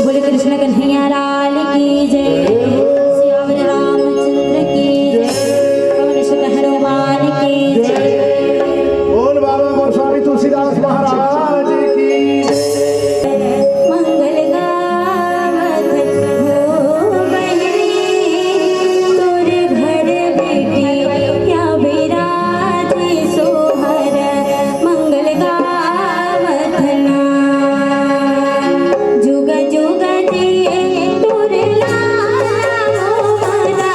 बोले कृष्ण कन्हैया लाल की जय, सियावर रामचंद्र की जय, पवन सुत हनुमान की जय। बोल बाबा गोस्वामी तुलसीदास महाराज की। मंगल गावत हो बहिनी, तोर घर बिटिया बिराजे सोहर। मंगल गावत ना, जुग जुग जिए तोर लाल मोहरा।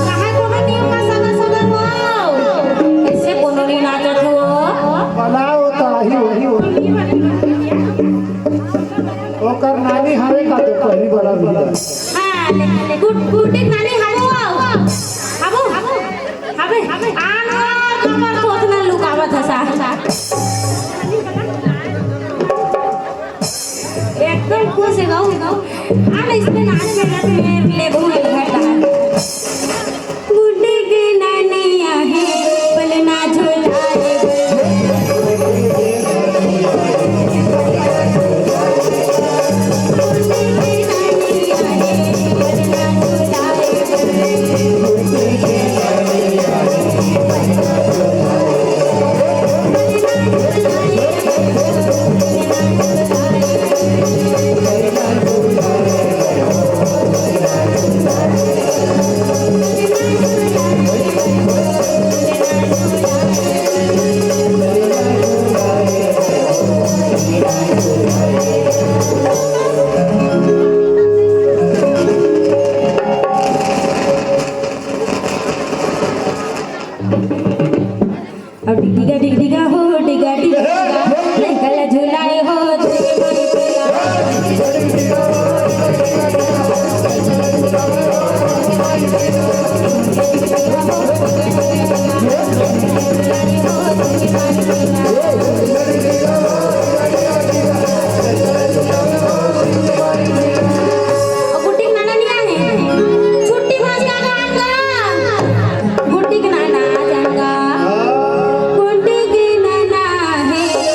काहे कोनो नियम का सगा सगा हो? ऐसे कोनो नहीं नाचत हो। बनाओ तो आही, वही, वही। ओकर नानी हरे का तो पहली बड़ा भी है। हाँ, ले, ले, गुड, गुड एक नानी हरे हो। आबो, आबो, हबे, आन और कमर को उतना लुकावत हसा। एकदम खुश है गाँव, गाँव। आ ना, इसमें नाच में लग में ले घूम घर कहाँ। गुड्डे के नानी आहे, पलना झोला रे। डिगा डिगा हो, डिगा डिगा, लइका ला झुलाए हो, झुलाए हो। गुड्डी के नाना नहीं आए। छुट्टी भाज का गान गा। गुड्डी के नाना आ जाएगा। गुड्डी के नाना है।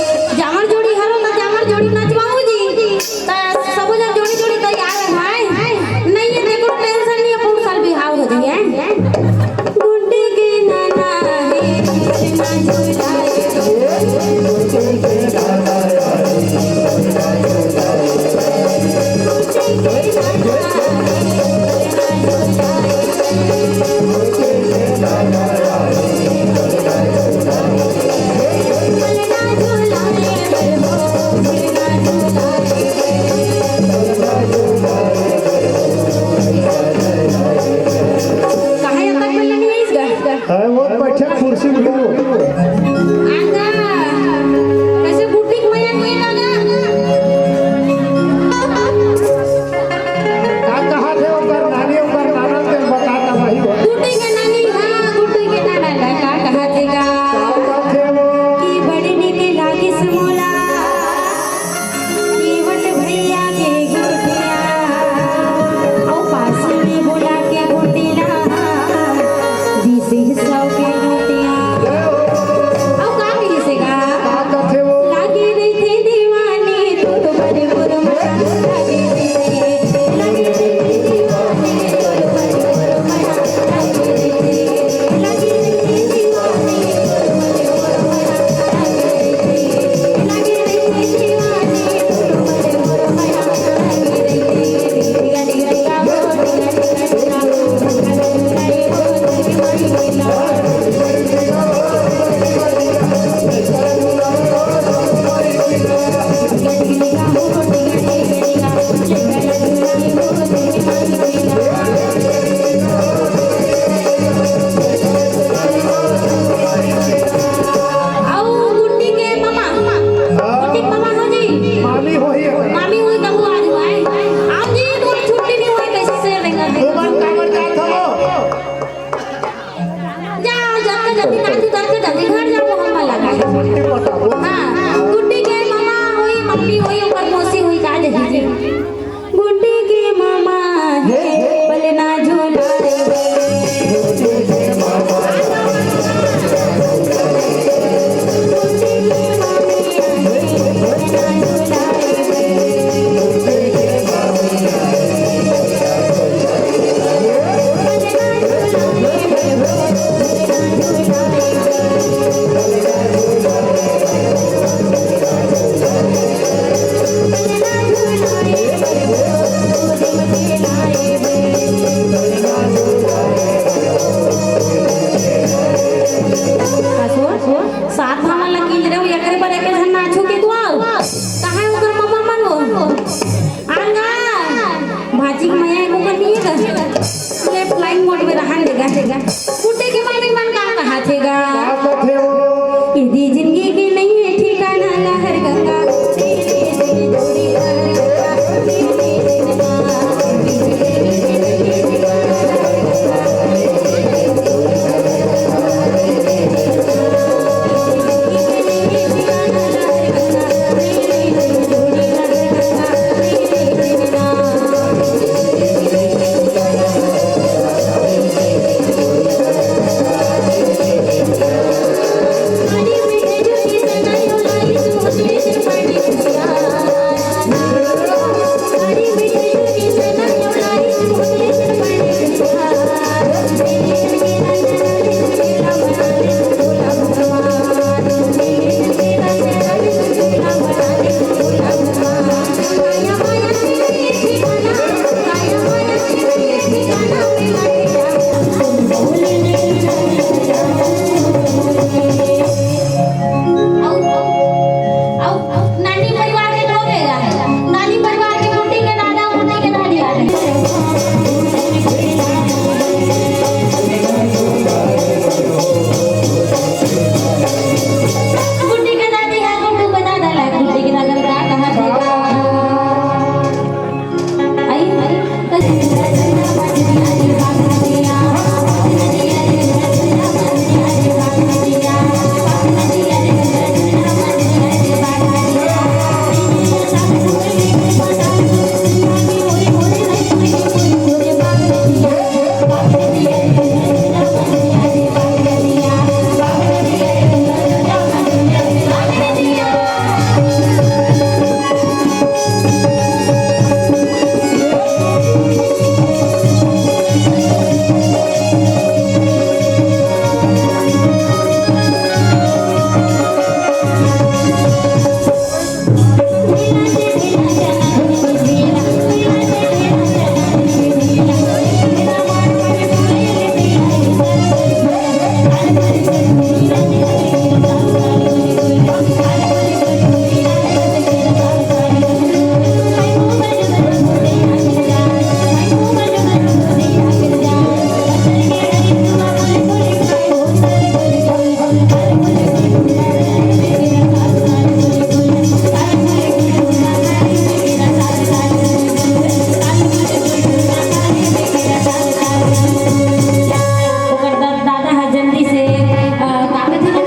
ओकर दा-, दादा ह जल्दी से, अ, का कथे ना,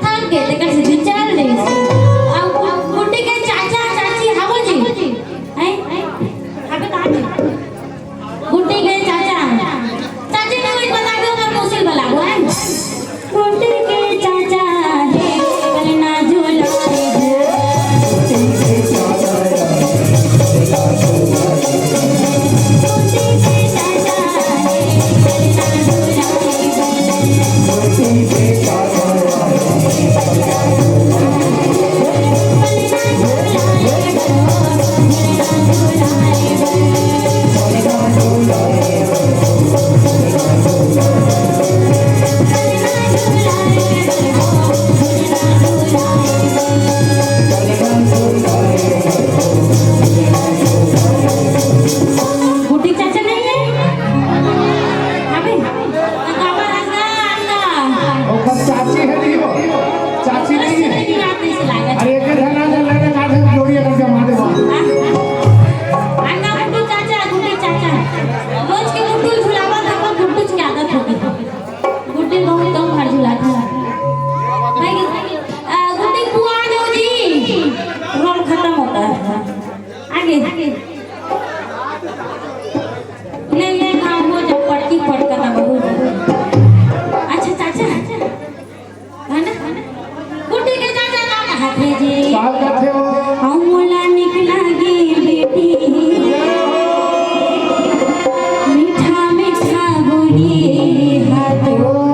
थक गे, तेकर से चल देस। अउ गुड्डी के चाचा चाची हवो जी? हैं? हवे कहाँ जी? गुड्डी के चाचा, चाची के कोई बता दो, अगर मुश्किल बला हो, हैं? गुड्डी के चाचा हे, पलना झूला रे। गुड्डी चाचा नहीं है? अबे, काबर अंगा, अंगा। ओकर चाची है नहीं हो? चाची नहीं है? नहीं, बात नहीं सुनाएगा। अरे, एक घना जन लेने का है, जोड़िए करके मारे वहाँ। अंगा गुड्डू चाचा, गुड्डी चाचा। रोज के गुड्डू झुलावा था, पर गुड्डू की आदत होगी। गुड्डी बहुत कम बार झुलाता है। भाई, आ, गुड्डी पुआ दो जी। रोल खत्म होता है। आगे। ले, ले, हाँ, वो जब पटकी पटका था, बहुत। अच्छा, चाचा। है ना? गुड्डी के चाचा का कहा थे जी? का कथे हो? हम मोला निकला गे बेटी। मीठा, मीठा बोली हाथों।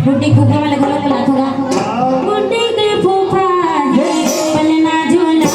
गुड्डी फूफा वाले घरों को लाथोगा। गुड्डी के फूफा हे, पलना झूला।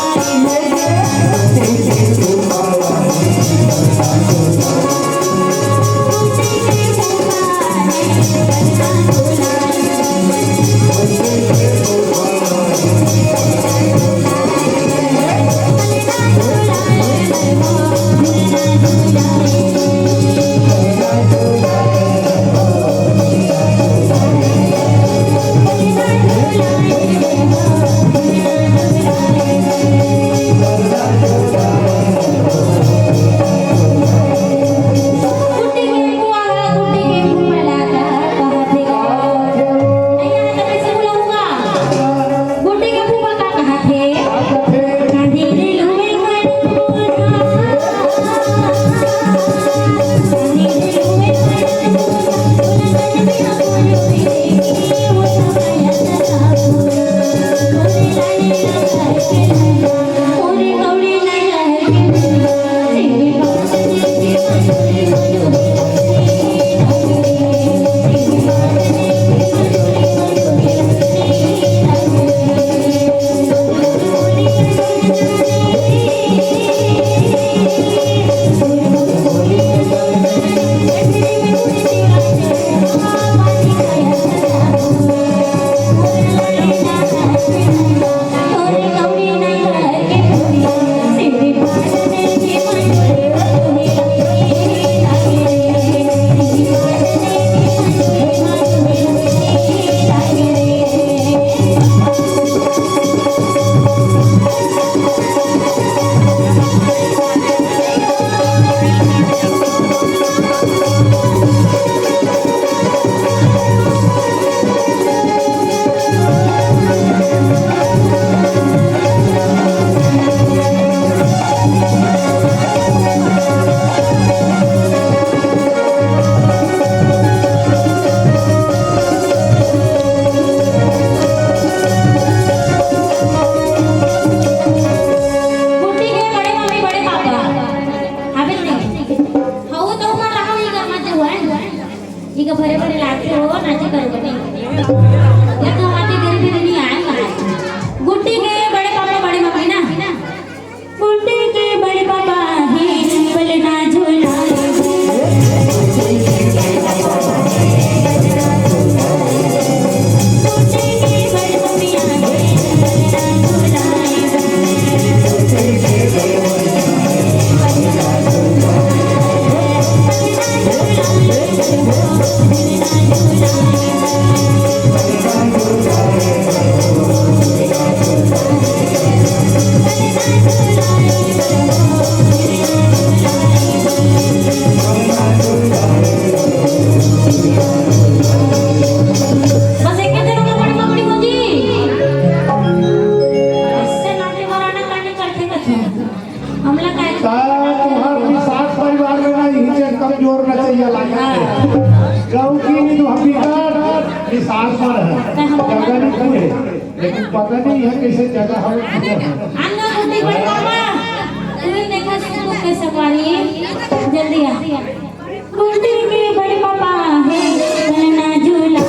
गुड्डी के बड़े मम्मी, बड़े पापा। हाबिल नहीं। हऊ तो उमर रहा नहीं करना जो है। इका भरे भरे लागथे हो, नाचे करो बने। ये तो हमारे घर भी नहीं आए ना। गुड्डी के बड़े पापा, बड़े मम्मी ना। गुड्डी के बड़े पापा हे, पलना झूला। बस एक जन का बड़ी पकड़ी होती। इससे नाटे वराना काटे करते करते। हमला काय? ता तुम्हार निषाद परिवार में ना, इही जन कमजोर ना चाहिए लागे। हाँ। गऊ की नहीं तो हम बिगाड़, निषाद पर है। तो हम जगह नहीं पूरे। लेकिन पता नहीं है कैसे जगह हम। आना गुड्डी बड़े पापा, तू ही देखा सुख के सवारी, जल्दी आ। गुड्डी के बड़े पापा हे, पलना झूला।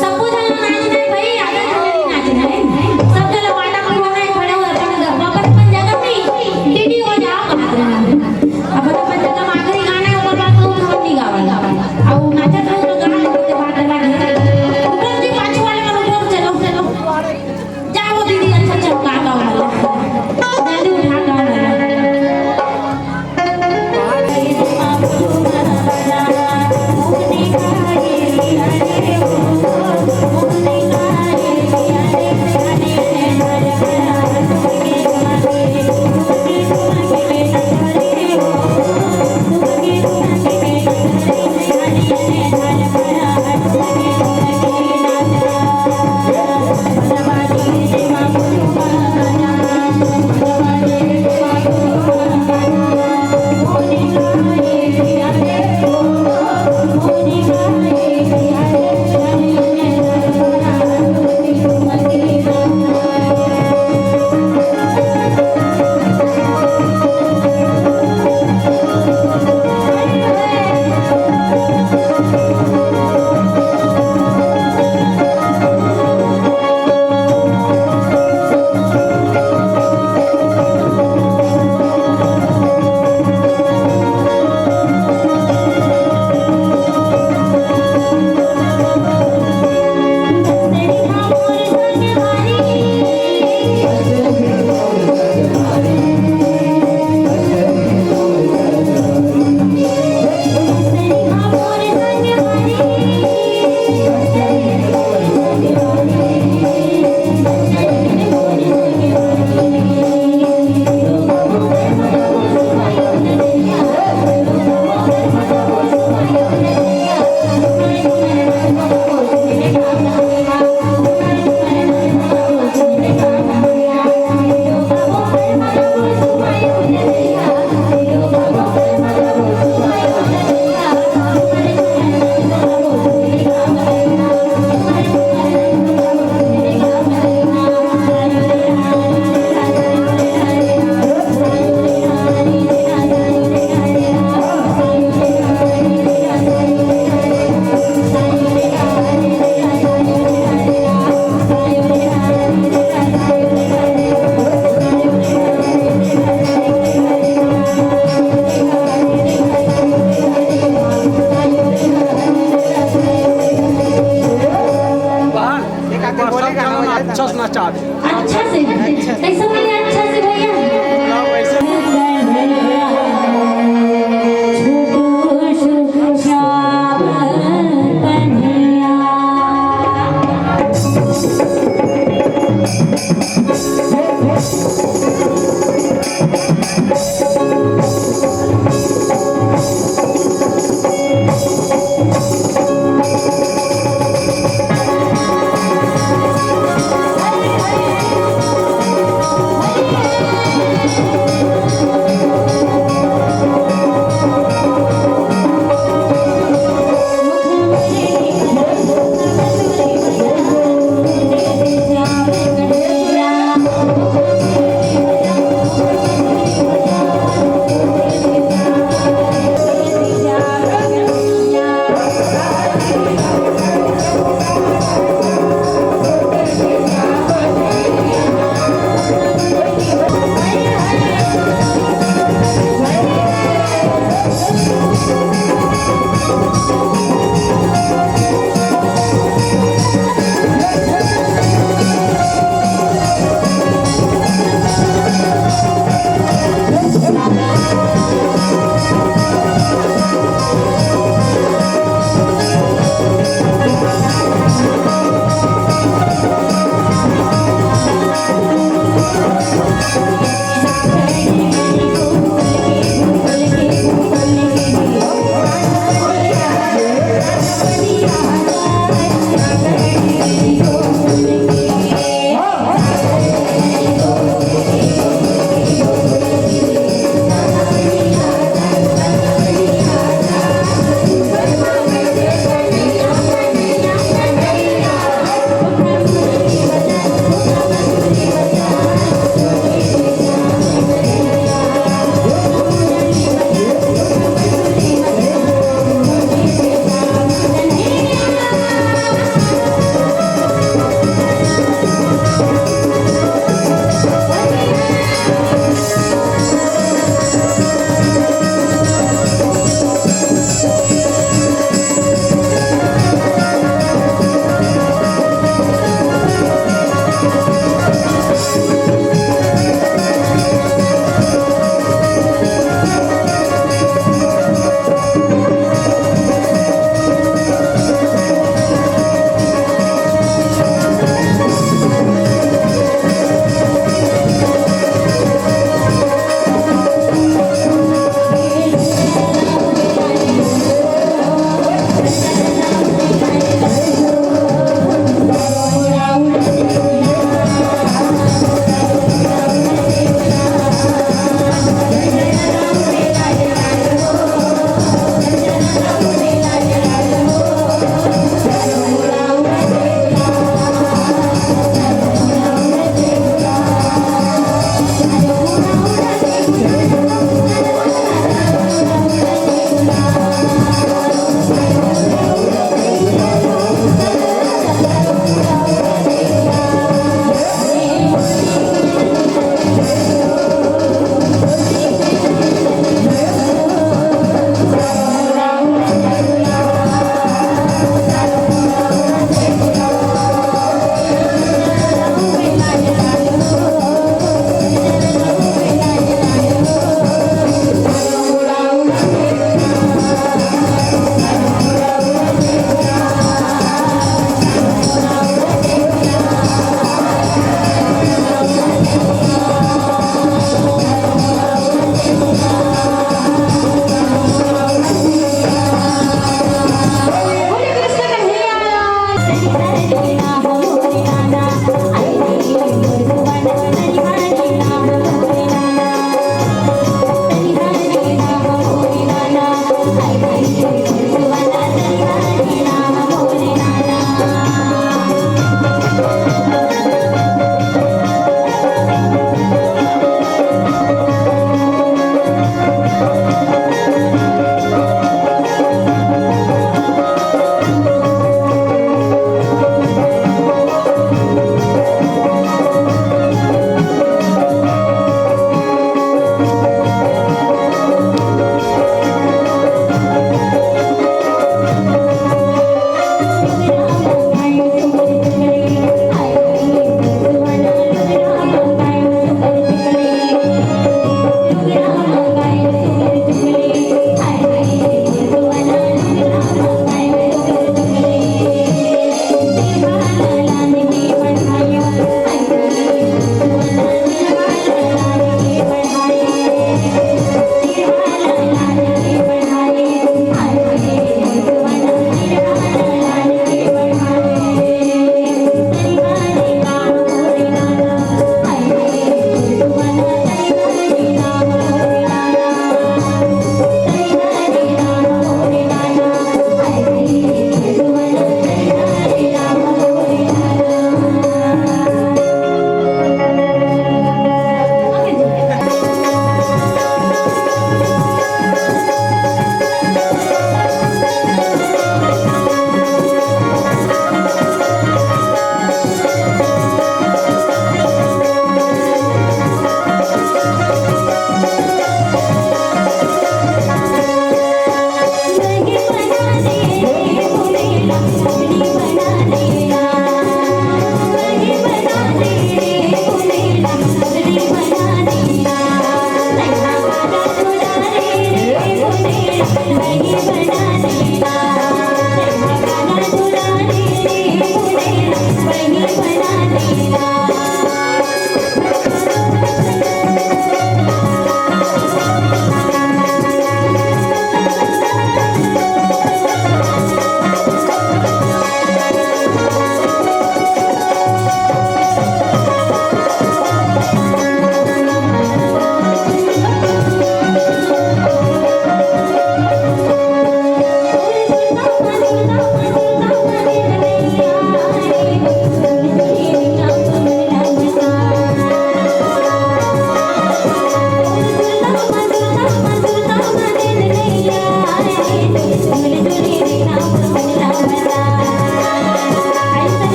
सबको झन ला नाचना हे भाई, आधा झन ला नइ नाचना हे। सब झन ला वादा करवाना हे, खड़े हो अपन, अपन जगह में, टीटी हो जाओ, बात रहा। अपन अपन जगह में आखिरी गाना हे, ओकर बाद तो हम नइ गावन। अउ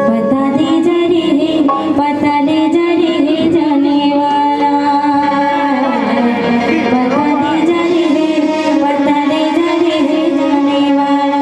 पता दे जा रे हे, पता ले जा रे हे जाने वाला। पता दे जा रे हे, पता ले जा रे हे जाने वाला।